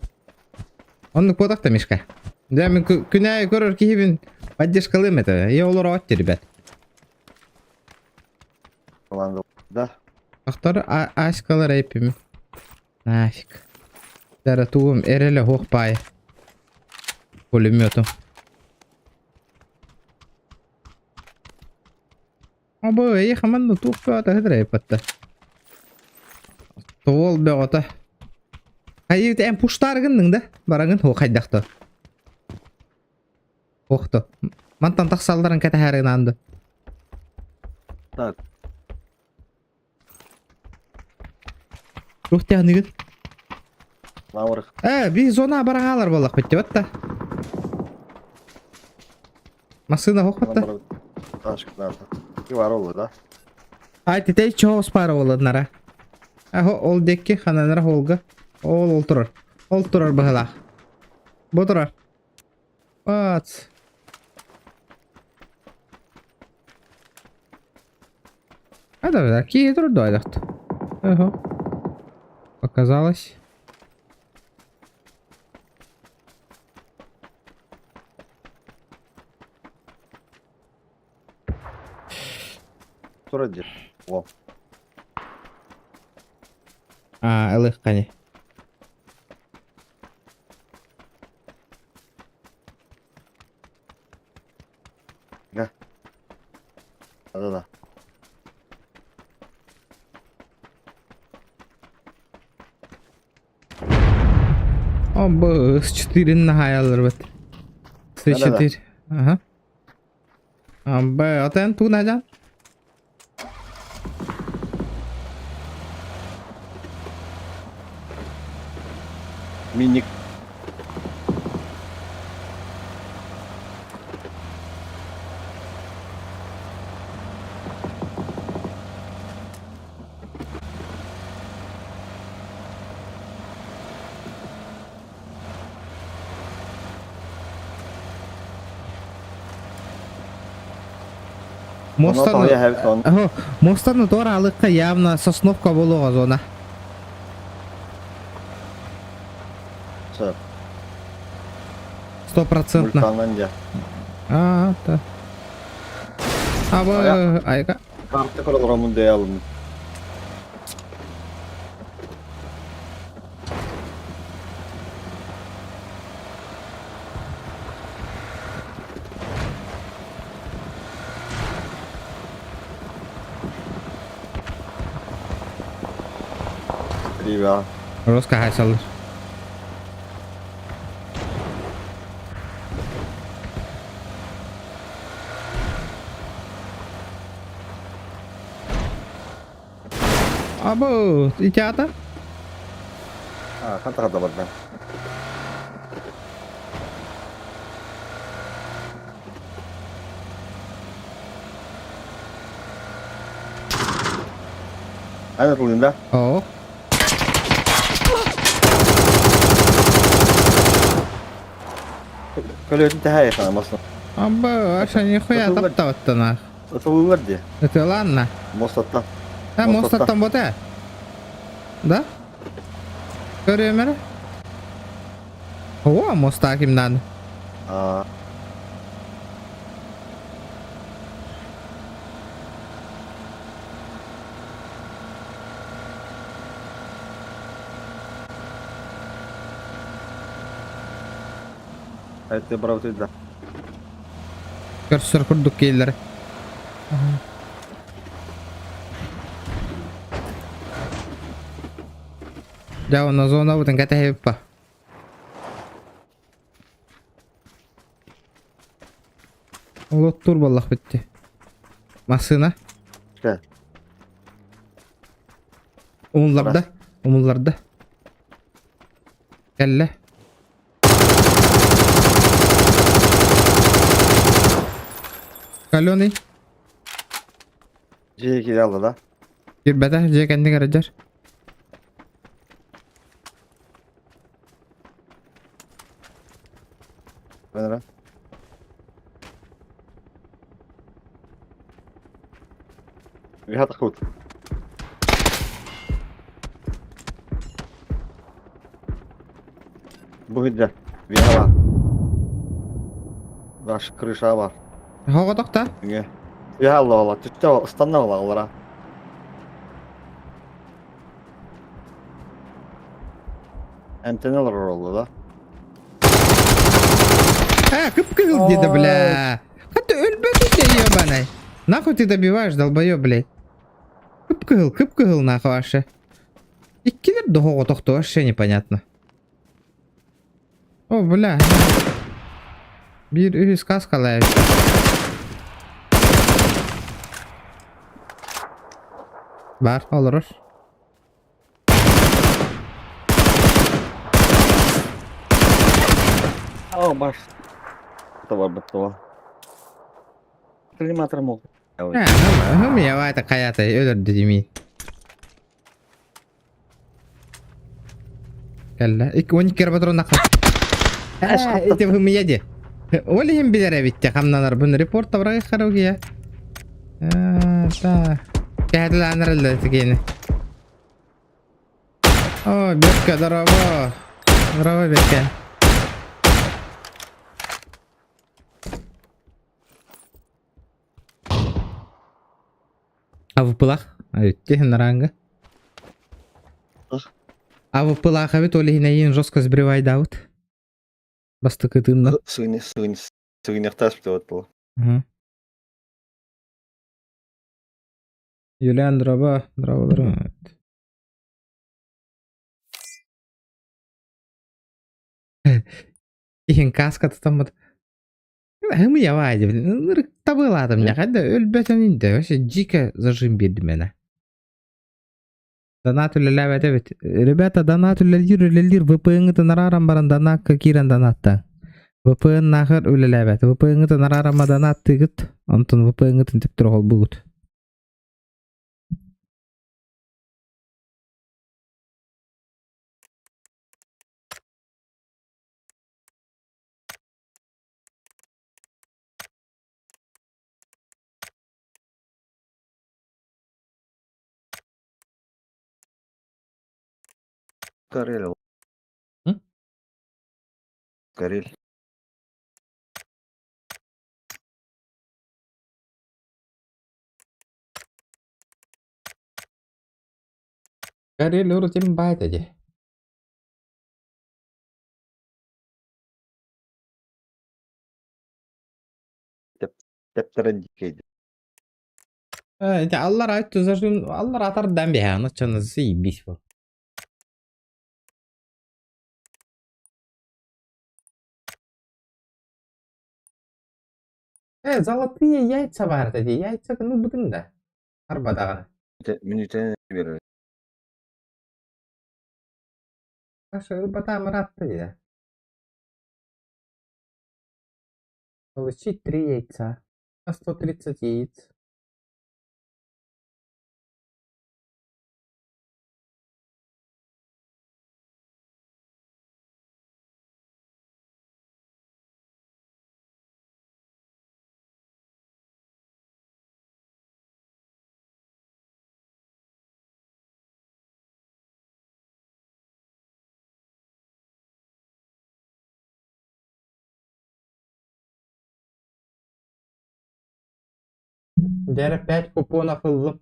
Оннук буотах Мишка. Да, мин күнәй көрөр киһибин поддержкалыым это. И олор отте, ребят. Да. Ахтар аськалар эйпими. Нафиг. Дара тугум эреле хуох пай. Пулемету. Абы, эй, хаман тух бөҕөтө хыдыр эппатта. Туол бөҕөтө. Хайы эн пуштаргынның да барагын хо хайдахты. Охто. Мантан тахсалларын кэтэһэрин анды. Так. Тух тяныгын. Лаврых. Би зона барагалар болақ бітті батта. Машина хохпатта. Ташка да. Ай, тетей чоғыз пара боладнара. Ахо, ол декки хананара холга. Ол ол турар. Ол турар быһылаах. Бу турар. Бац. А да, какие турду Ага. Показалось. Турар дии. О. А, ылых кани. Да да. О, б, С4 нагаялар бит. С4. Ага. А, Б, атен ту нажан. Миник. Мостан, мостан туора алыкка явно Сосновка буолуоҕа зона. Сөп. Стопроцентно. Мультанан дьэ. А, та. Аба, айга. Карта көрөлөрөмун дэйалым. Привет. Роска хайсалыр. Абы, итята? А, хата барда. Ана тулында? О. Көлөтүн тэһэ хаамасын. Абы, аша нихуя таптабаттана. Ытылылар ди. Это ладно. Мостаттан. А, мостаттан бота. Да? Көрүөмөрө? О, моста кимнан. А. Это брав да. Көрсөр курдук келлер. Дьэ, онно зонабытын кэтэһэбиппа. Олоттуур буоллахпыт дии. Массыына. Чэ. Умулларда. Умулларда. Кэллэ. Каленый. Дьиэ киирэ алла да? Кирбэтэ, дьиэ кэннигэр дьэр. Бэнэрэ. Виһат хут. Бу хиддэ. Виһа бар. Баш крыша бар. Хоҕотох да? Үҥэ. Виһа алла ола. Түттэ ыстанна ола олара. Эмтэнэ олорор олла да. А, кып-кызыл где-то, бля. А ты өлбөтү де, ебаный. Нахуй ты добиваешь, долбоёб, блядь. Кып-кызыл, кып-кызыл нахуй вообще. Иккилер доҕоҕотохто вообще непонятно. О, бля. Биир үһүс каскалаев. Бар, олорор. О, баш. Барбыт това. Климатор мол. Хым хайата өлөрдү димин. Кэллэ. Ик 12 патрон нахуй. Ити хым яди. Ол иһин билэр эбитте хамнанар бун репорт табрай харугия. Та. Кэһэтилээнэр тигени. О, Бекка, здорово. Здорово, Бекка. А в пылах? Айтте наранга. А в пылах авит оли хинайин жестко сбривай даут. Бастыкытынна. Сыгыны сыгыны сыгынехтас бит был. Юлиан, здорово. Здорово, здорово. Ихин каска тутаммыт. Хымы явай блин. Табыладым не қайда өлбөтөн инде. Вообще дико зажим берди мені. Донат үлеләбәт эбит. Ребята, донат үлелир үлелир VPN-гытын араран баран донатка кирен донатта. VPN нахыр үлеләбәт. VPN-гытын арарама донат тыгыт. Онтон VPN-гытын тип тургол бугут. Карель. М? Карель. Карель урут имба этэ дии. Тэптэрэн диккэй. Ити аллар өттү зажим аллар атардан биһээн оччону заебись был. Золотые яйца баар этэ дии. Яйца ылбытыҥ да? Арбадаҕына. Мүнүүтэ биэрэр. Саша ылбатаам ыраатта дии. Получить три яйца. На 130 яиц. Дьэ пять купонов ыллым.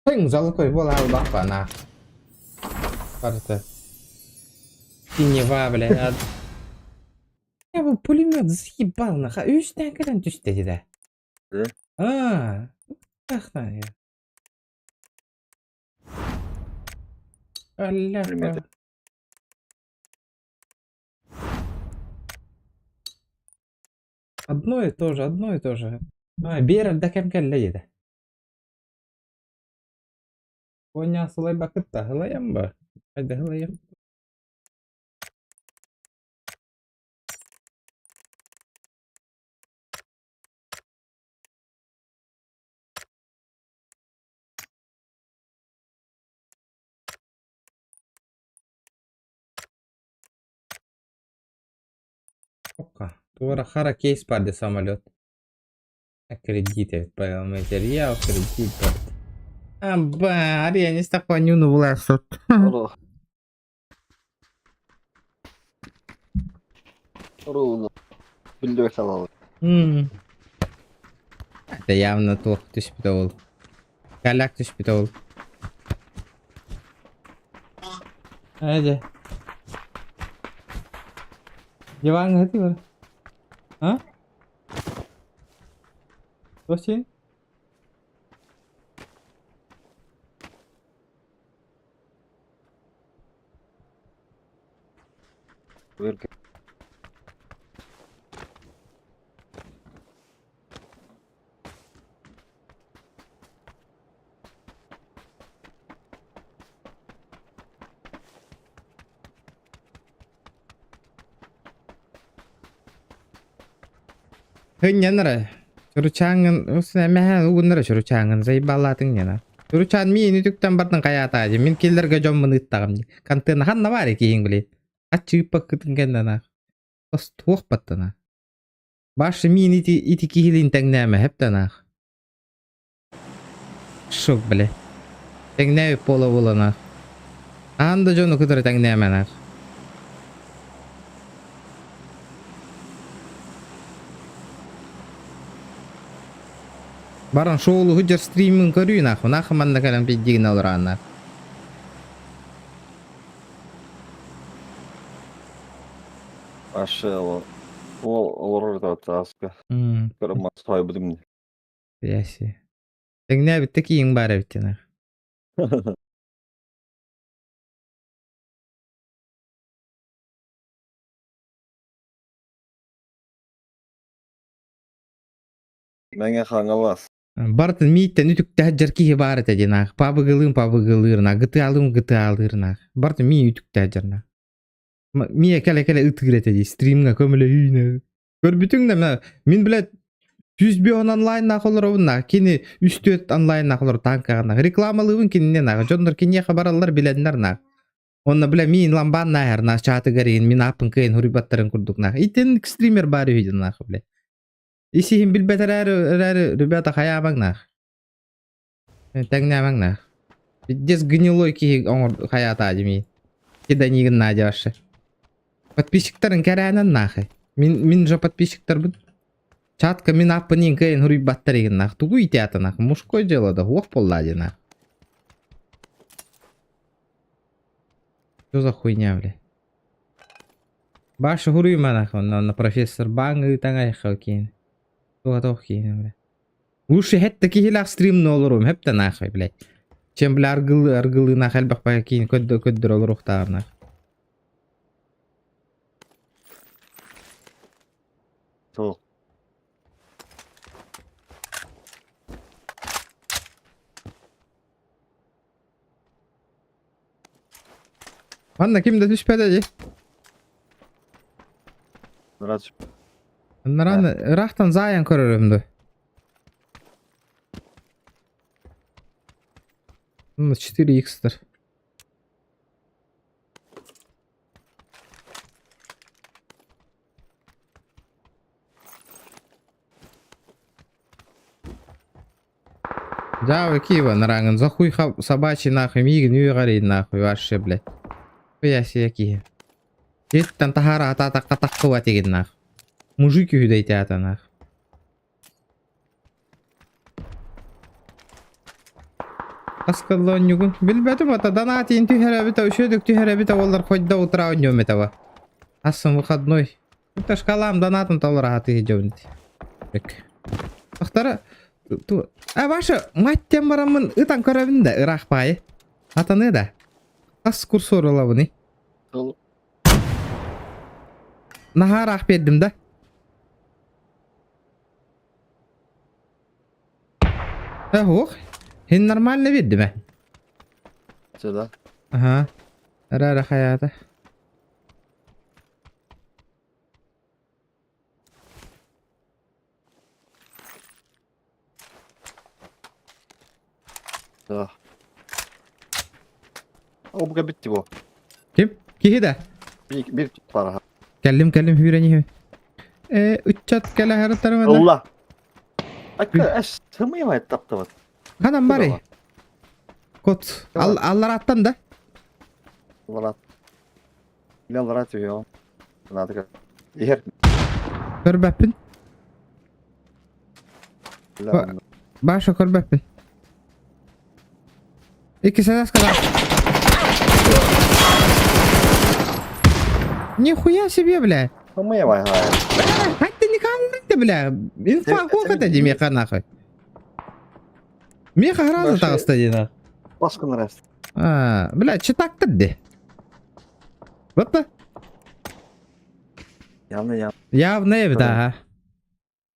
Тыҥ золотой буола албаппа на. Барыта. Синева, бля. Я бу пулемет заебал нахуй. Үстэн кэлэн түстэ дии Да? А, тахна я. Аллах. Пулемет. Одно и то же, одно и то же. А, биэр да кэм кэллэ диэтэ. Оня сылайбаккыт да сылайан ба? Хайда сылайан? Ока. Туора хара кейс баар дии самолет. Кредит эбит материал, кредит барыта. Аба, Арианис такой булаасут. Ровно. Биллибэт салалар. Это явно туох түспүтэ ол. Каляк түспүтэ ол. Эдэ. Диваҥҥа сытыы бар. А? Туох Хынньан эрэ. Чуручааҥҥын мэһээн угуннара чуручааҥҥын заебалаатыҥ ньана. Чуручаан миин үтүктэн бардын хайаатаа дии. Мин киллэргэ дьоммун ыыттаҕым дии. Контент ханна баар киһиҥ блин. Аччыыппаккытын кэннэ наах. Туох баттана. Башы миин ити ити киһилиин тэҥнээмэ хэптанаах. Шок бля. Тэҥнээбит буола буоланаах. Аан да дьону кытары тэҥнээмэнаах. Баран шоулуһу дьэр стримин көрүү нахуй. Нахуй манна кэлэн пиздигин олорааннар. Ашы ол олорор да тааска. Көрө мас хайбытым. Яси. Тэҥнээбит кииҥ баар эбит нах. Мэҥэ Хаҥалас. Барытын мииттэн үтүктэһэр дьэр киһи баар этэ диэн аах. Пабыгылыын пабыгылыыр гытыалыын гытыалыыр наах. Барытын миин үтүктэһэр дьэр наах. Миэ кэлэ-кэлэ ытыыр этэ дии стримҥа көмөлөһүүнэ. Көрбүтүҥ да мин блядь. 105 онлайннаах олоробун наа. Кини 3-4 онлайннаах олорор танкаҕа наа. Рекламалыыбын кинини наа. Дьоннор киниэхэ бараллар билэннэр наа. Онно бля миин ламбаан нааһар наа чаатыгар иһин мин ааппын кыайан хуруйбаттарын курдук наа. Итин стример баар үһү дьон наа бля. Ис иһин билбэт эрээри эрээри ребята хайаабаҥ наах. Тэҥнээмэҥ наах. Пиздец гнилой киһи оҥор хайаатаа димии. Киданигин Надя вообще. Подписчиктарын кэрээнэн нахай. Мин, мин же подписчиктарбын. Чатка мин ааппын иин кыайан хуруйбаттар игин нах. Тугу итята нах. Мужское дело да уох буолла дии нах. Что за хуйня, бля? Баша хуруйма нах, онно профессор баң ыытаҥ айха киин. Туга тоох киин, бля. Лучше хетте киһилээх стримны олоруом хепте нахуй, блядь. Чем, бля, аргылы, аргылы нах элбэх бая киин көддөр көддөр олоруохтааҕар нах. Суох. Манна ким да түспэтэ дии. Раз. Аннаран ыраахтан заайан көрөрүм дуу. 4x-тар. Дьаабы Киева нарааҥын за хуй собачий нахуй миигин үөҕэрийн нахуй вообще блядь. Хуя себе киһи. Дьиэттэн таһаара атаатахха таххыба тигин нах. Мужик үһү дэйтээтэ нах. Аскалла онньугун. Билбэтим ата донатин түһэрэбит үчүөдүк түһэрэбит олар хоть до утра онньуом этава. Асын выходной. Это шкалам донатом толор аһаты дьон. Так. Тахтара ту А ваша мать тем бараммын ытан көрөбүн да ыраах баайы. Атаны да. Тас курсор ылабыны. Ол Наһаа ыраах биэрдим да. Э, ох. Хин нормально биэрдим э. Сюда. Ага. Ара хаята. Да. Обга битти бу. Ким? Киһи да? Bir, bir para. Кэллим кэллим сүүрэн иһэбин. Э, ыччат кэлэ сырыттарым ана. Ылла. Акка эс сымыйма таптыбыт. Ханан барый? Кот. Ал аллараттан да. Алларат. Мен алларат үйөм. Надо. Иһэр. Көрбөппүн. Баша көрбөппүн. Икки сэнэс сказал. Нихуя себе, бля. Сымыйма Хатты не ты, бля. Инфа это меха нахуй. Меха граза таҕыста дии Баскын раз. А, бля, читактыр ди. Вот да. Явно явно. Явно эбит, ага.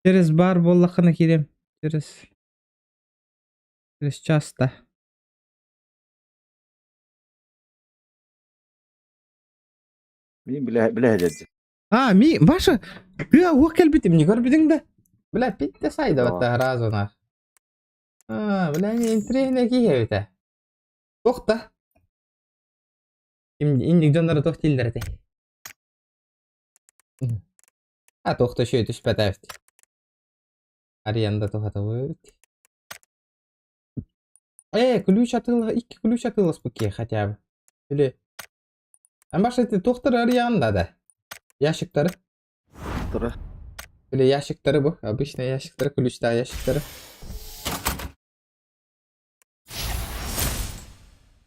Через бар буоллаххына киирем. Через... Через часто. Мин билэ билэ деді. А, ми, Маша, тыа уох кэлбитим, не көрбүтүҥ да? Бля, питте сайда батта сразу нах. А, бля, не интересно киһи эбитэ. Туох да? Инник дьонноро туох дииллэр этэй? А туох да үчүгэй түспэтэ эбит. Аренда туһатабыт. Э, ключ атыыла, икки ключ атыыласпыт киһи хотя бы. Или... А Маша, ты туохтары арыйаҕын да да? Ящиктары. Тура. Или ящиктары бу. Обычные ящиктары, ключтаах ящиктары.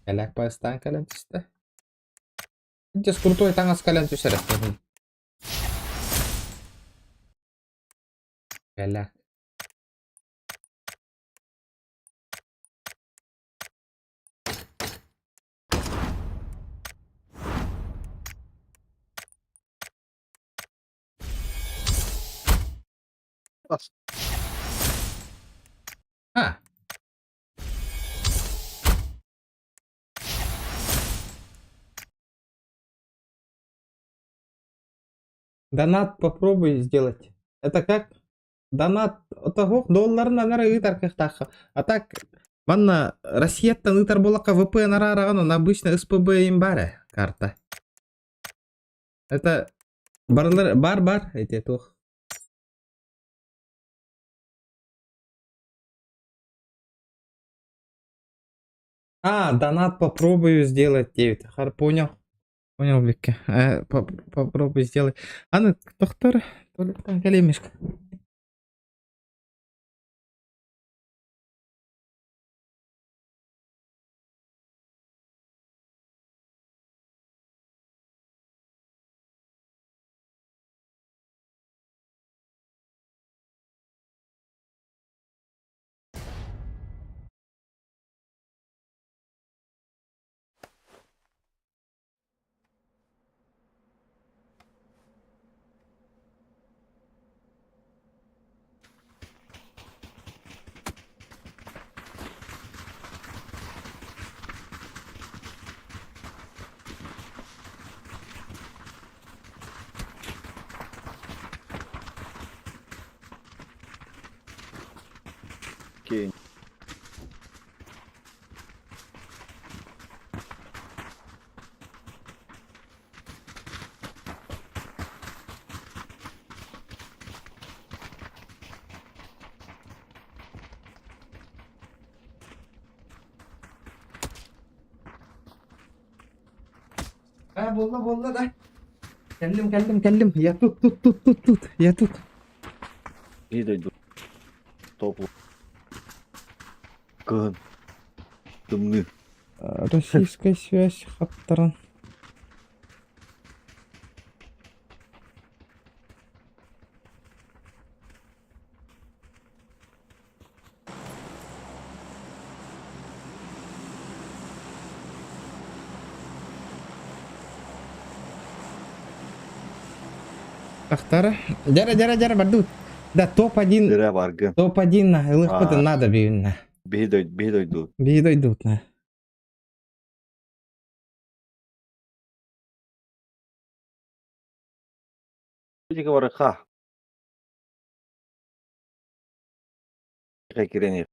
Кэлээк бастаан кэлэн түстэ. Дьэ, крутой таҥас кэлэн түсэр. Кэлээк. Бас. А. Донат попробуй сделать. Это как? Донат того долларынан эрэ ыытар кыахтаахха. А так манна Россияттан ыытар буоллахха VPN араараҕын он обычно СПБ им баар ээ карта. Это барылар бар бар эти туох. А, донат попробую сделать 9. Хар понял. Понял, Викки. Попробуй сделай. Аны тохтор, туалеттан кэлиэмишка. Киэҥ. А, буолла, буолла да. Кэллим, кэллим, кэллим. Я тут, тут, тут, тут, тут. Я тут. Биир дойду топ кыһын тымныы. Российская связь хаптаран. Тахтара. Дьара, дьара, дьара, бардут. Да, топ-1, Дырэ баргын. топ-1 на, ылыхпытын А. надо бивинна. Биһи дойду, биһи дойду. Биһи дойдубут на. Диги барыха. Кирени.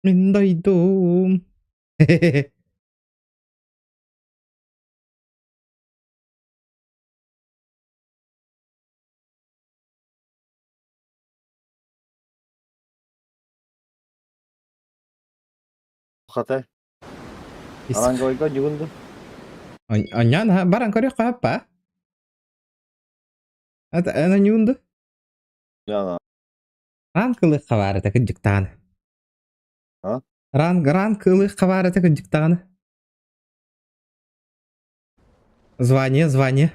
Мин дойдум. Хата. Аранговойга дьугунду. Оньян баран көрүөххэ хаппа. Ата ана ньуунду. Яна. Ран кылык хабаарата кыдьыктаҕына. А? Ран ран кылык хабаарата кыдьыктаҕына. Звание, звание.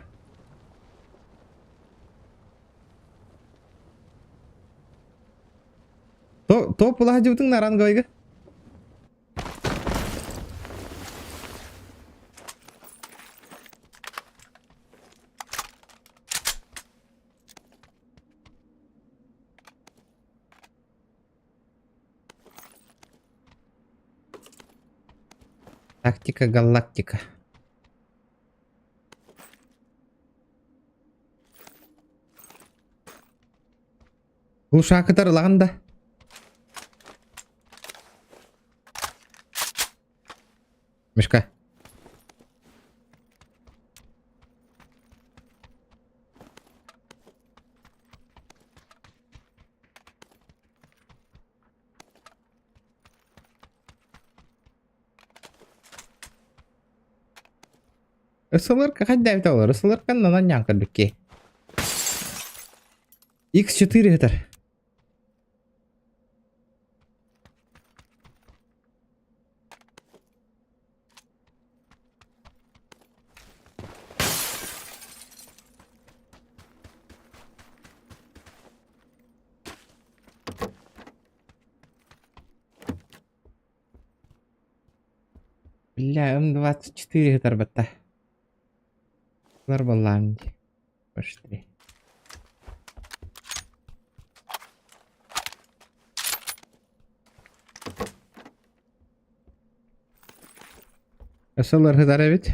То топ улаһа на ранговойга. Тактика галактика. Глушакытар ылаҕын да. Мишка. Ысылырка хаддээбитэ олор. Ысылыркан нанан ньаан көрбүккэ. X4 ыытар. Бля, М24 ыытарбатта. Лар баллаам дии. Пошли. Өссө ыларһытар эбит.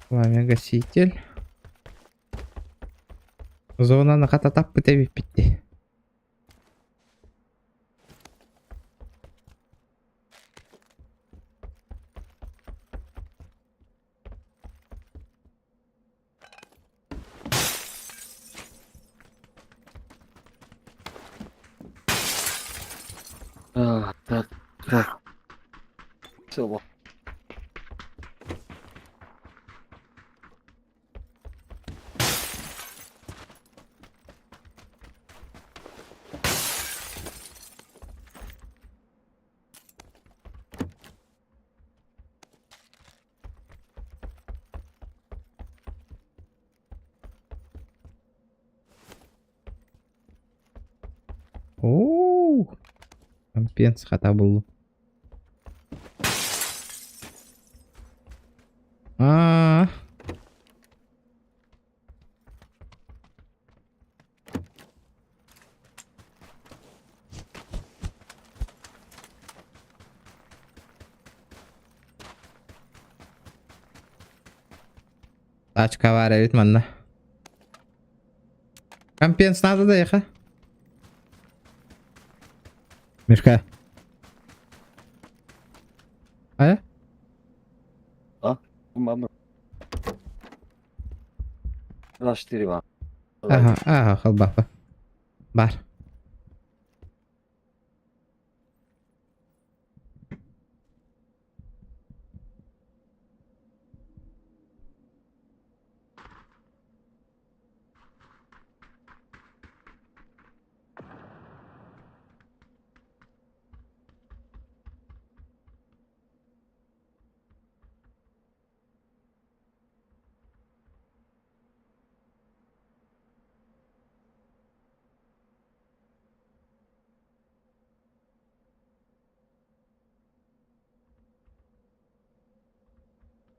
Пламя-гаситель. Зонаны хата таппыт эбиппит дии. А, так, так. Все, Оо, компенс хата буллум. Аа. Тачка баар эбит манна. Компенс надо да эйиэхэ? Мишка. Хайа? Мама. 24 бар. Ага, ага, холбапа. Бар.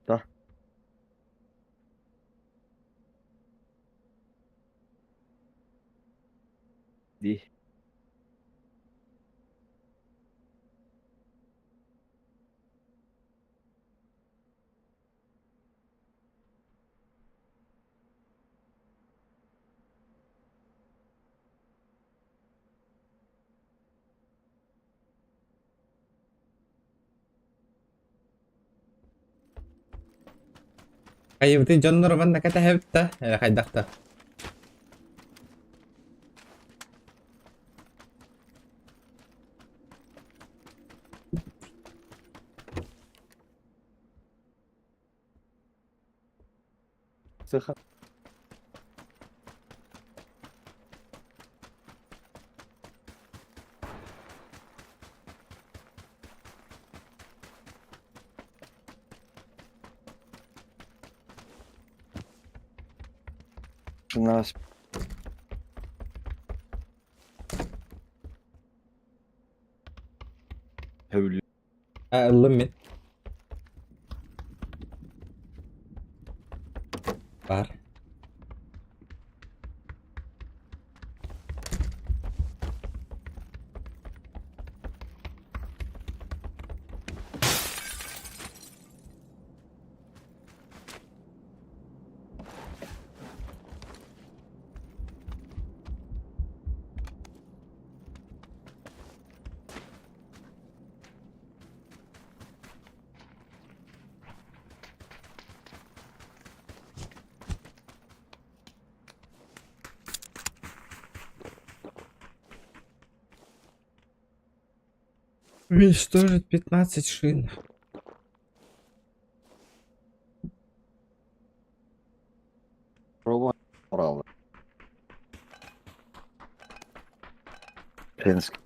Да. Дии. Хайыбытын дьоннор манна кэтэһэбит да, э, хайдах да. Сыха. Нас. Һөбүлүү. Э, ыллым мин. Бар. Уничтожить 15 шин. Пробуй. Правда. Пенск.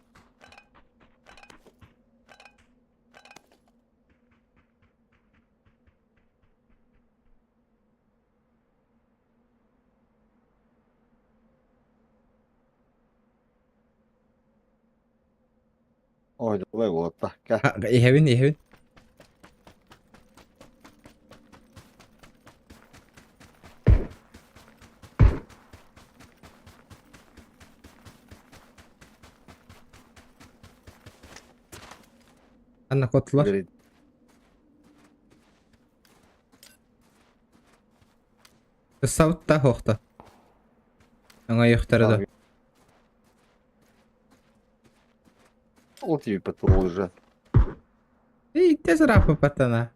Ой, давай вот так. Иһэбин, иһэбин. Ханна куоттулар? Ыссабыт да суохта. Өҥөйүөхтэрэ да. Ол тебе патрул уже. Эй, те сарапы патана.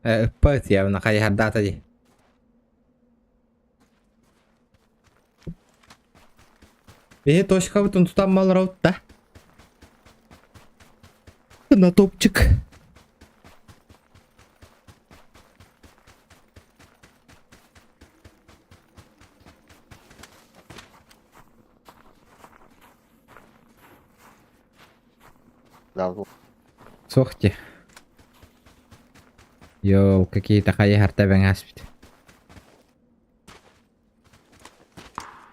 Ыппыт явно хайыһардаата дии. Биһи точкабытын тутан малыраут да. На топчик. Суох дии. Йоо, какие-то хайыһар тэбэҥ ааспыт.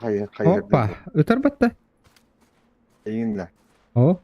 Хайа, хайа. Опа, ытар батта. Эйин да. О.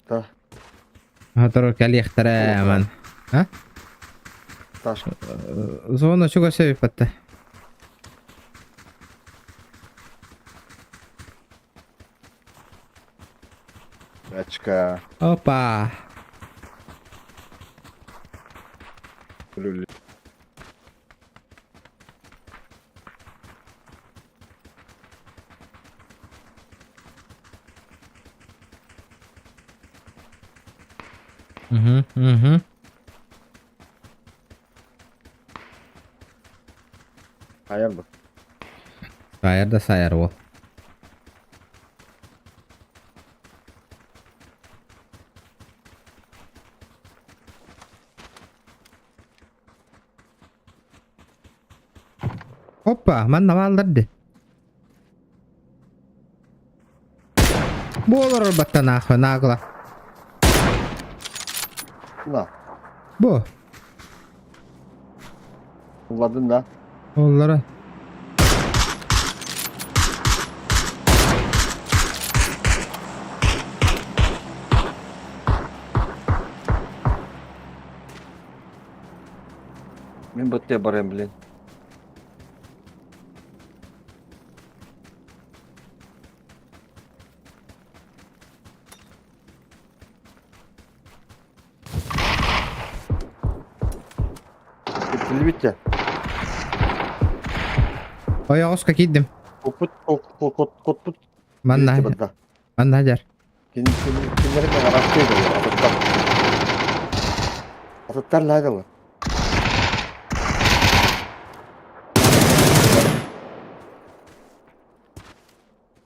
Та Сотору кэлиэхтэрэ аман. А? Таш. Зона чугас эбиппэтте. Ачка. Опа. Люли. Угу, угу. Хайар бу. Сайар да сайар уол. Опа, манна бааллар ди. Бу олорор баттанаах наагла. На. Бу. Улладын да. Оллара. Мин бытте барам, блин. Билбитте. Ойоҕоско киирдим. Коппут, кот, коппут. Манна, манна дьэр. Кинилэр араптыыр атыттар. Атыттар лаагалы.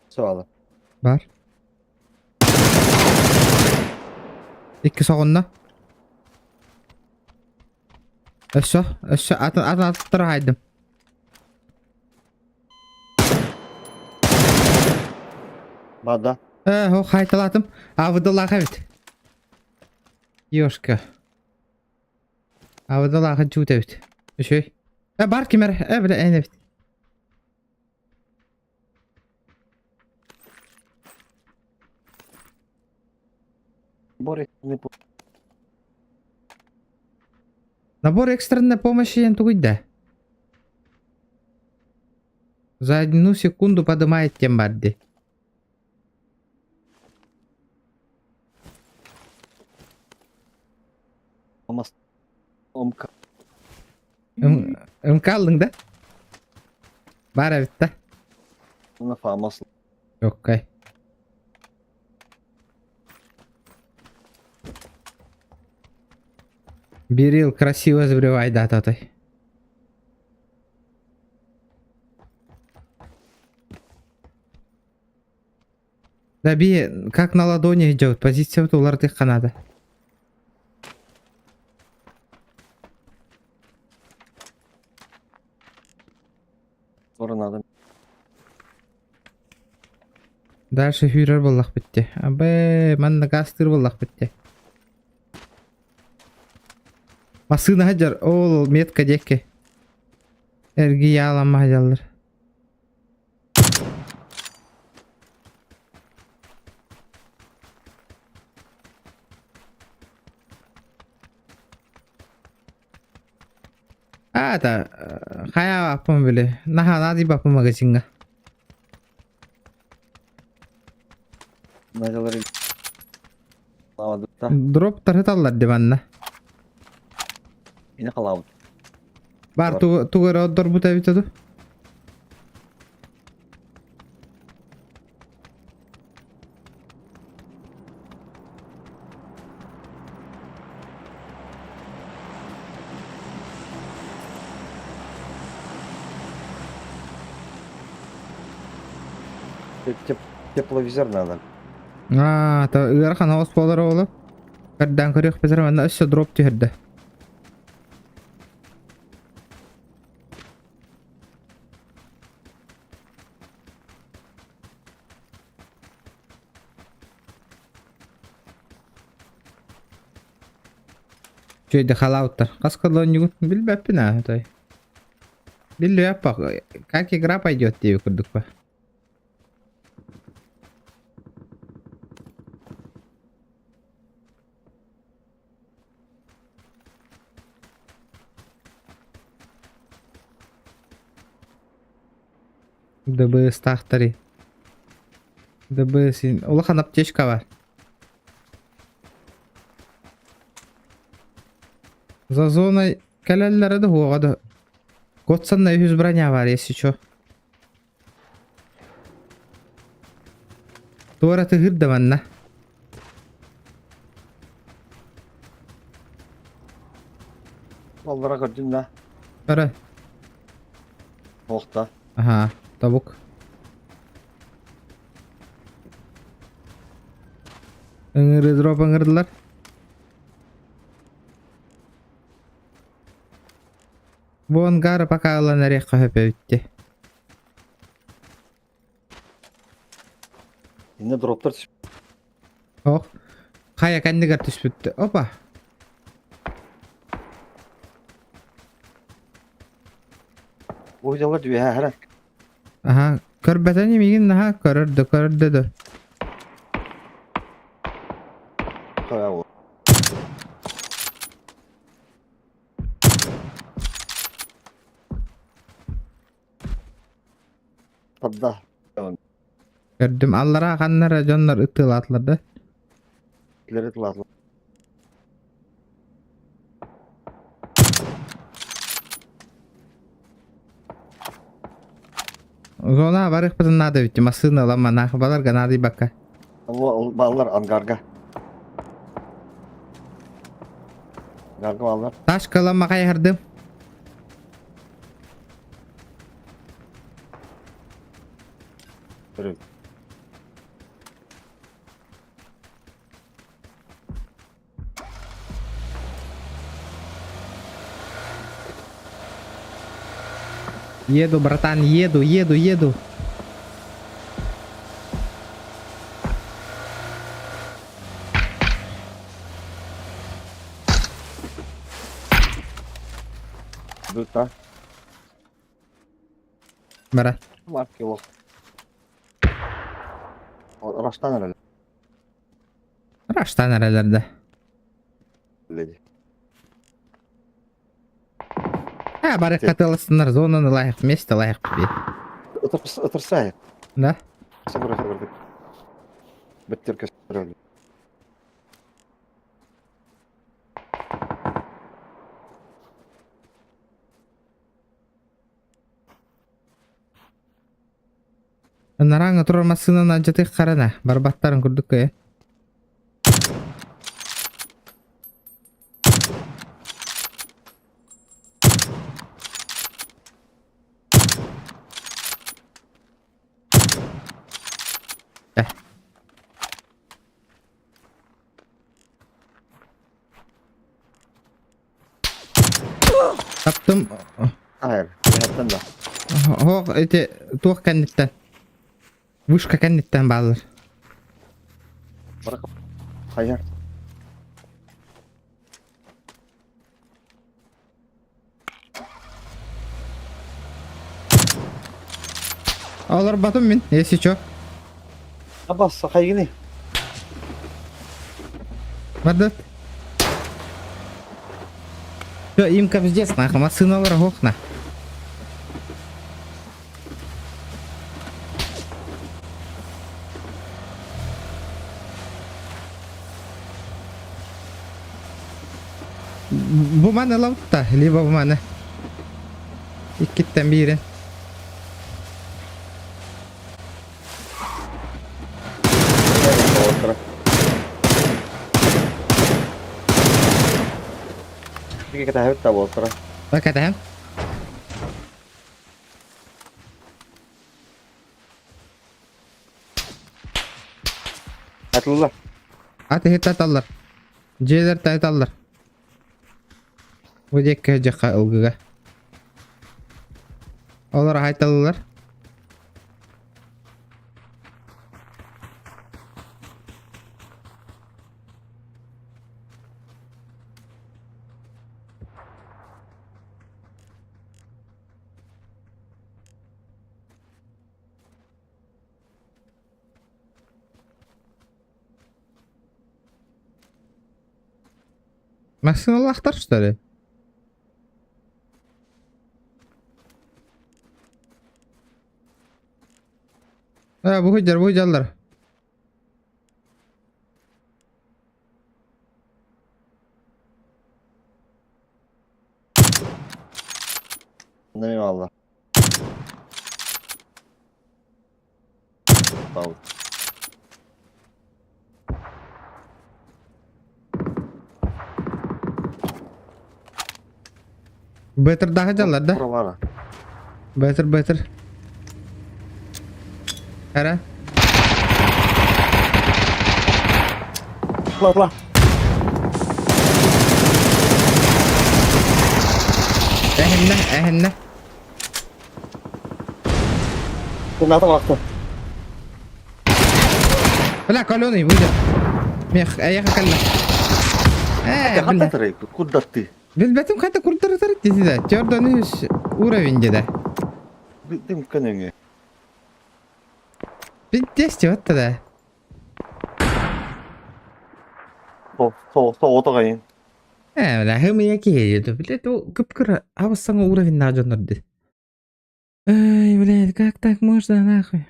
Суала. Бар. Икки соҕунна. Өссө, өссө атын атын аттара хайдым. Бада. Э, о, хайталатым. Абыдылаах эбит. Ёшка. Абыдылаах чуут эбит. Үчүгэй. Э, бар ким эрэ. Э, бile эн эбит. Борис не Набор экстренной помощи диэн тугуй да? За одну секунду подымает тем барды. Омка. МК алдың да? Бар эбит да? Фамас. Окей. Берил красиво сбривай да татай. Да би, как на ладони идет, позиция вот улардыхха надо. Скоро надо. Дальше фюрер буоллах битте. Абэ, манна гастыр буоллах битте. Массыына сылдьар, ол метка диэки. Эргийэ аламма сылдьаллар. А, это, хайа аппам били. Наһаа наадыйбаппын магазиҥҥа. Надялары. Лавадытта. Дроп тарыталлар дии манна. Ини халаабыт. Бар тугу эрэ ордорбут эбитэ дуу? Тепловизор надо. Аа, то ыарахан оҕус буолар оҕолор. Көрдөөн көрүөхпүт эрэ манна өссө дроп түһэрдэ. Үчүгэй халауттар. Хас колонньугун билбэппин аа той. Биллибэппах. Как игра пойдет диэби курдук ба. ДБС-таахтарый. ДБС улахан аптечка бар. За зоной кэлэллэрэ да уоҕа да Готсонна үһүс броня бар, если чё. Туора тыһыр да манна. Баллара көрдүм да. Көрө. Охта. Аха, тобук. Ыҥырыы дроп ыҥырдылар. Бу ангары пока ылан эриэххэ сөп эбит Инне дроптар Ох. Хайа кэннигэр түспүттэ. Опа. Бу дьаллар түһэ Аха. Көрбөтөн миигин наһаа көрөр да көрөр да. Хайа Падда. Көрдүм. Аллара ханнара дьоннор ытыалаатылар да. Илери тылаатылар. Зона барыахпытын наада эбит. Массыына ыламма наахыбаларга наадыйбакка. Баллар ангарга. Ангарга баллар. Ташка ыламма хайыһардым. Көрүм. Еду, братан, еду, еду, еду. Дута. Бара. Бар кило. Раштан эрэ. Раштан эрэлэрдэ. Леди. А, бары катылысыннар зонаны лайық место лайық би. Ытырсай. Да? Сабыр сабыр. Беттер көстөрөлү. Нараҥа турар массыынаны алдьатыах харана, барбаттарын курдук ээ. Э. Ыттым. Хайыр, хайаттан да. Оһох ити туох кэнниттэн. Вышка кэнниттэн бааллар. Барак. Хайар. Олорботум мин, если чё. Абас, хайгини. Бардат. Все, им капздец, нахуй, массыналар охна. Бу маны ылабыт либо бу маны. Иккиттэн биирин. Кэтэһэн. Атылла. Ат иһит аталлар. Дьиэлэр тайталлар. Бу диэкки дьахха ылгыга. Олор аһайталлар. Массыыналаахтар что ли? А, бу сылдьар, бу сылдьаллар. Eyvallah. Sağ ol. Бэтр сылдьаллар да? Бара. Бэтр, бэтр. Ара. Ла, ла. Эһиннэ, эһиннэ. Тыната бакты. Бля, каленый выйдет. Мех, эйэхэ кэллэ. Э, бля. Хатта курдатты. Билбэтим хата курдары дии да. Төрдөн үс уровень деді. Дым көнөңө. Пиздец вот тогда. Со со со отогайын. Э, бля, хым я киһи Блядь, ол кып-кыра абыс саҥа уровень дьоннор дии. Эй, блядь, как так можно, нахуй?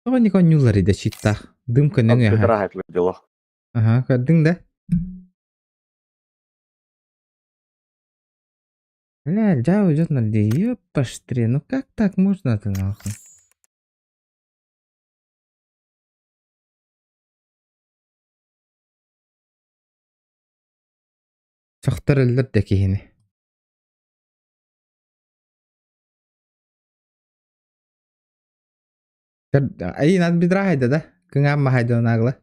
Тоҕо не конюлар иде читтах. Дымка нөҥө. Бедрахат дело. Ага, көрдүҥ да? Бля, дьау дьоннор дии, ёпаштри, ну как так можно-то нахуй? Сохтор өллөр да киһини. Ай, над бедра хайда да? Кыңаамма хайда нагла.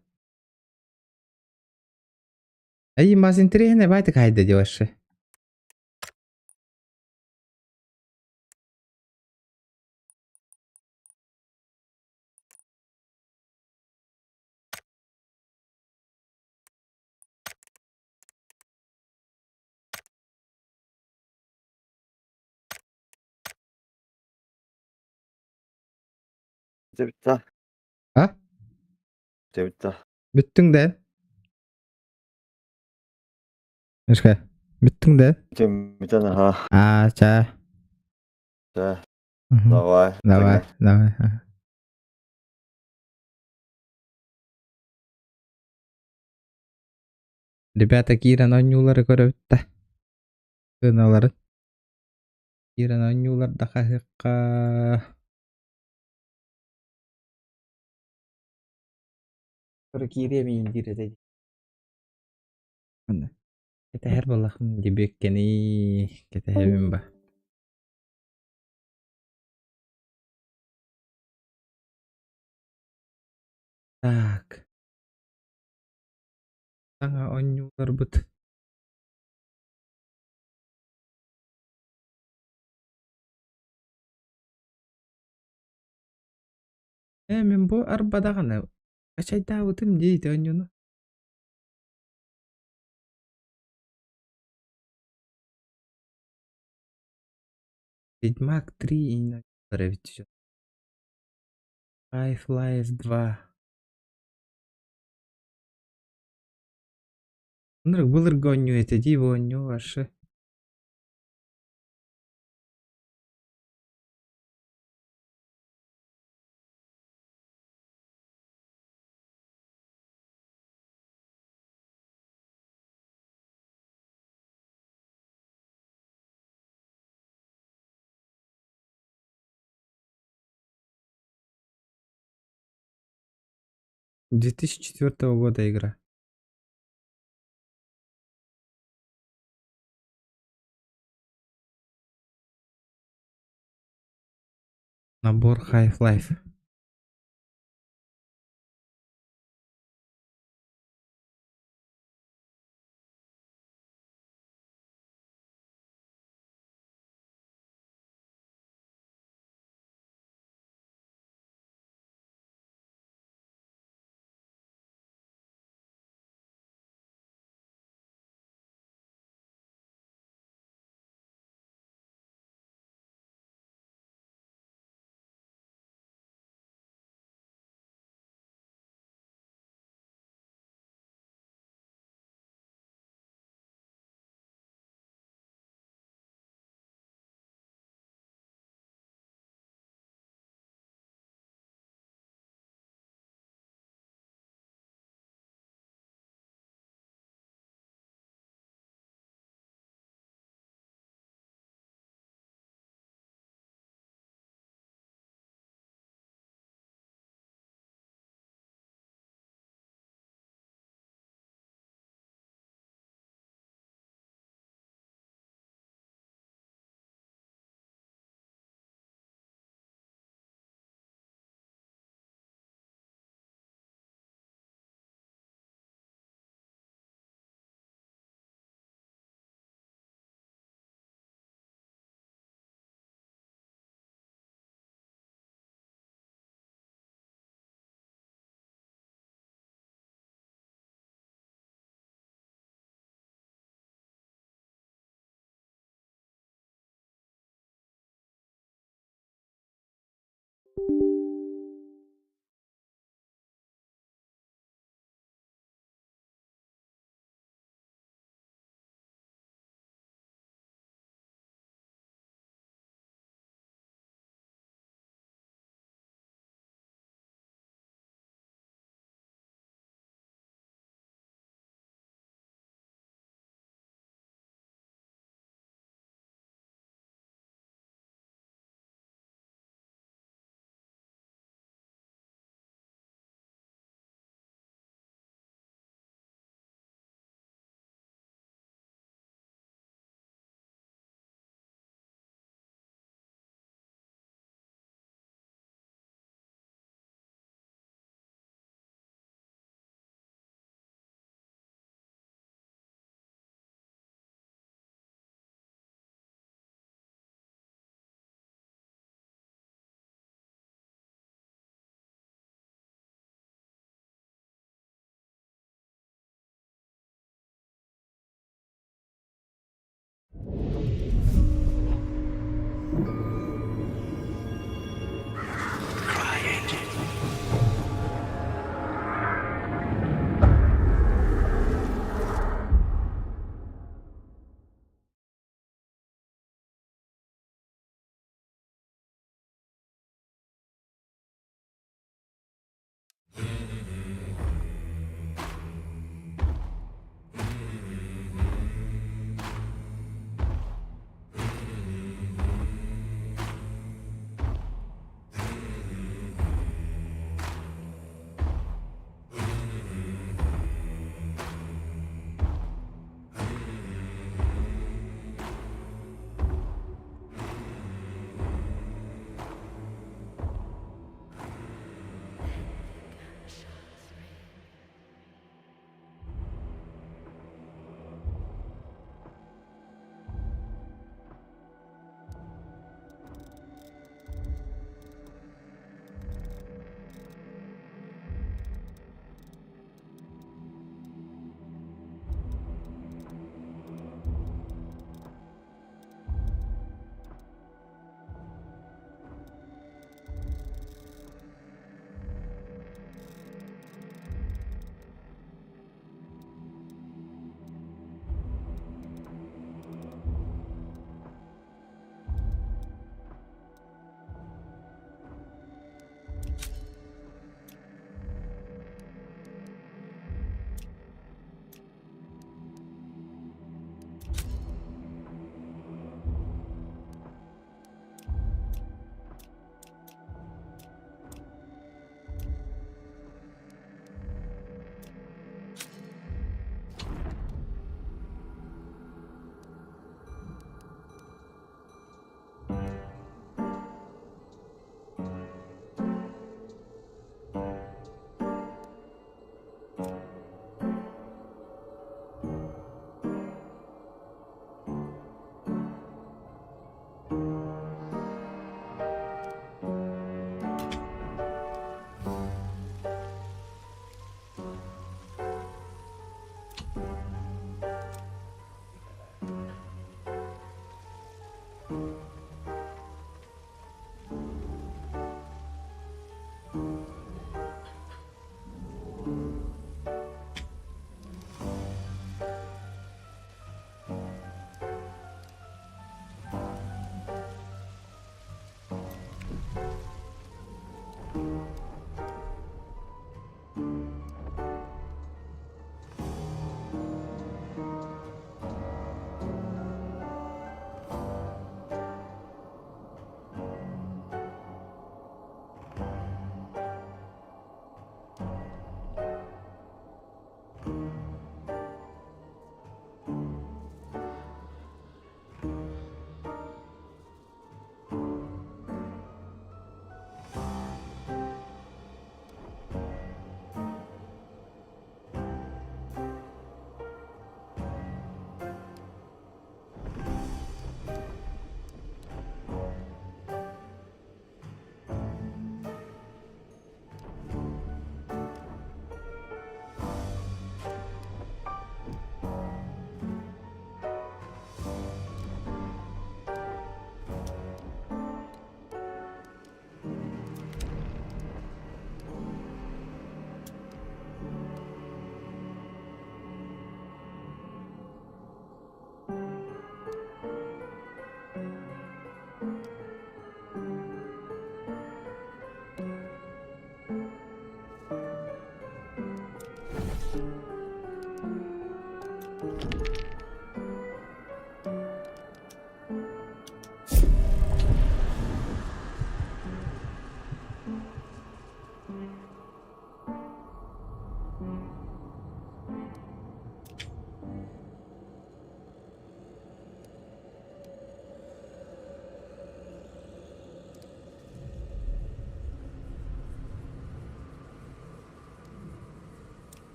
Ай, мас интересно, байтык хайда деваше. Bitti. А? Bitti. Бүттүҥ да? Мишка, бүттүҥ да? Bitti ha. А, ча. Да. Мгм. Давай. Давай, давай. Ага. Ребята, киирэн оонньуулары көрөбүт Сыналарын. Киирэн оонньуулар да хаһыахха. Киириэ миин диир этэ. Манна. Кэтэһэр буоллахым дибиэккэни кэтэһэбин ба. Так. Саҥа оонньууларбыт. Ээ мин бу арба даҕаны хачайдаабытым дии ити оонньууну. Ведьмак 3 эбит Half-Life 2. Ынырык былыргы оонньуу этэ дии бу оонньуу вообще. 2004 года игра. Набор Half-Life.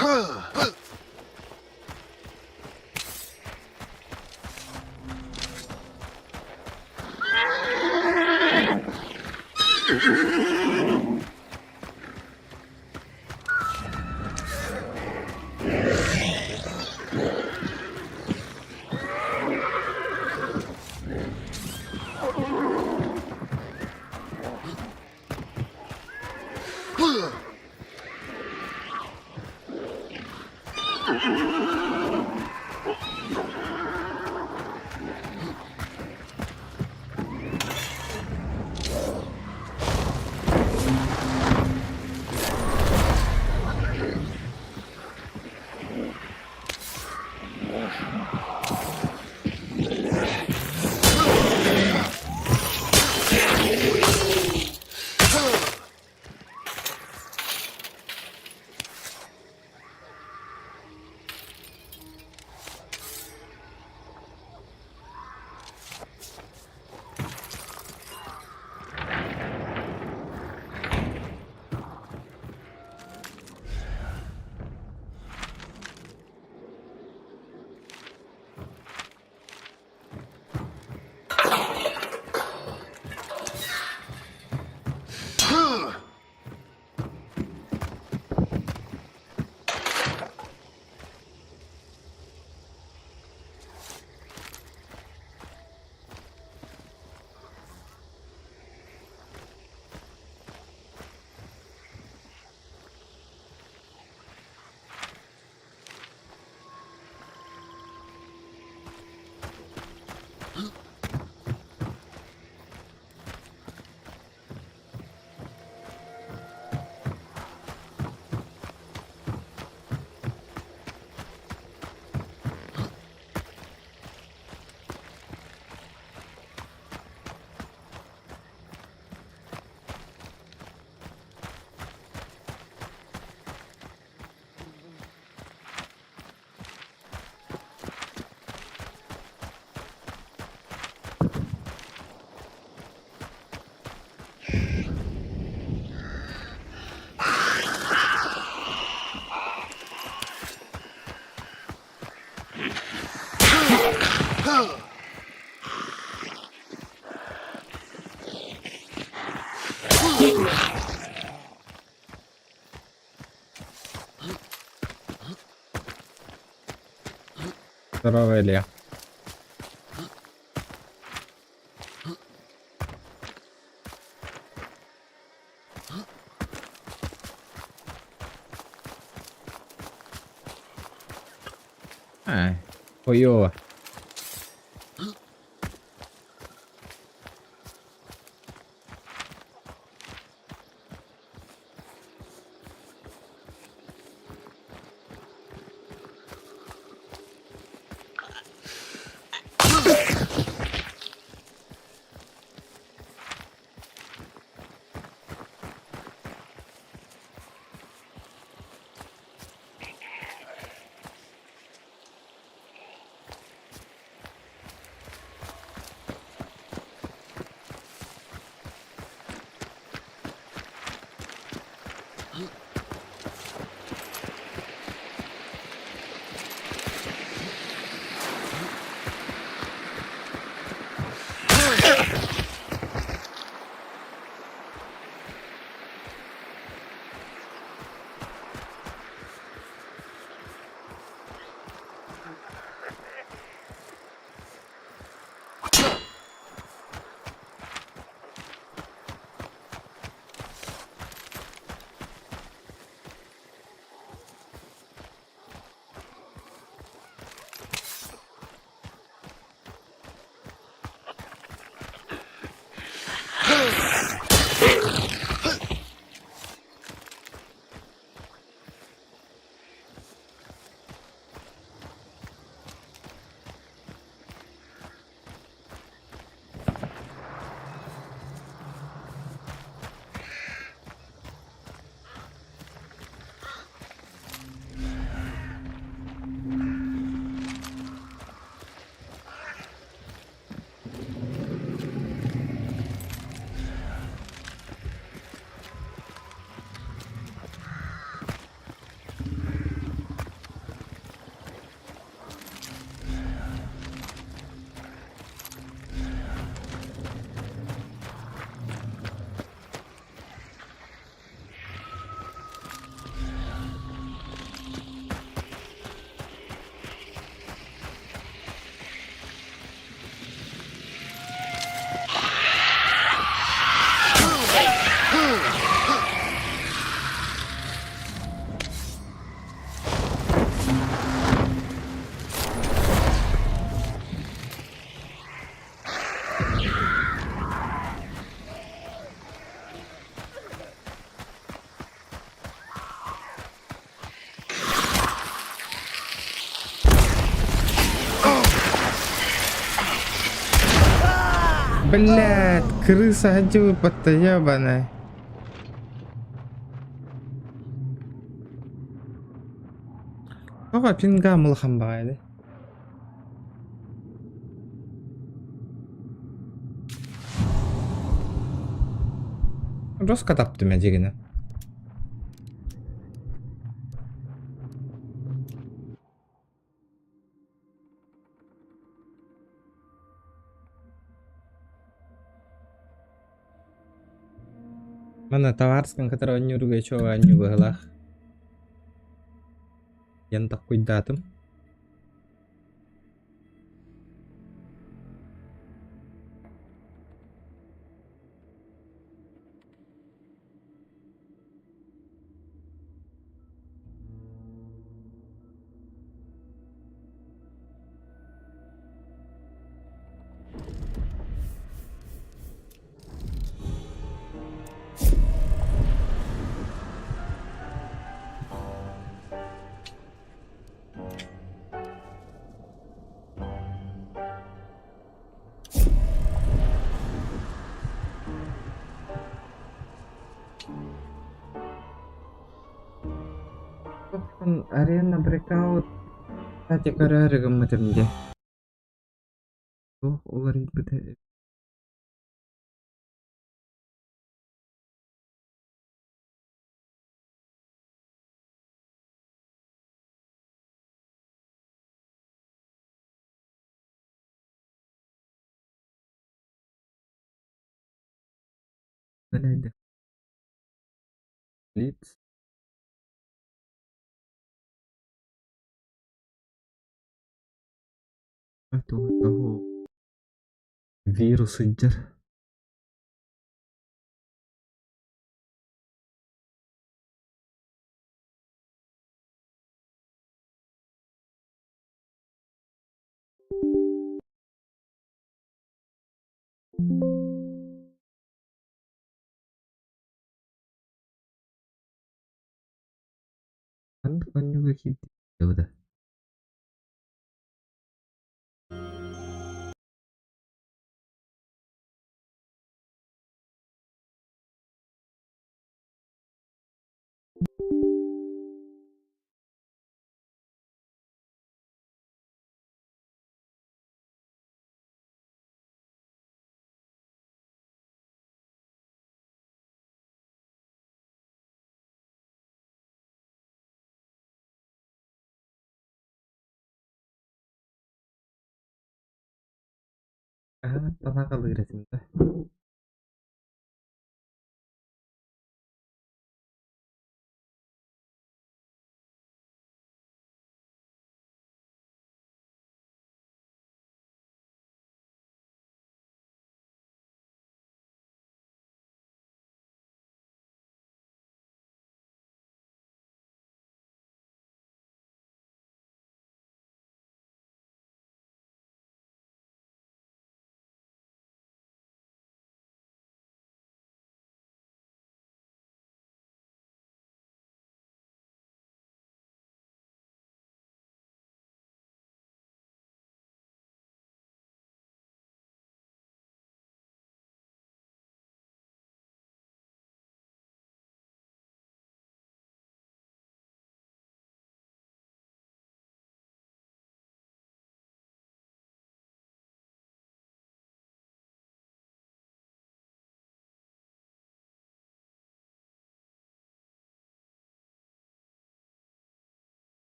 Huh. Здорово, Илья. А, хуёво. Блядь, крыса выпадта, ебаная. Тоҕо пинга улахан баҕайы. Жестко таптым эдьигини. Манна табаарыскын кытары оонньуурга үчүгэй оонньуу быһыылаах. Диэн толкуйдаатым. Арена Breakout кстати көрөөрү гыммытым дии. Туох уларыйбыта эбит Лиц. Вирус сылдьар. Ханнык оонньууга киирдэ Аһаҕас этим да.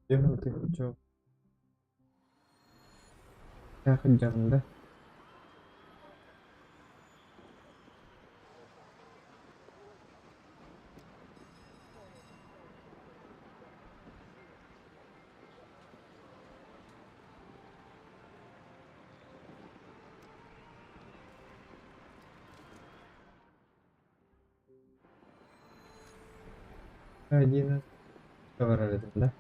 Дьон сылдьаҕын да? 11 барар этим да?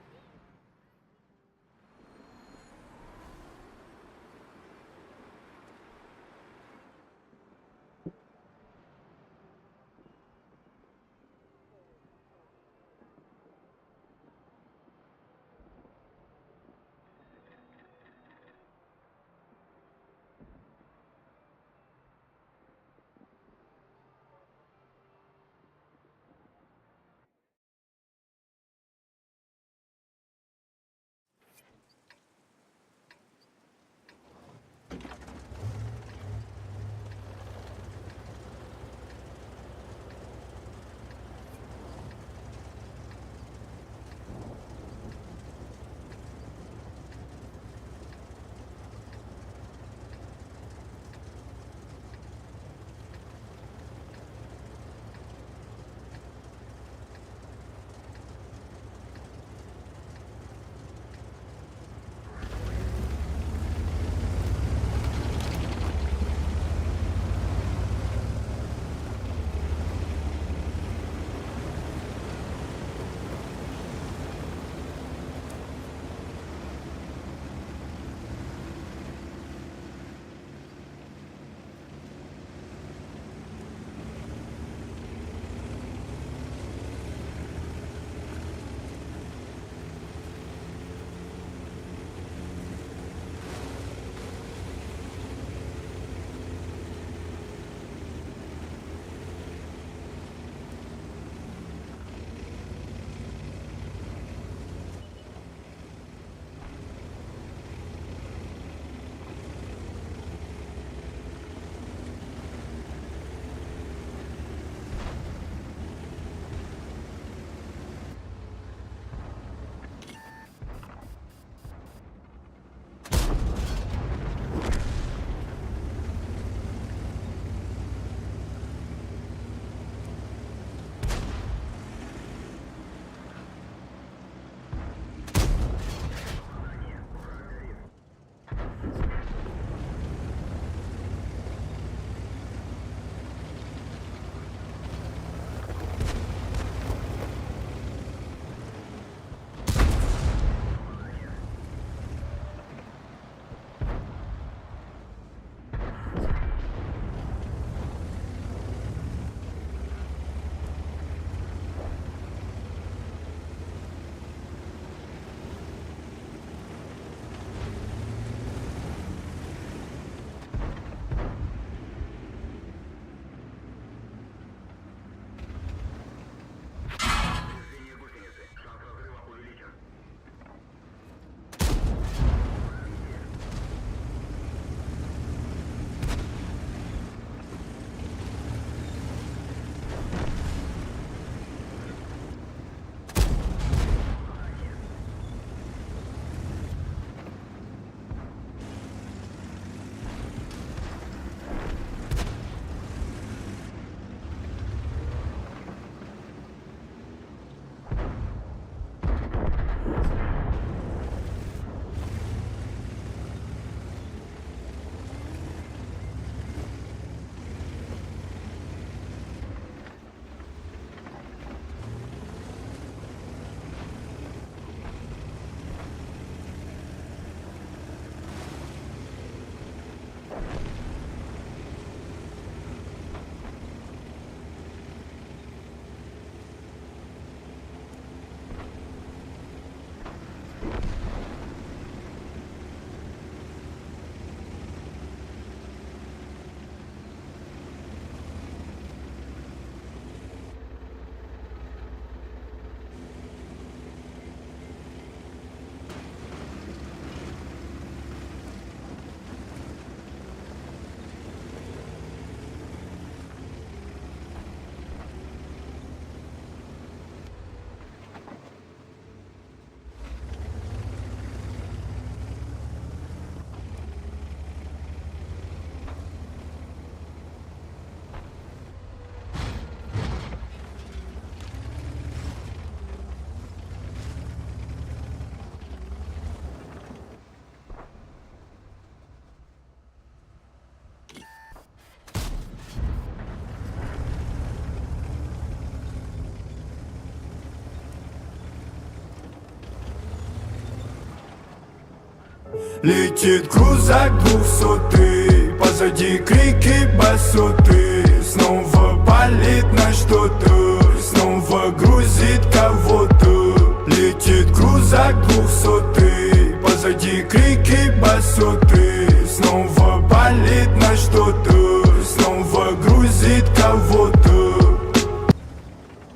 Летит крузак двухсотый, позади крики басоты. Снова палит на что-то, снова грузит кого-то. Летит крузак двухсотый, позади крики басоты. Снова палит на что-то, снова грузит кого-то.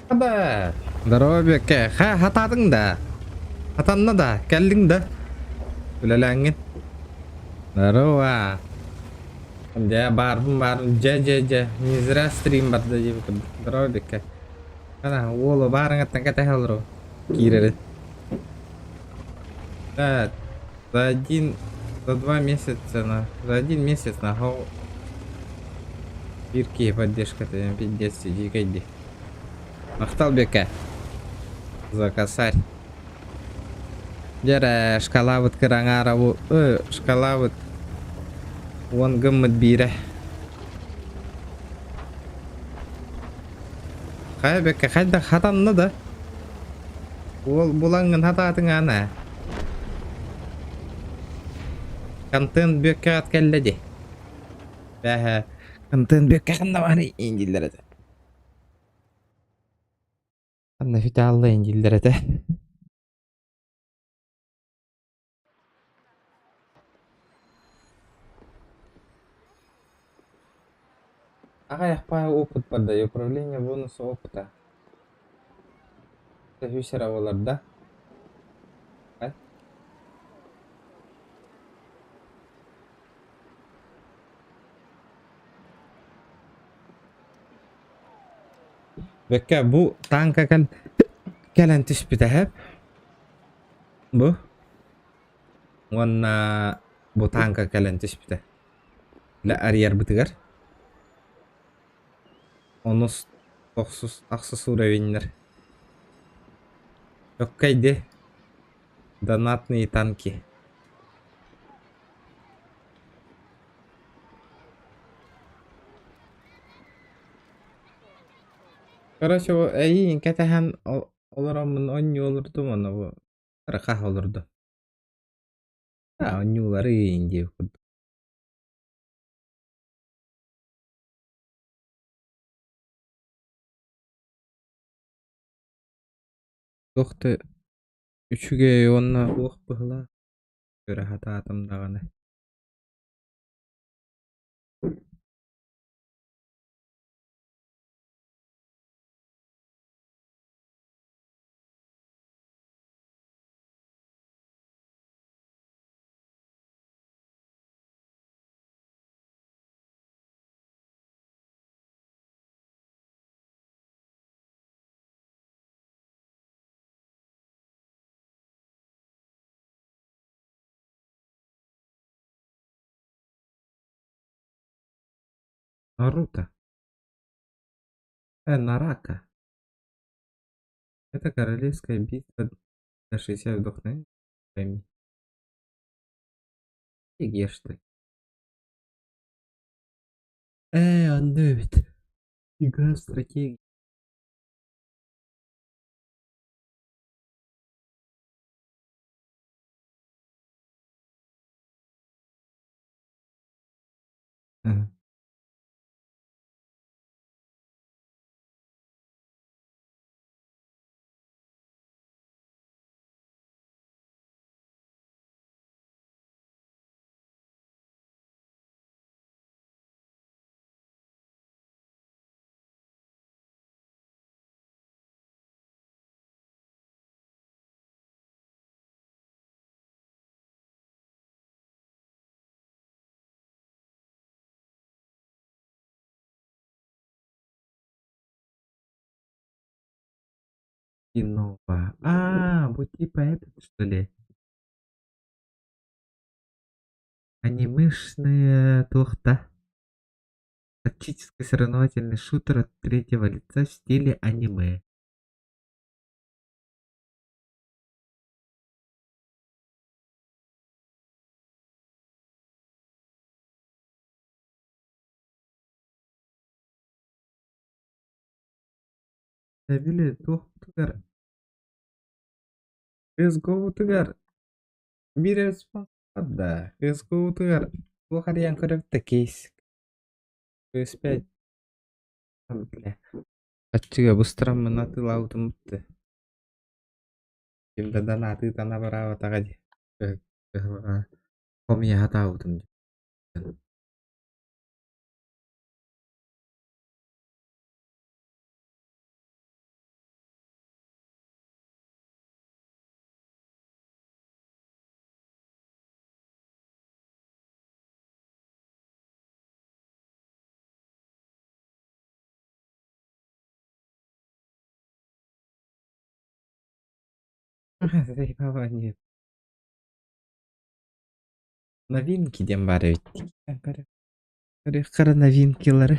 Да. Здорово, Бекке. Ха, хатаатыҥ да? Хатанна да? Кэллиҥ да? Үлэлээҥҥин. Здорово. Дьэ, баарбын баарбын. Дьэ, дьэ, дьэ. Не зря стрим барда диэбит курдук. Здорово, Бекке. Ана, уолу баарыҥыттан кэтэһэ олору. Киирэрин. Да, за один, за 2 месяца, на, за один месяц на биир киһи поддержката пиздец дьиикэй Махтал Бека. За косарь. Дьэ шкалабыт кыраҥаара бу шкалабыт уон гыммыт биирэ. Хайа Бекка хайдах хатанна да? Уол булаҥҥын хатаатыҥ аана. Контент Бүөккэҕэ кэллэ дии. Бэһэ контент Бүөккэ ханна баарый дииллэр этэ. Ханна фитааллайын дииллэр этэ. Аҕыйах паа опыт барда управление бонуса опыта. Үс эрэ буолар да? Бэккэ бу тааҥка кэл кэлэн түспүтэ һэп. Бу уонна бу тааҥка кэлэн түспүтэ. Лэ арыйарбытыгар. Онус тохсус ахсыс уровеннар. Өккэйди донатные танки. Короче, эйиин кэтэһэн олороммун оонньуу олордум уонна бу хас олордо. Оонньуулары диэбит курдук. Туох да үчүгэй уонна уох быһыылаах көрө сатаатым даҕаны. Наруто. Нарака. Это королевская битва на 60 вдохновения. Пойми. Стратегия, что ли? Онно эбит. Игра стратегия. Ага. Кинова. А, вот типа этот, что ли? Анимешная туохта. Тактический соревновательный шутер от третьего лица в стиле аниме. Били туохтугар CSGO-тугар биир Да, СГУ-тугар туох арыйан көрөбүт да кейс. Плюс пять. Бля. Аччыга быстараммын атыылаабытым бутта. Ким да донатыытан абыраабатаҕа дии. Кыһалҕа хомуйа сатаабытым дии. Нет. Новинки диэн баар эбит. Көрүөххэ новинкилары.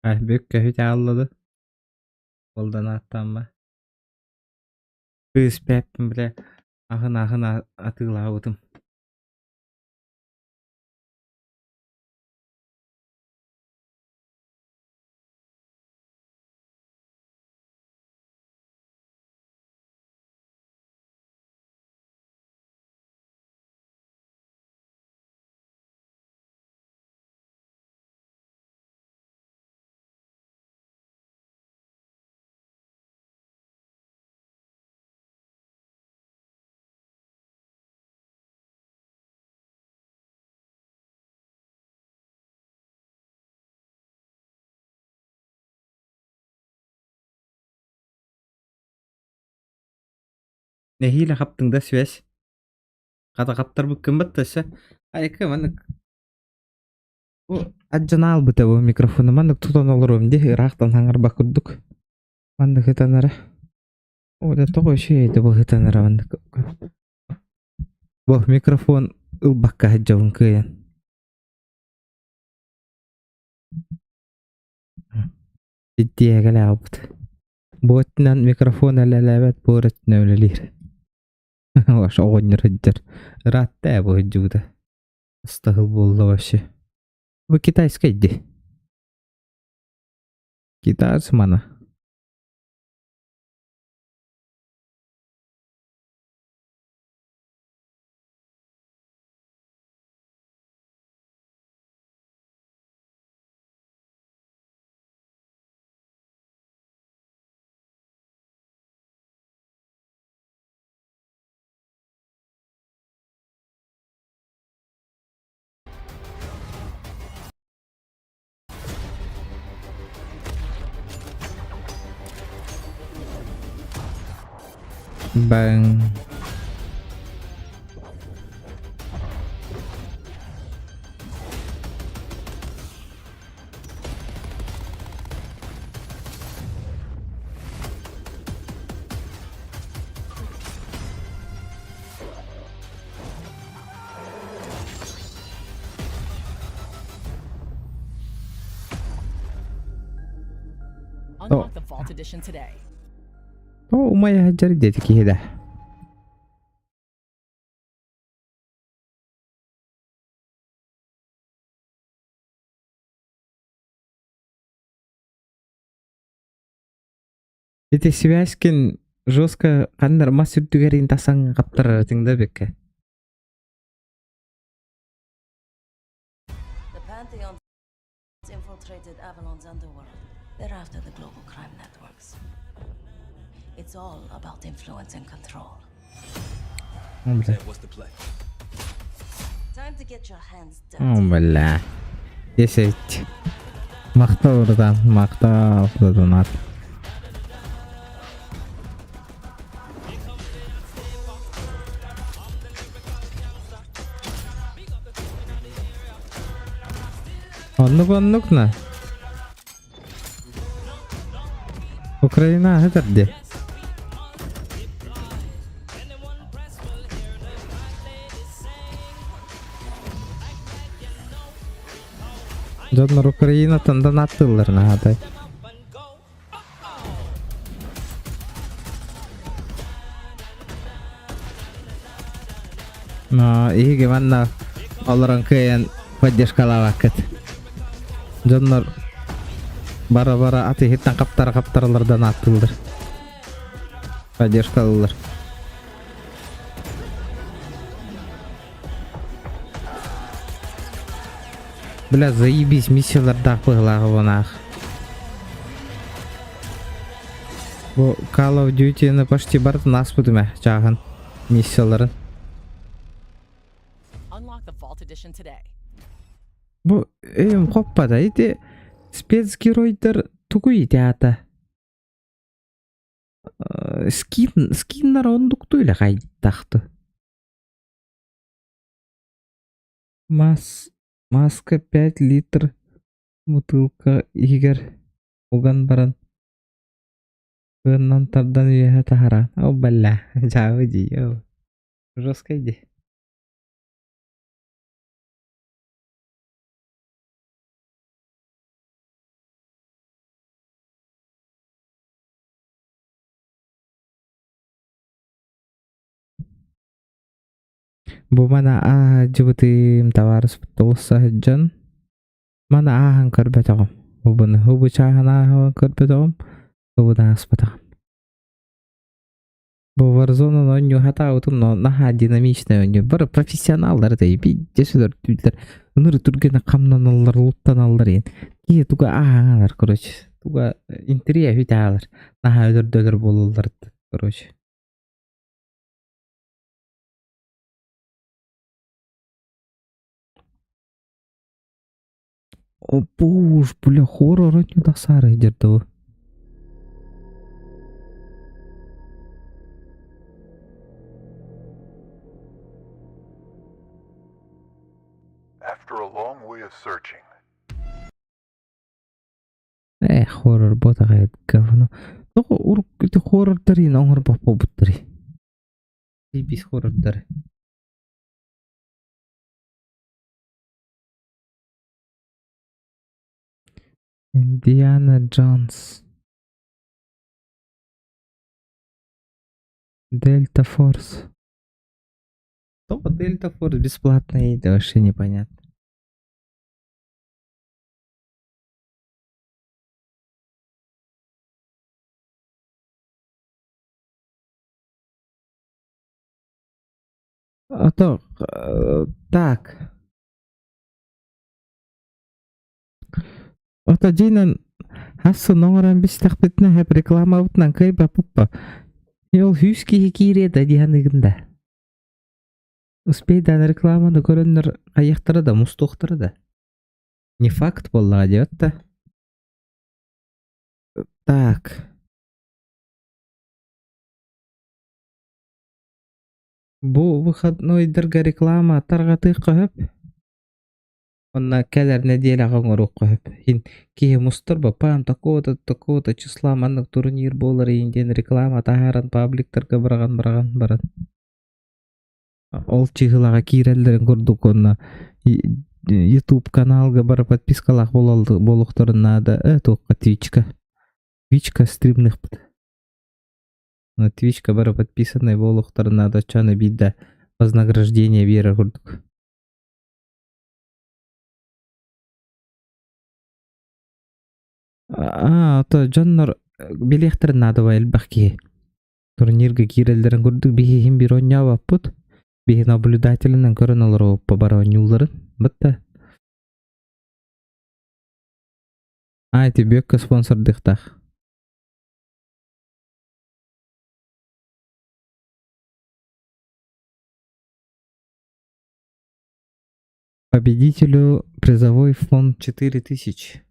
Бүк көһүт ааллады. Ол донаттаама. Кыыс бэппин бile аһын аһын атыылаабытым. Нэһиилэ хаптыҥ да связь. Хата хаптарбыккын батта өссө. Айка маннык бу адьана албыта бу микрофону маннык тутан олоруом дии ыраахтан хаҥарба курдук. Маннык ытанара. О да тоҕо үчүгэй да бу ытанара маннык. Бу микрофон ылбакка сылдьабын кыайан. Итиэгэлээбит. Бу өттүнэн микрофон элэлээбэт, бу өттүнэн үлэлиир. Оҕонньор сылдьар. Ыраатта ээ бу сылдьыбыта. Ыстаһыл буолла вообще. Бу китайскай дии. Китаец мана. Bang. Unlock the Vault Edition today. О, умайа сылдьар диэти киһи да. Ити связькин жестко ханнар мас үрдүгэрин тасан хаптарар да бекке. The Pantheon infiltrated Avalon's underworld. They're after the global crime networks. It's all about influence and control. Бля. What's the play? Time to get your hands О, dirty. бля. 10. Махтал, братан, махтал за донат. Оннук оннук на. Украина этэр дии. Дьоннор Украинаттан донаттыыллар наһаатай. Но иһиги манна олорон кыайан поддержкалаабаккыт. Дьоннор бара-бара ат иһиттэн хаптара-хаптаралар донаттыыллар. Поддержкалыыллар. Бля, заебись, миссиялардаах быһылаах бунаах. Бу Call of Duty-ны почти барытын ааспытым ээ, чааһын миссияларын. Unlock the Vault Edition today. Бу өйүм хоппата ити спецгеройдар тугуй ити аата? Скин, скиннар оннуктуу илэ хайдахты. Мас, маска 5 литр бутылка иһигэр уган баран ыаннан тардан үөһэ таһараан. О, бля, дьаабы дии, оо. Жесткай дии. Бу маны ааһа-дьыбытыым табаарыспыт олус саһыдьан маны ааһан көрбөтөҕүм. Убуну убу чааһын ааһан көрбөтөҕүм, убуну ааспатаҕым. Бу Warzone оонньуу хатаабытым но наһаа динамичный оонньуу. Бары профессионаллар да биирдэ сүлэрдүүллэр. Ыныры түргэнэ хамнаналлар, луттаналлар иһин. Киһи туга ааһаҥалар, короче. Туга интэриэһи үтаалар. Наһаа өлөрдөлөр буолаллар, короче. О боже, бля, хоррор оонньуу тахсаары сылдьар дуу. After a long way of searching, Э, хоррор буотаҕа говно. Тоҕо урукку ити хоррордар иһин оҥорбот буолбуттарый? Заебись хоррордары. Индиана Джонс. Дельта Форс. Тоҕо Дельта Форс бесплатно это вообще непонятно. А то так. Ото дьиҥинэн хас сыл оҥорон бистэхпитинэ сөп рекламабытынан кыайбаппыт Ол сүүс киһи киириэ да дии саныыгын да. Успейдаан рекламаны көрөннөр хайыахтара да, мустуохтара да. Не факт буоллаҕа диэбэт да. Так. Бу выходнойдарга реклама тарҕатыахха сөп. Уонна кэлэр нэдиэлэҕэ оҥоруохха сөп. Иһин киһи мустар бапаам такого-то, такого-то числа маннык турнир буолар иһин диэн реклама таһааран пабликтарга быраҕан-быраҕан баран ол чыһылаҕа киирэллэрин курдук уонна YouTube каналга бары подпискалаах буолуохтарын наада э туохха Твичка Твичка стримныхпыт на Твичка бары подписанный буолуохтарын наада оччону биирдэ вознаграждение биэрэр курдук. Аа, то дьоннор билиэхтэрин наада элбэх киһи. Турнирга киирэллэрин курдук биһи иһин биир оонньообоппут. Биһи наблюдателинэн көрөн олоробуппа бары оонньуулларын. Бытта. Аа, ити Бүөккэ спонсордыахтаах. Победителю призовой фонд 4000.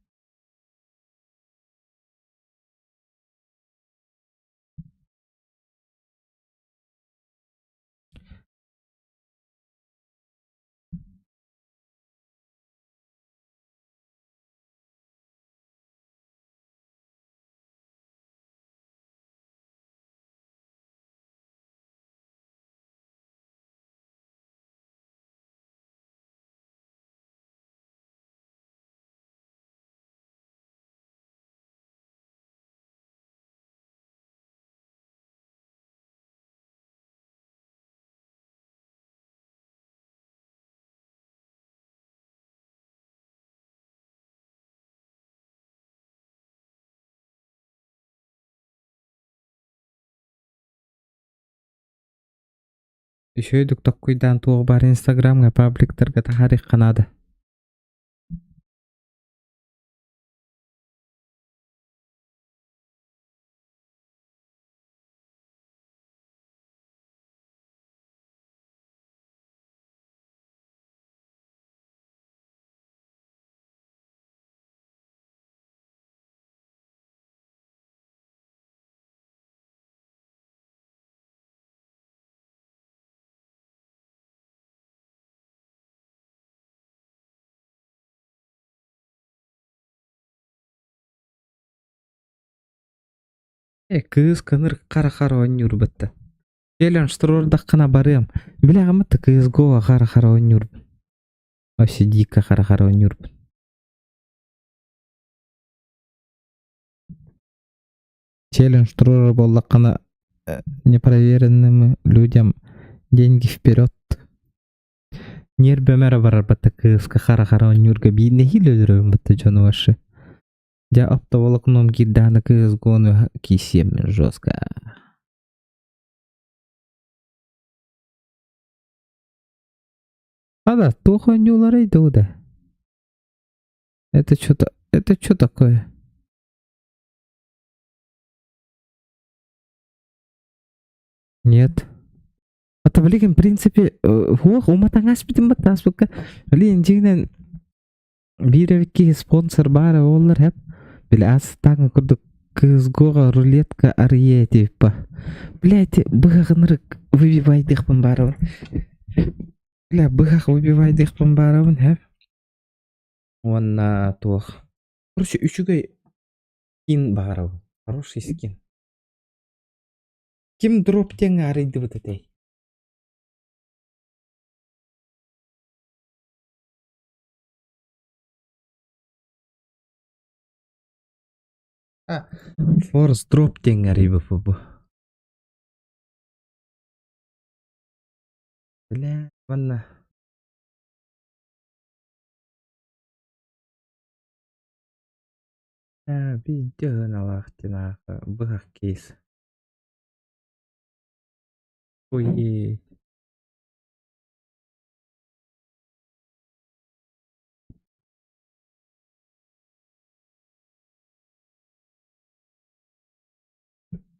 Үчүгэйдик толкуйдаан туох баар Инстаграмҥа пабликтарга таһаарыахха наада. Ээ, кыыс кыныр хара-хара оонньуурбут да. Челлендж туруордаххына барыам. Билэҕиммит да кыыс Го хара-хара оонньуурбун. Вообще дико хара-хара оонньуурбун. Челлендж туруорар буоллаххына непроверенным людям деньги вперед. Ньиэрбэм эрэ барарбат да кыыска хара-хара оонньуурга биир нэһиилэ өлөрөбүн батта дьону вообще. Дьэ оптоволокном киирдэҕинэ кыыс Гону киирсиэммин жестко. Ада, туох оонньууларай дуу да? Это что-то, это что такое? Нет. Это, блин, в принципе, хуох уматаҥас бүтүн баттааспыкка, блин, дьиҥинэн биир эбит киһи спонсор баара буоллар хэп, били астааҥҥа курдук ксго рулетка арыйа типа. Блядь, быһаҕынырык выбивайдыахпын баарабын. Бля, быһах выбивайдыахпын баарабын хэп. Уонна туох. Короче, үчүгэй скин баарабын. Хороший скин. Ким дроп диэҥҥэ арыйдыбыт этэй? Форс дроп диэҥҥэ арыйбыппыт бу. Бля, манна биирдэ ыһыналаах диэн аахха быһах кейс. Ой.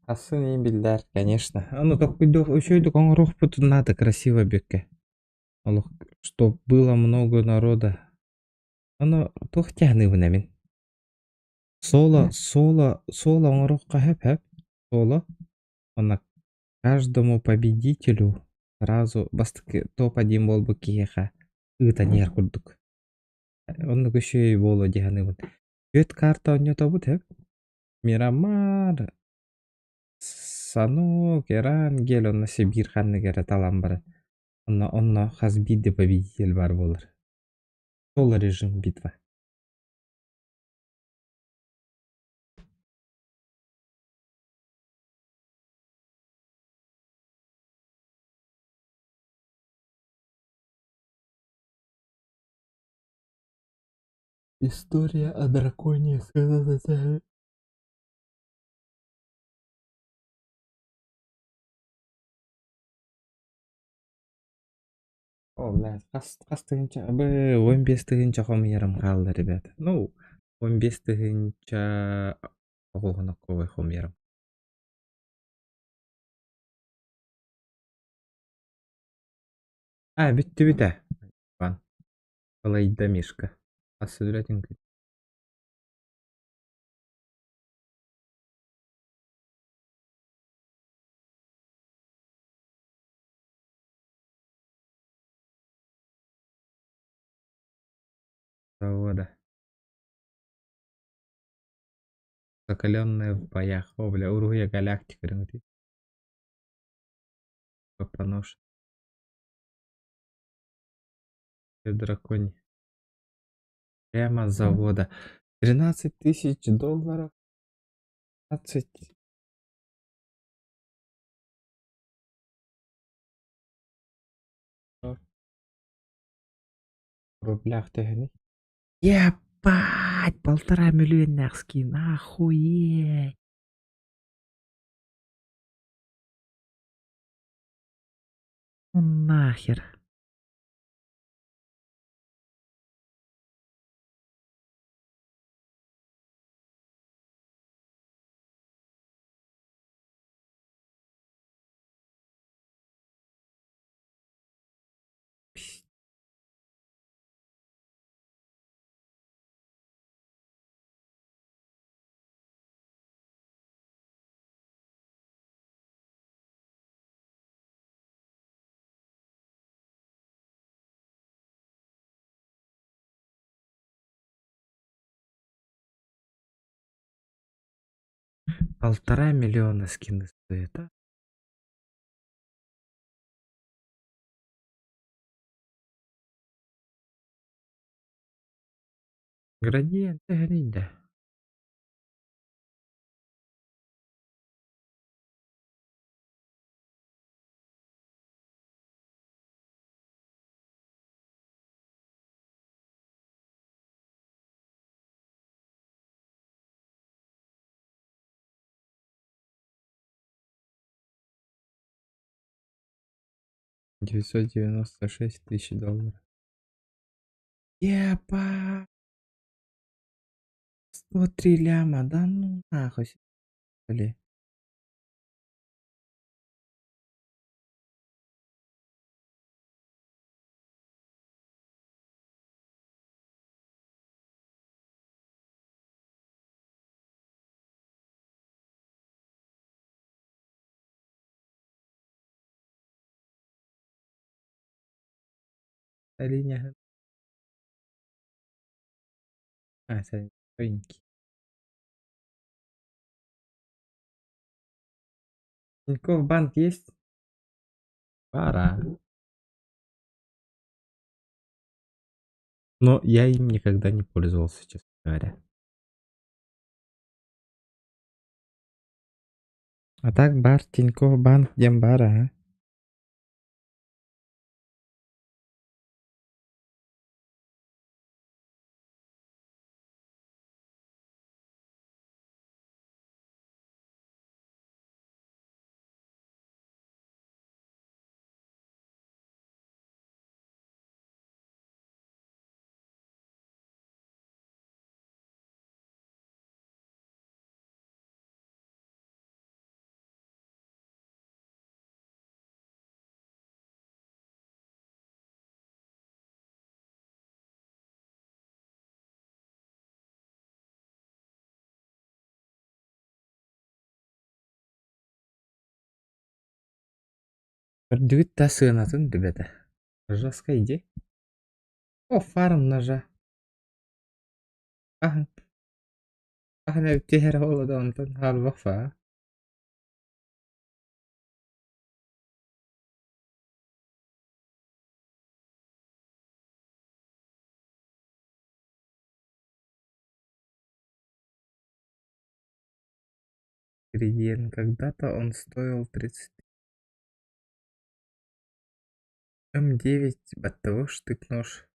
Асын иин биллэр, конечно. Ону толкуйдуох үчүгэйдик оҥоруохпутун наада красиво бүккэ. Олох, чтоб было много народа. Ону туох дьаһаныыбын мин? Соло, соло, соло оҥоруохха сөп-сөп. Соло. Уонна каждому победителю сразу бастакы топ-один буолбут киһиэхэ ыытан иһэр курдук. Оннук үчүгэй буолуо дии саныыбын. Түөрт карта оонньотобут сөп. Мирамар, Санок, Эрангель онно Сибиир ханнык эрэ талан баран. Онно, онно хас биирдии победитель баар буолар. Соло режим битва. История о драконе. О, блядь, хас, хас тыһыынча, б 15 тыһыынча хомуйарым хаалла, ребята. Ну, 15 тыһыынча оҕуһунокковай хомуйарым. А, бүттүбүт ээ. Балайда Мишка. Ас үлэтин. Завода. Закаленная в боях. О, бля, уруһуйа галактика. Понож. Драконий. Прямо с завода. 13 тысяч долларов. 20. В рублях төһөнүй? Ебать, 1,5 миллиона скин, охуеть. Ну нахер. 1,5 миллиона скины стоят, а? Градиент гнида. 996 тысяч долларов. Ебать. 103 ляма, да ну нахуй. Ли. Линия. А, это тоненький. Тинькофф банк есть? Пора. Но я им никогда не пользовался, честно говоря. А так баар Тинькофф банк диэн баар, а? Көрдүгүт да сыанатын, ребята. Жестко иди. О, фарм ножа. Ахан. Ахан түһэр ол онтон хаалбах. Градиент. Когда-то он стоил 30. М9 оттого штык-нож.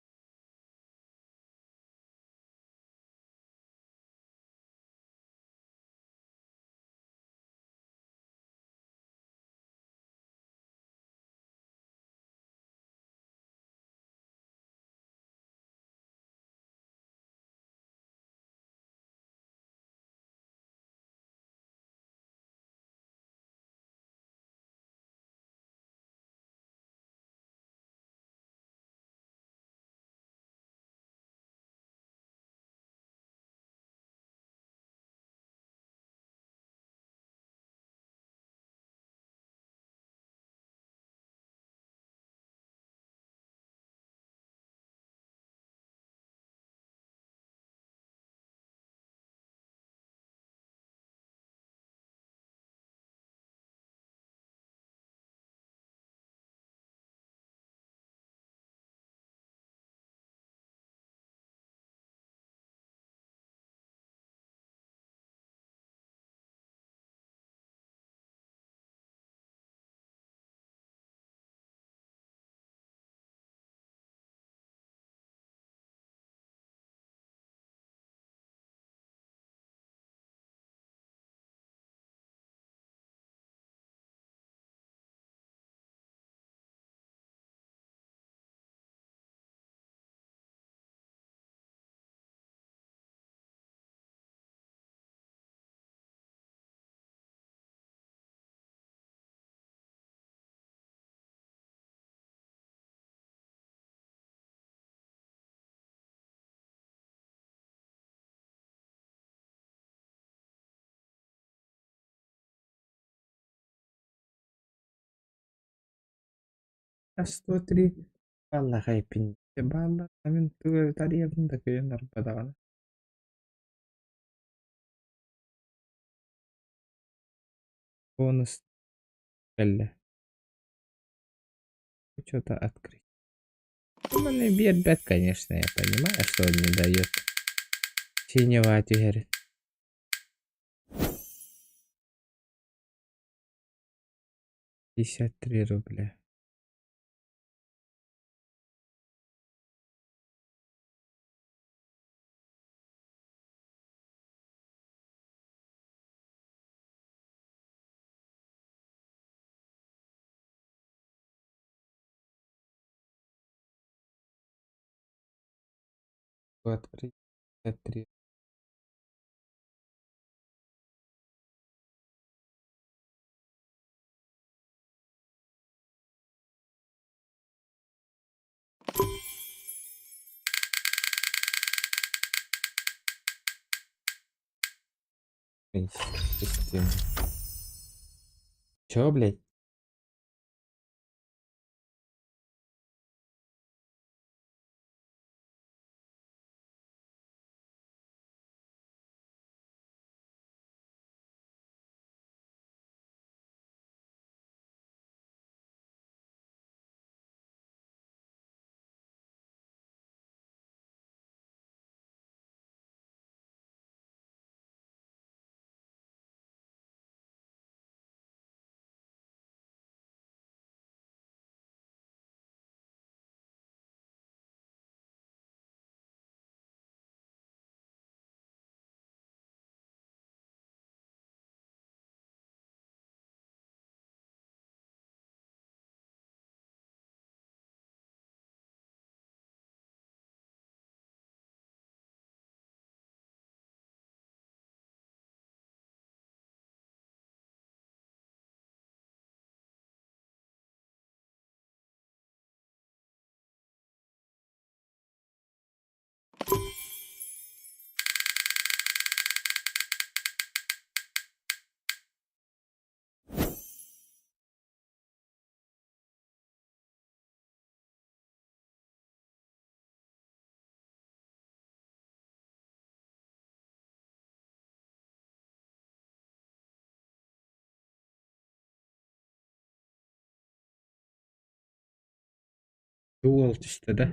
103 Баллахай балла мин тугу тарыйабын да кыайан барбатаҕына. Бонус кэллэ. Что-то открыть. Ну, мне биэрбэт, конечно, я понимаю, что он не дает. Синева түһэр. 53 рубля. Открыть 53. Система. Чё, блядь? Дуал түстэ да?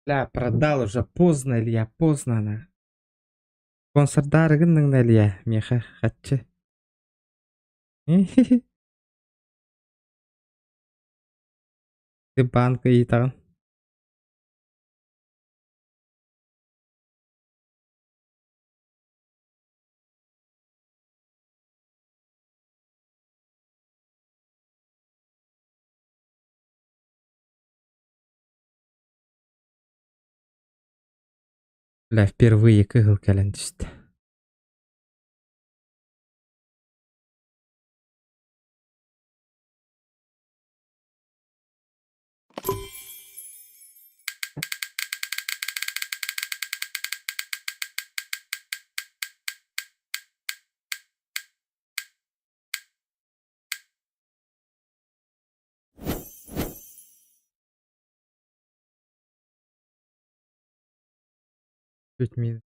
Бля, продал уже, поздно, Илья, поздно на. Спонсордаары гынныҥ да, Илья, миэхэ хаччы. Ты банк ыйытаҕын. Бля, впервые кыһыл кэлэн түстэ. Чуть минус.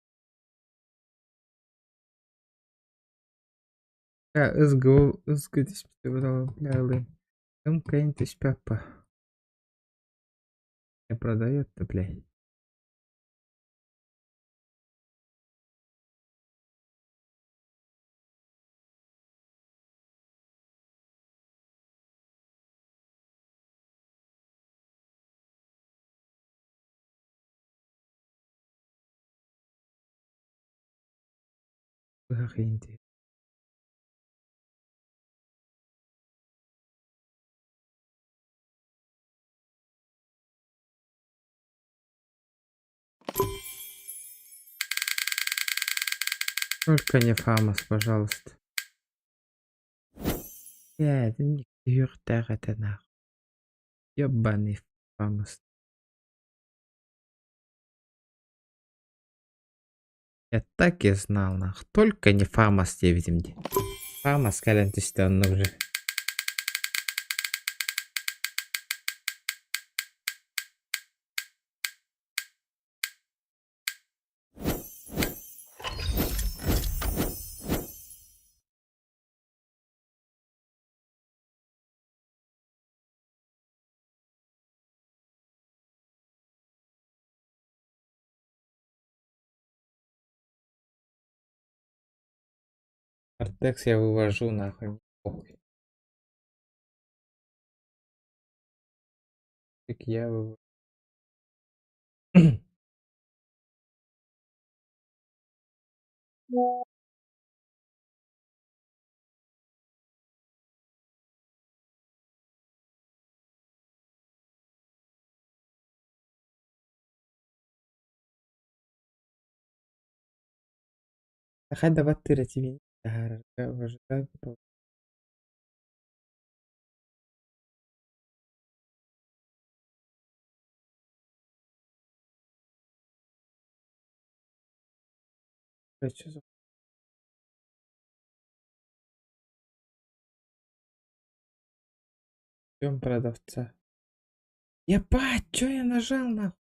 Бля, СГУ, СГ бля, ылыым. МКН түспэппэ. Не продает-то, блядь. Быһах иинтиһэ. Только не Фамас, пожалуйста. Ээ, итинник түһүөхтээх этэ нахуй. Ёбаный Фамас. Я так и знал, нах. Только не Фамас диэбитим дии. Фамас кэлэн түстэ онно уже. Артекс я вывожу нахуй, мне похуй. Так я вывожу. Саха дабаттыыра таһаарарга уважаю. Чё за Ждем продавца. Ебать, чё я нажал нахуй?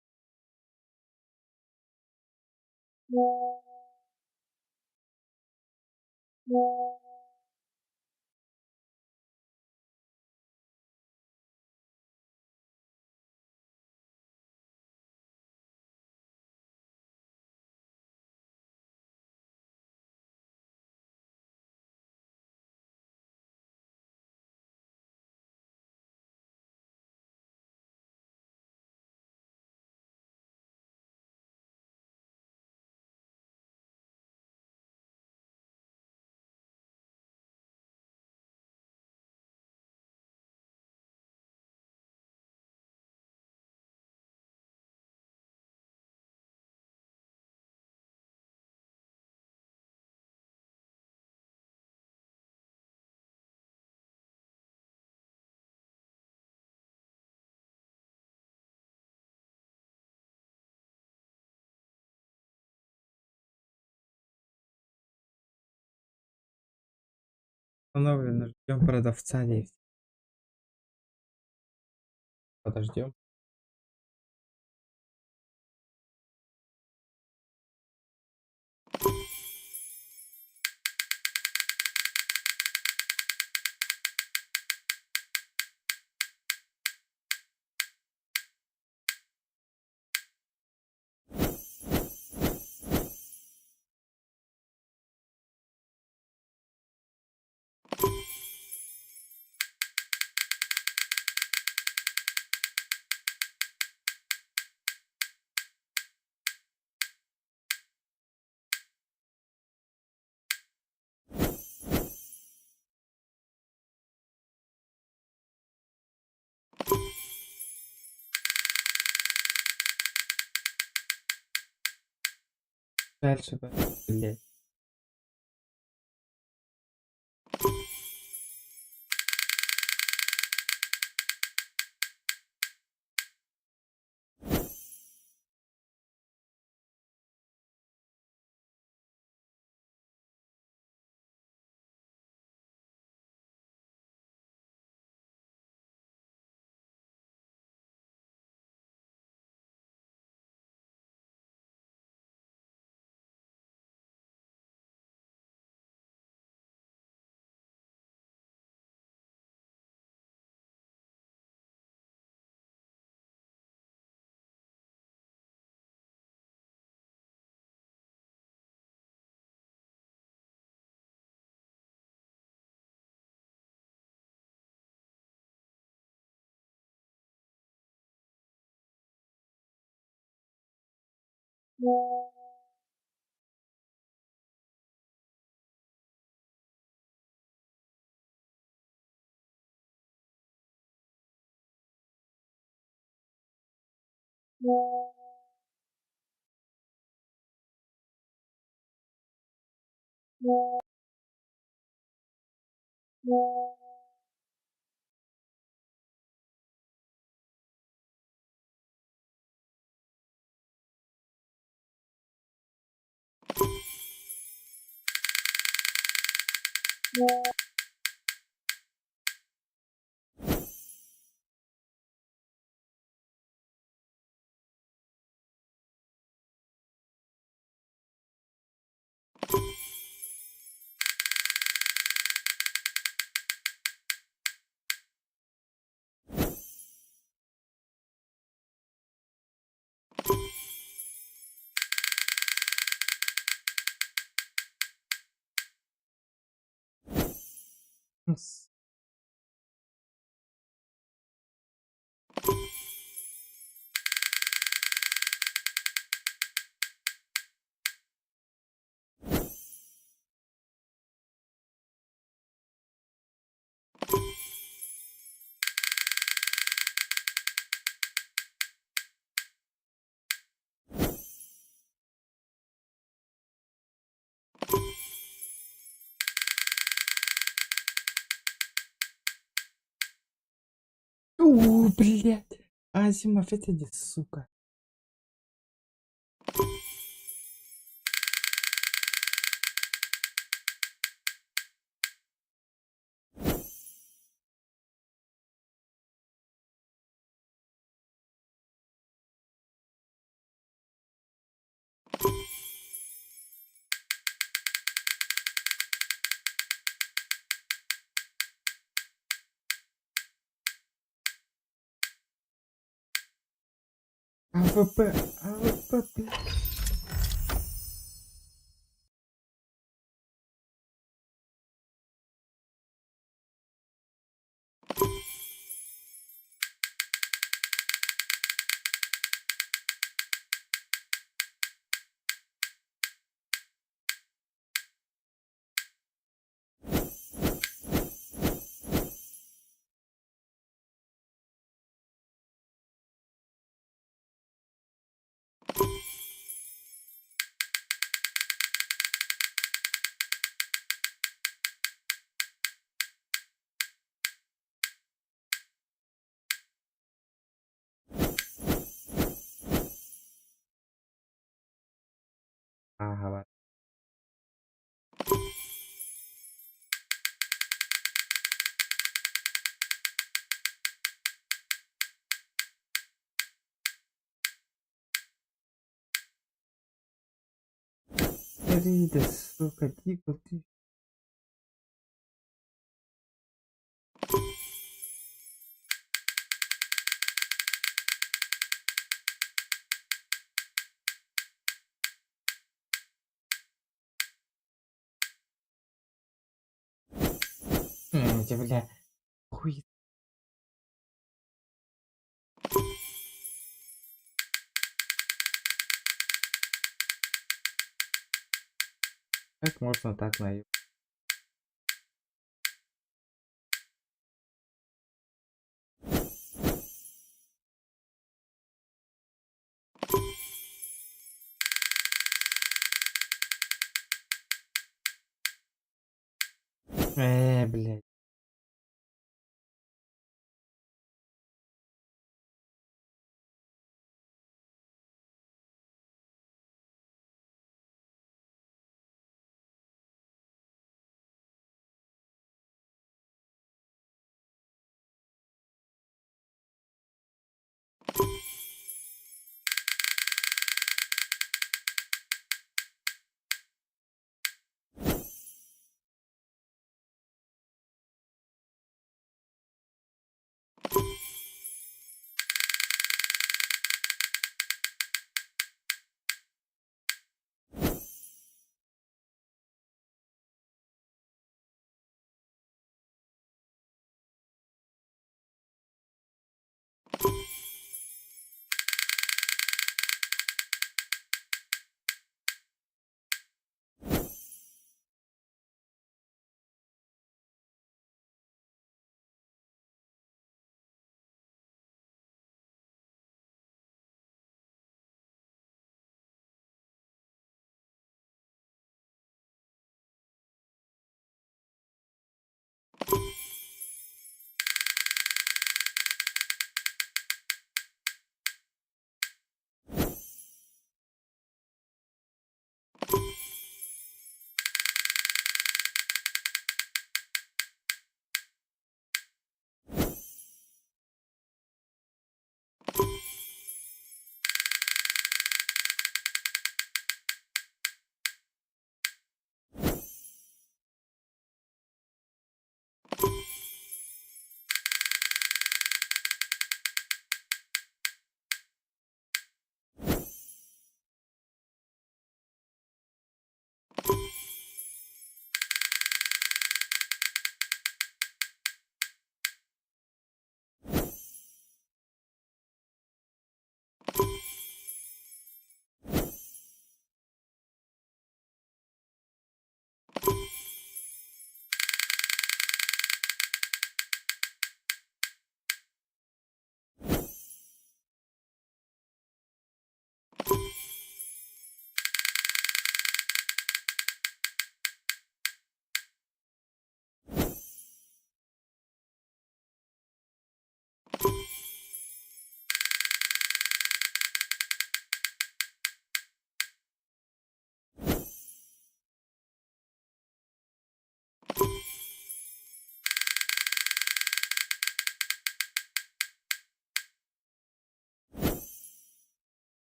Установлено. Ждем продавца здесь. Подождем. Дальше, блядь. У, блядь. Азимов, это иди, сука. АВП, АВП, блядь. Ага. Рида, сука, дико ты. Бля, хуй. Как можно так наебать? Ээ, блядь.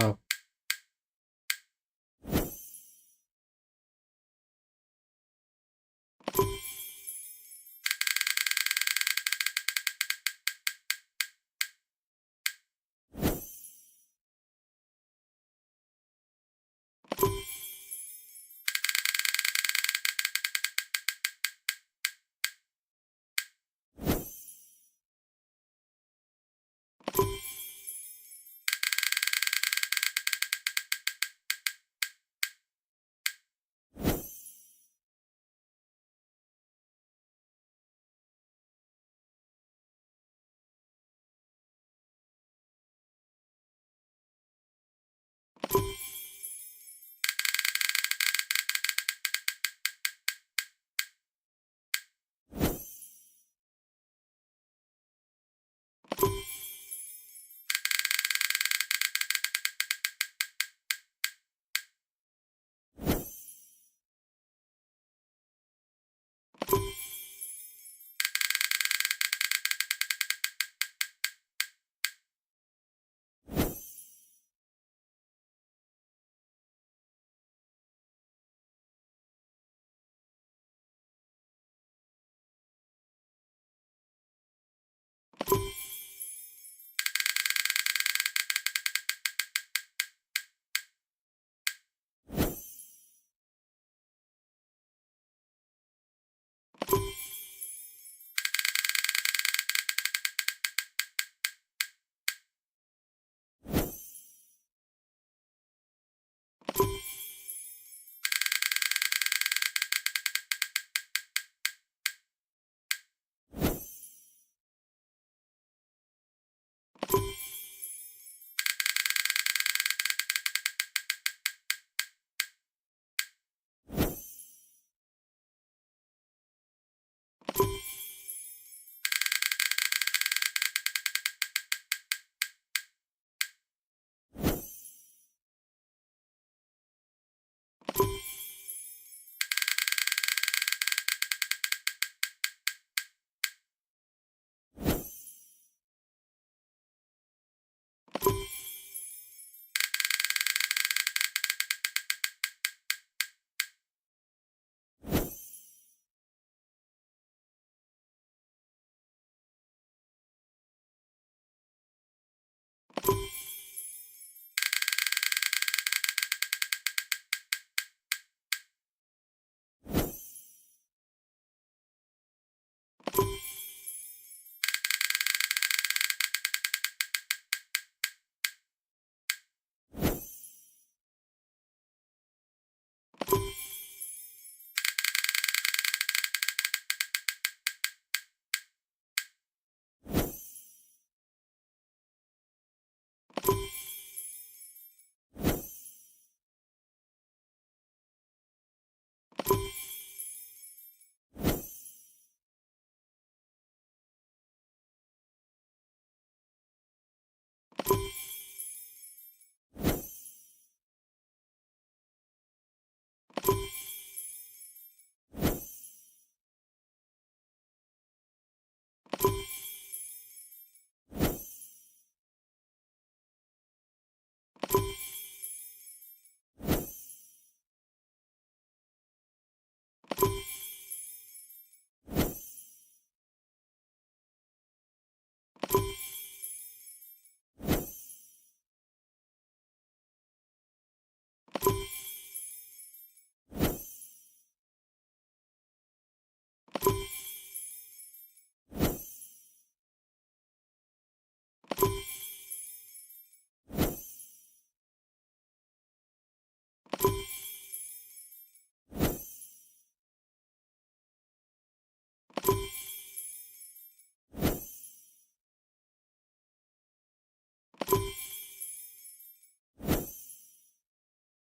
Oh.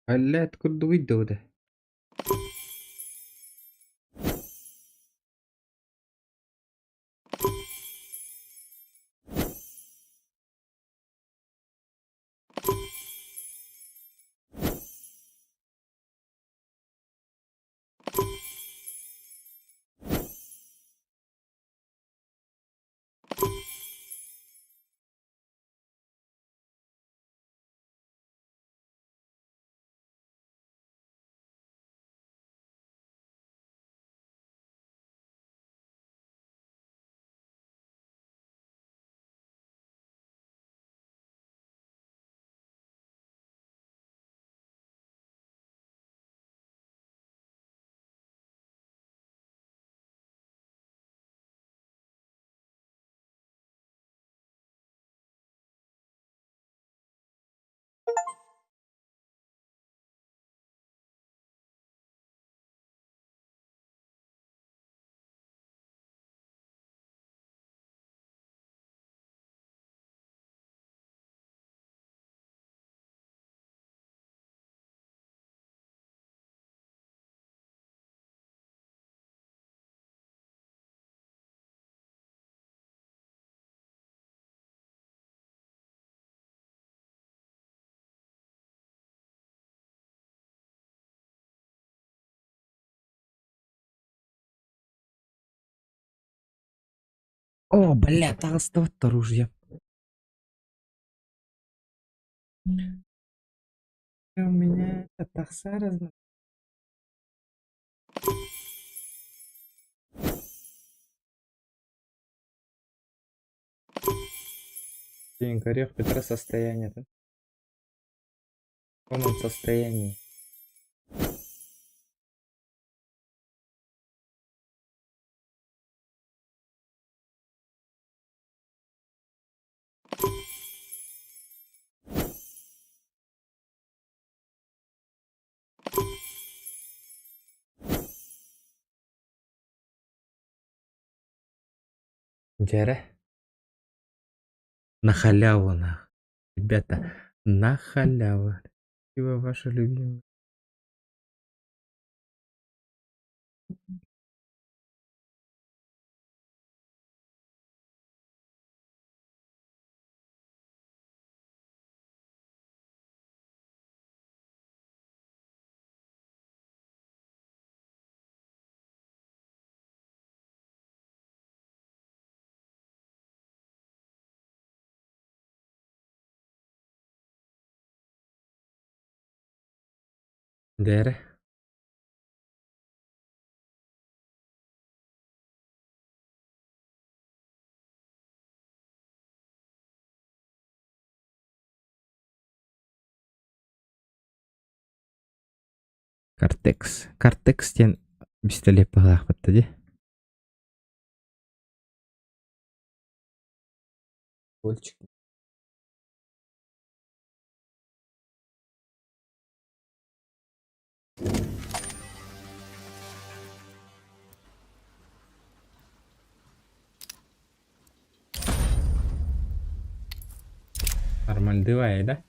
Блядь, курдук да. О, бля, таҕыстыбыт оружие. У меня это тахса разно. День Орех Петра состояние. Да? В каком он состоянии? Дьэ. На халяву нах. Ребята, на халяву. Спасибо, ваша любимая. Дьэ. Картекс. Картекс диэн пистолет баҕалаахпыт дии. Ольчик. Нормальдывай, да?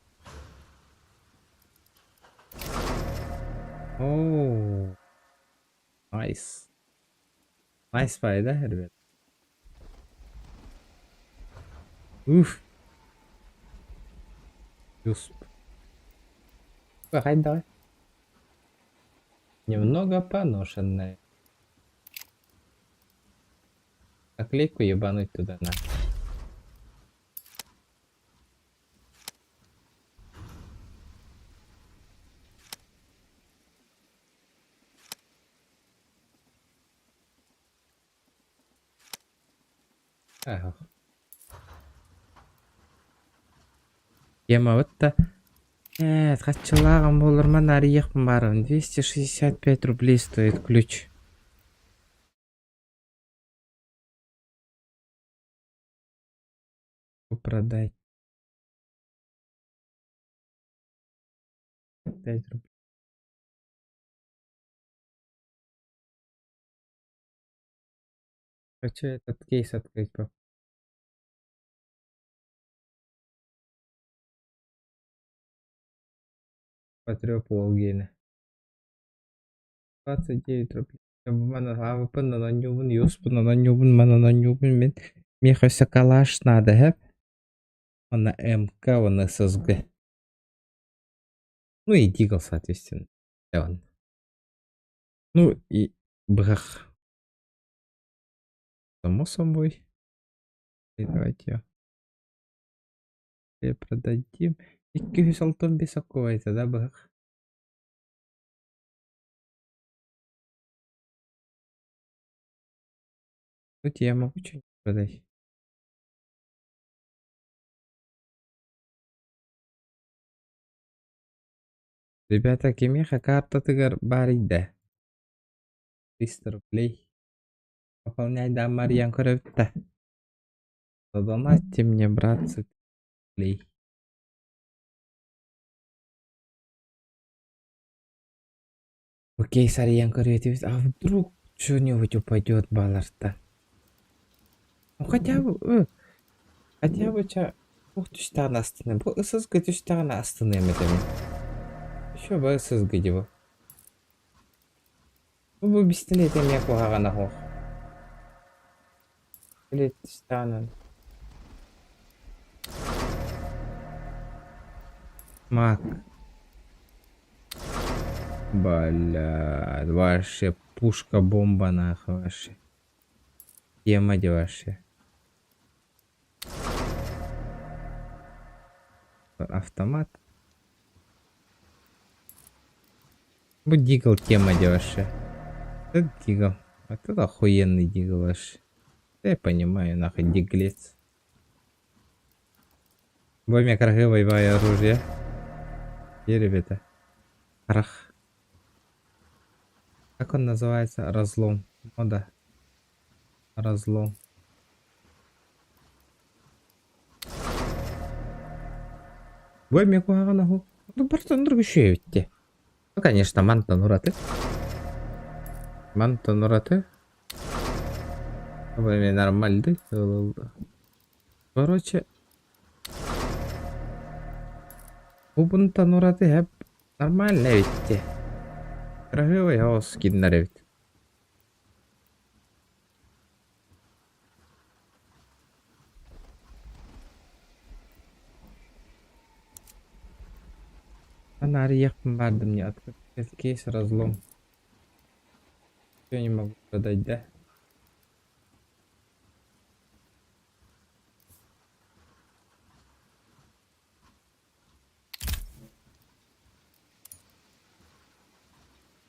О, nice. Nice fight, да, ребят? Уф. USP. Давай, давай. Немного поношенная. Наклейку ебануть туда на. Ага. Тема вот-то. Нет, харчылааҕым буоллар арыйыахпын баарым. 265 рублей стоит ключ. Продать. 5 рублей. Хочу этот кейс открыть. Потрёпал гиэнэ. 29 рублей. Манан АВП-нан оонньуубун, ЮСП-нан оонньуубун, манан оонньуубун мин. Миэхэ өссө калаш наада һэ. Уонна МК уонна ССГ. Ну и Дигл, соответственно. Он. Ну и быһах. Само собой. И давайте ее продадим. 265 солкуобай да быһах. Тут я могу что-нибудь продать? Ребята, кимиэхэ картатыгар баар да? 300 рублей. Пополняй да Марьян көрөбүт да. Задонатьте мне, братцы, рублей. Окей, Сарьян көрүөтүбүт. А вдруг что-нибудь упадет баларта? Ну хотя бы ча ух түстэҕин астыныам. Бу ССГ түстэҕин астыныам этэ мин. Еще бы ССГ диво. Бу бистилет эмиэ куһаҕана суох. Билет түстэҕинэн. Мак. Бля, вообще пушка-бомба нахуй вообще. Тема де вообще. Автомат. Бу Дигл тема де вообще. Это Дигл. Вот это охуенный Дигл вообще. Я понимаю, нахуй, диглец. Бу эмиэ красивое оружие. Где, ребята? Арах. Как он называется? Разлом. Мода. Разлом. Бу эмиэ куһаҕана суох. Ну, просто үчүгэй эбит дии. Ну, конечно, мантан ураты. Мантан ураты. Бу эмиэ нормальный. Короче, бу ураты хэп нормально эбит дии. Красивый хаос скиннэр эбит. Анарьяхпын бардым не открыть кейс разлом. Я не могу продать, да?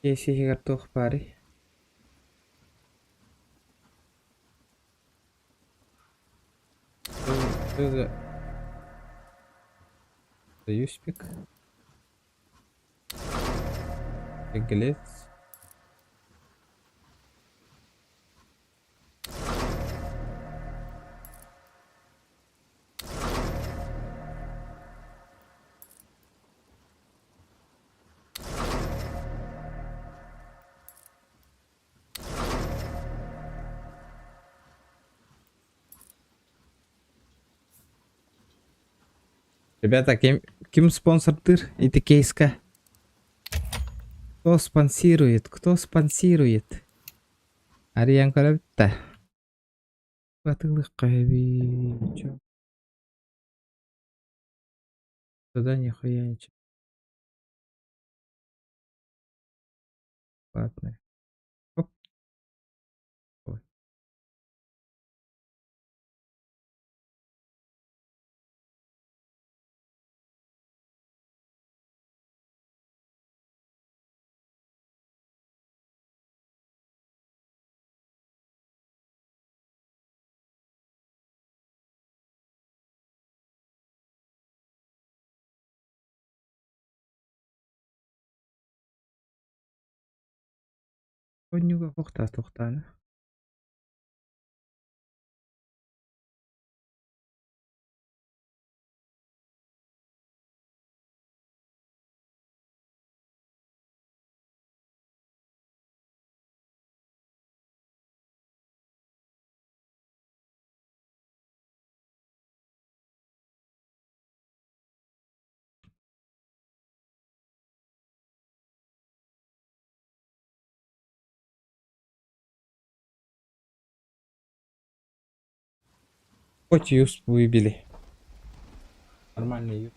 Кейс иһигэр туох баарый? Что за... Юспик? Беглец? Ребята, ким спонсордыыр ити кейска? Кто спонсирует? Кто спонсирует? Арыйан көрөбүт да. Атыылыахха эбит. Чё? Тогда нихуя ничего. Ладно. Оп. Ой. Онньуга туохтаа туохтаана. Хоть юз выбили. Нормальный юз.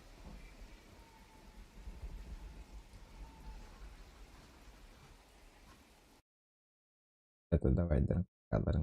Это давай, да, кадры.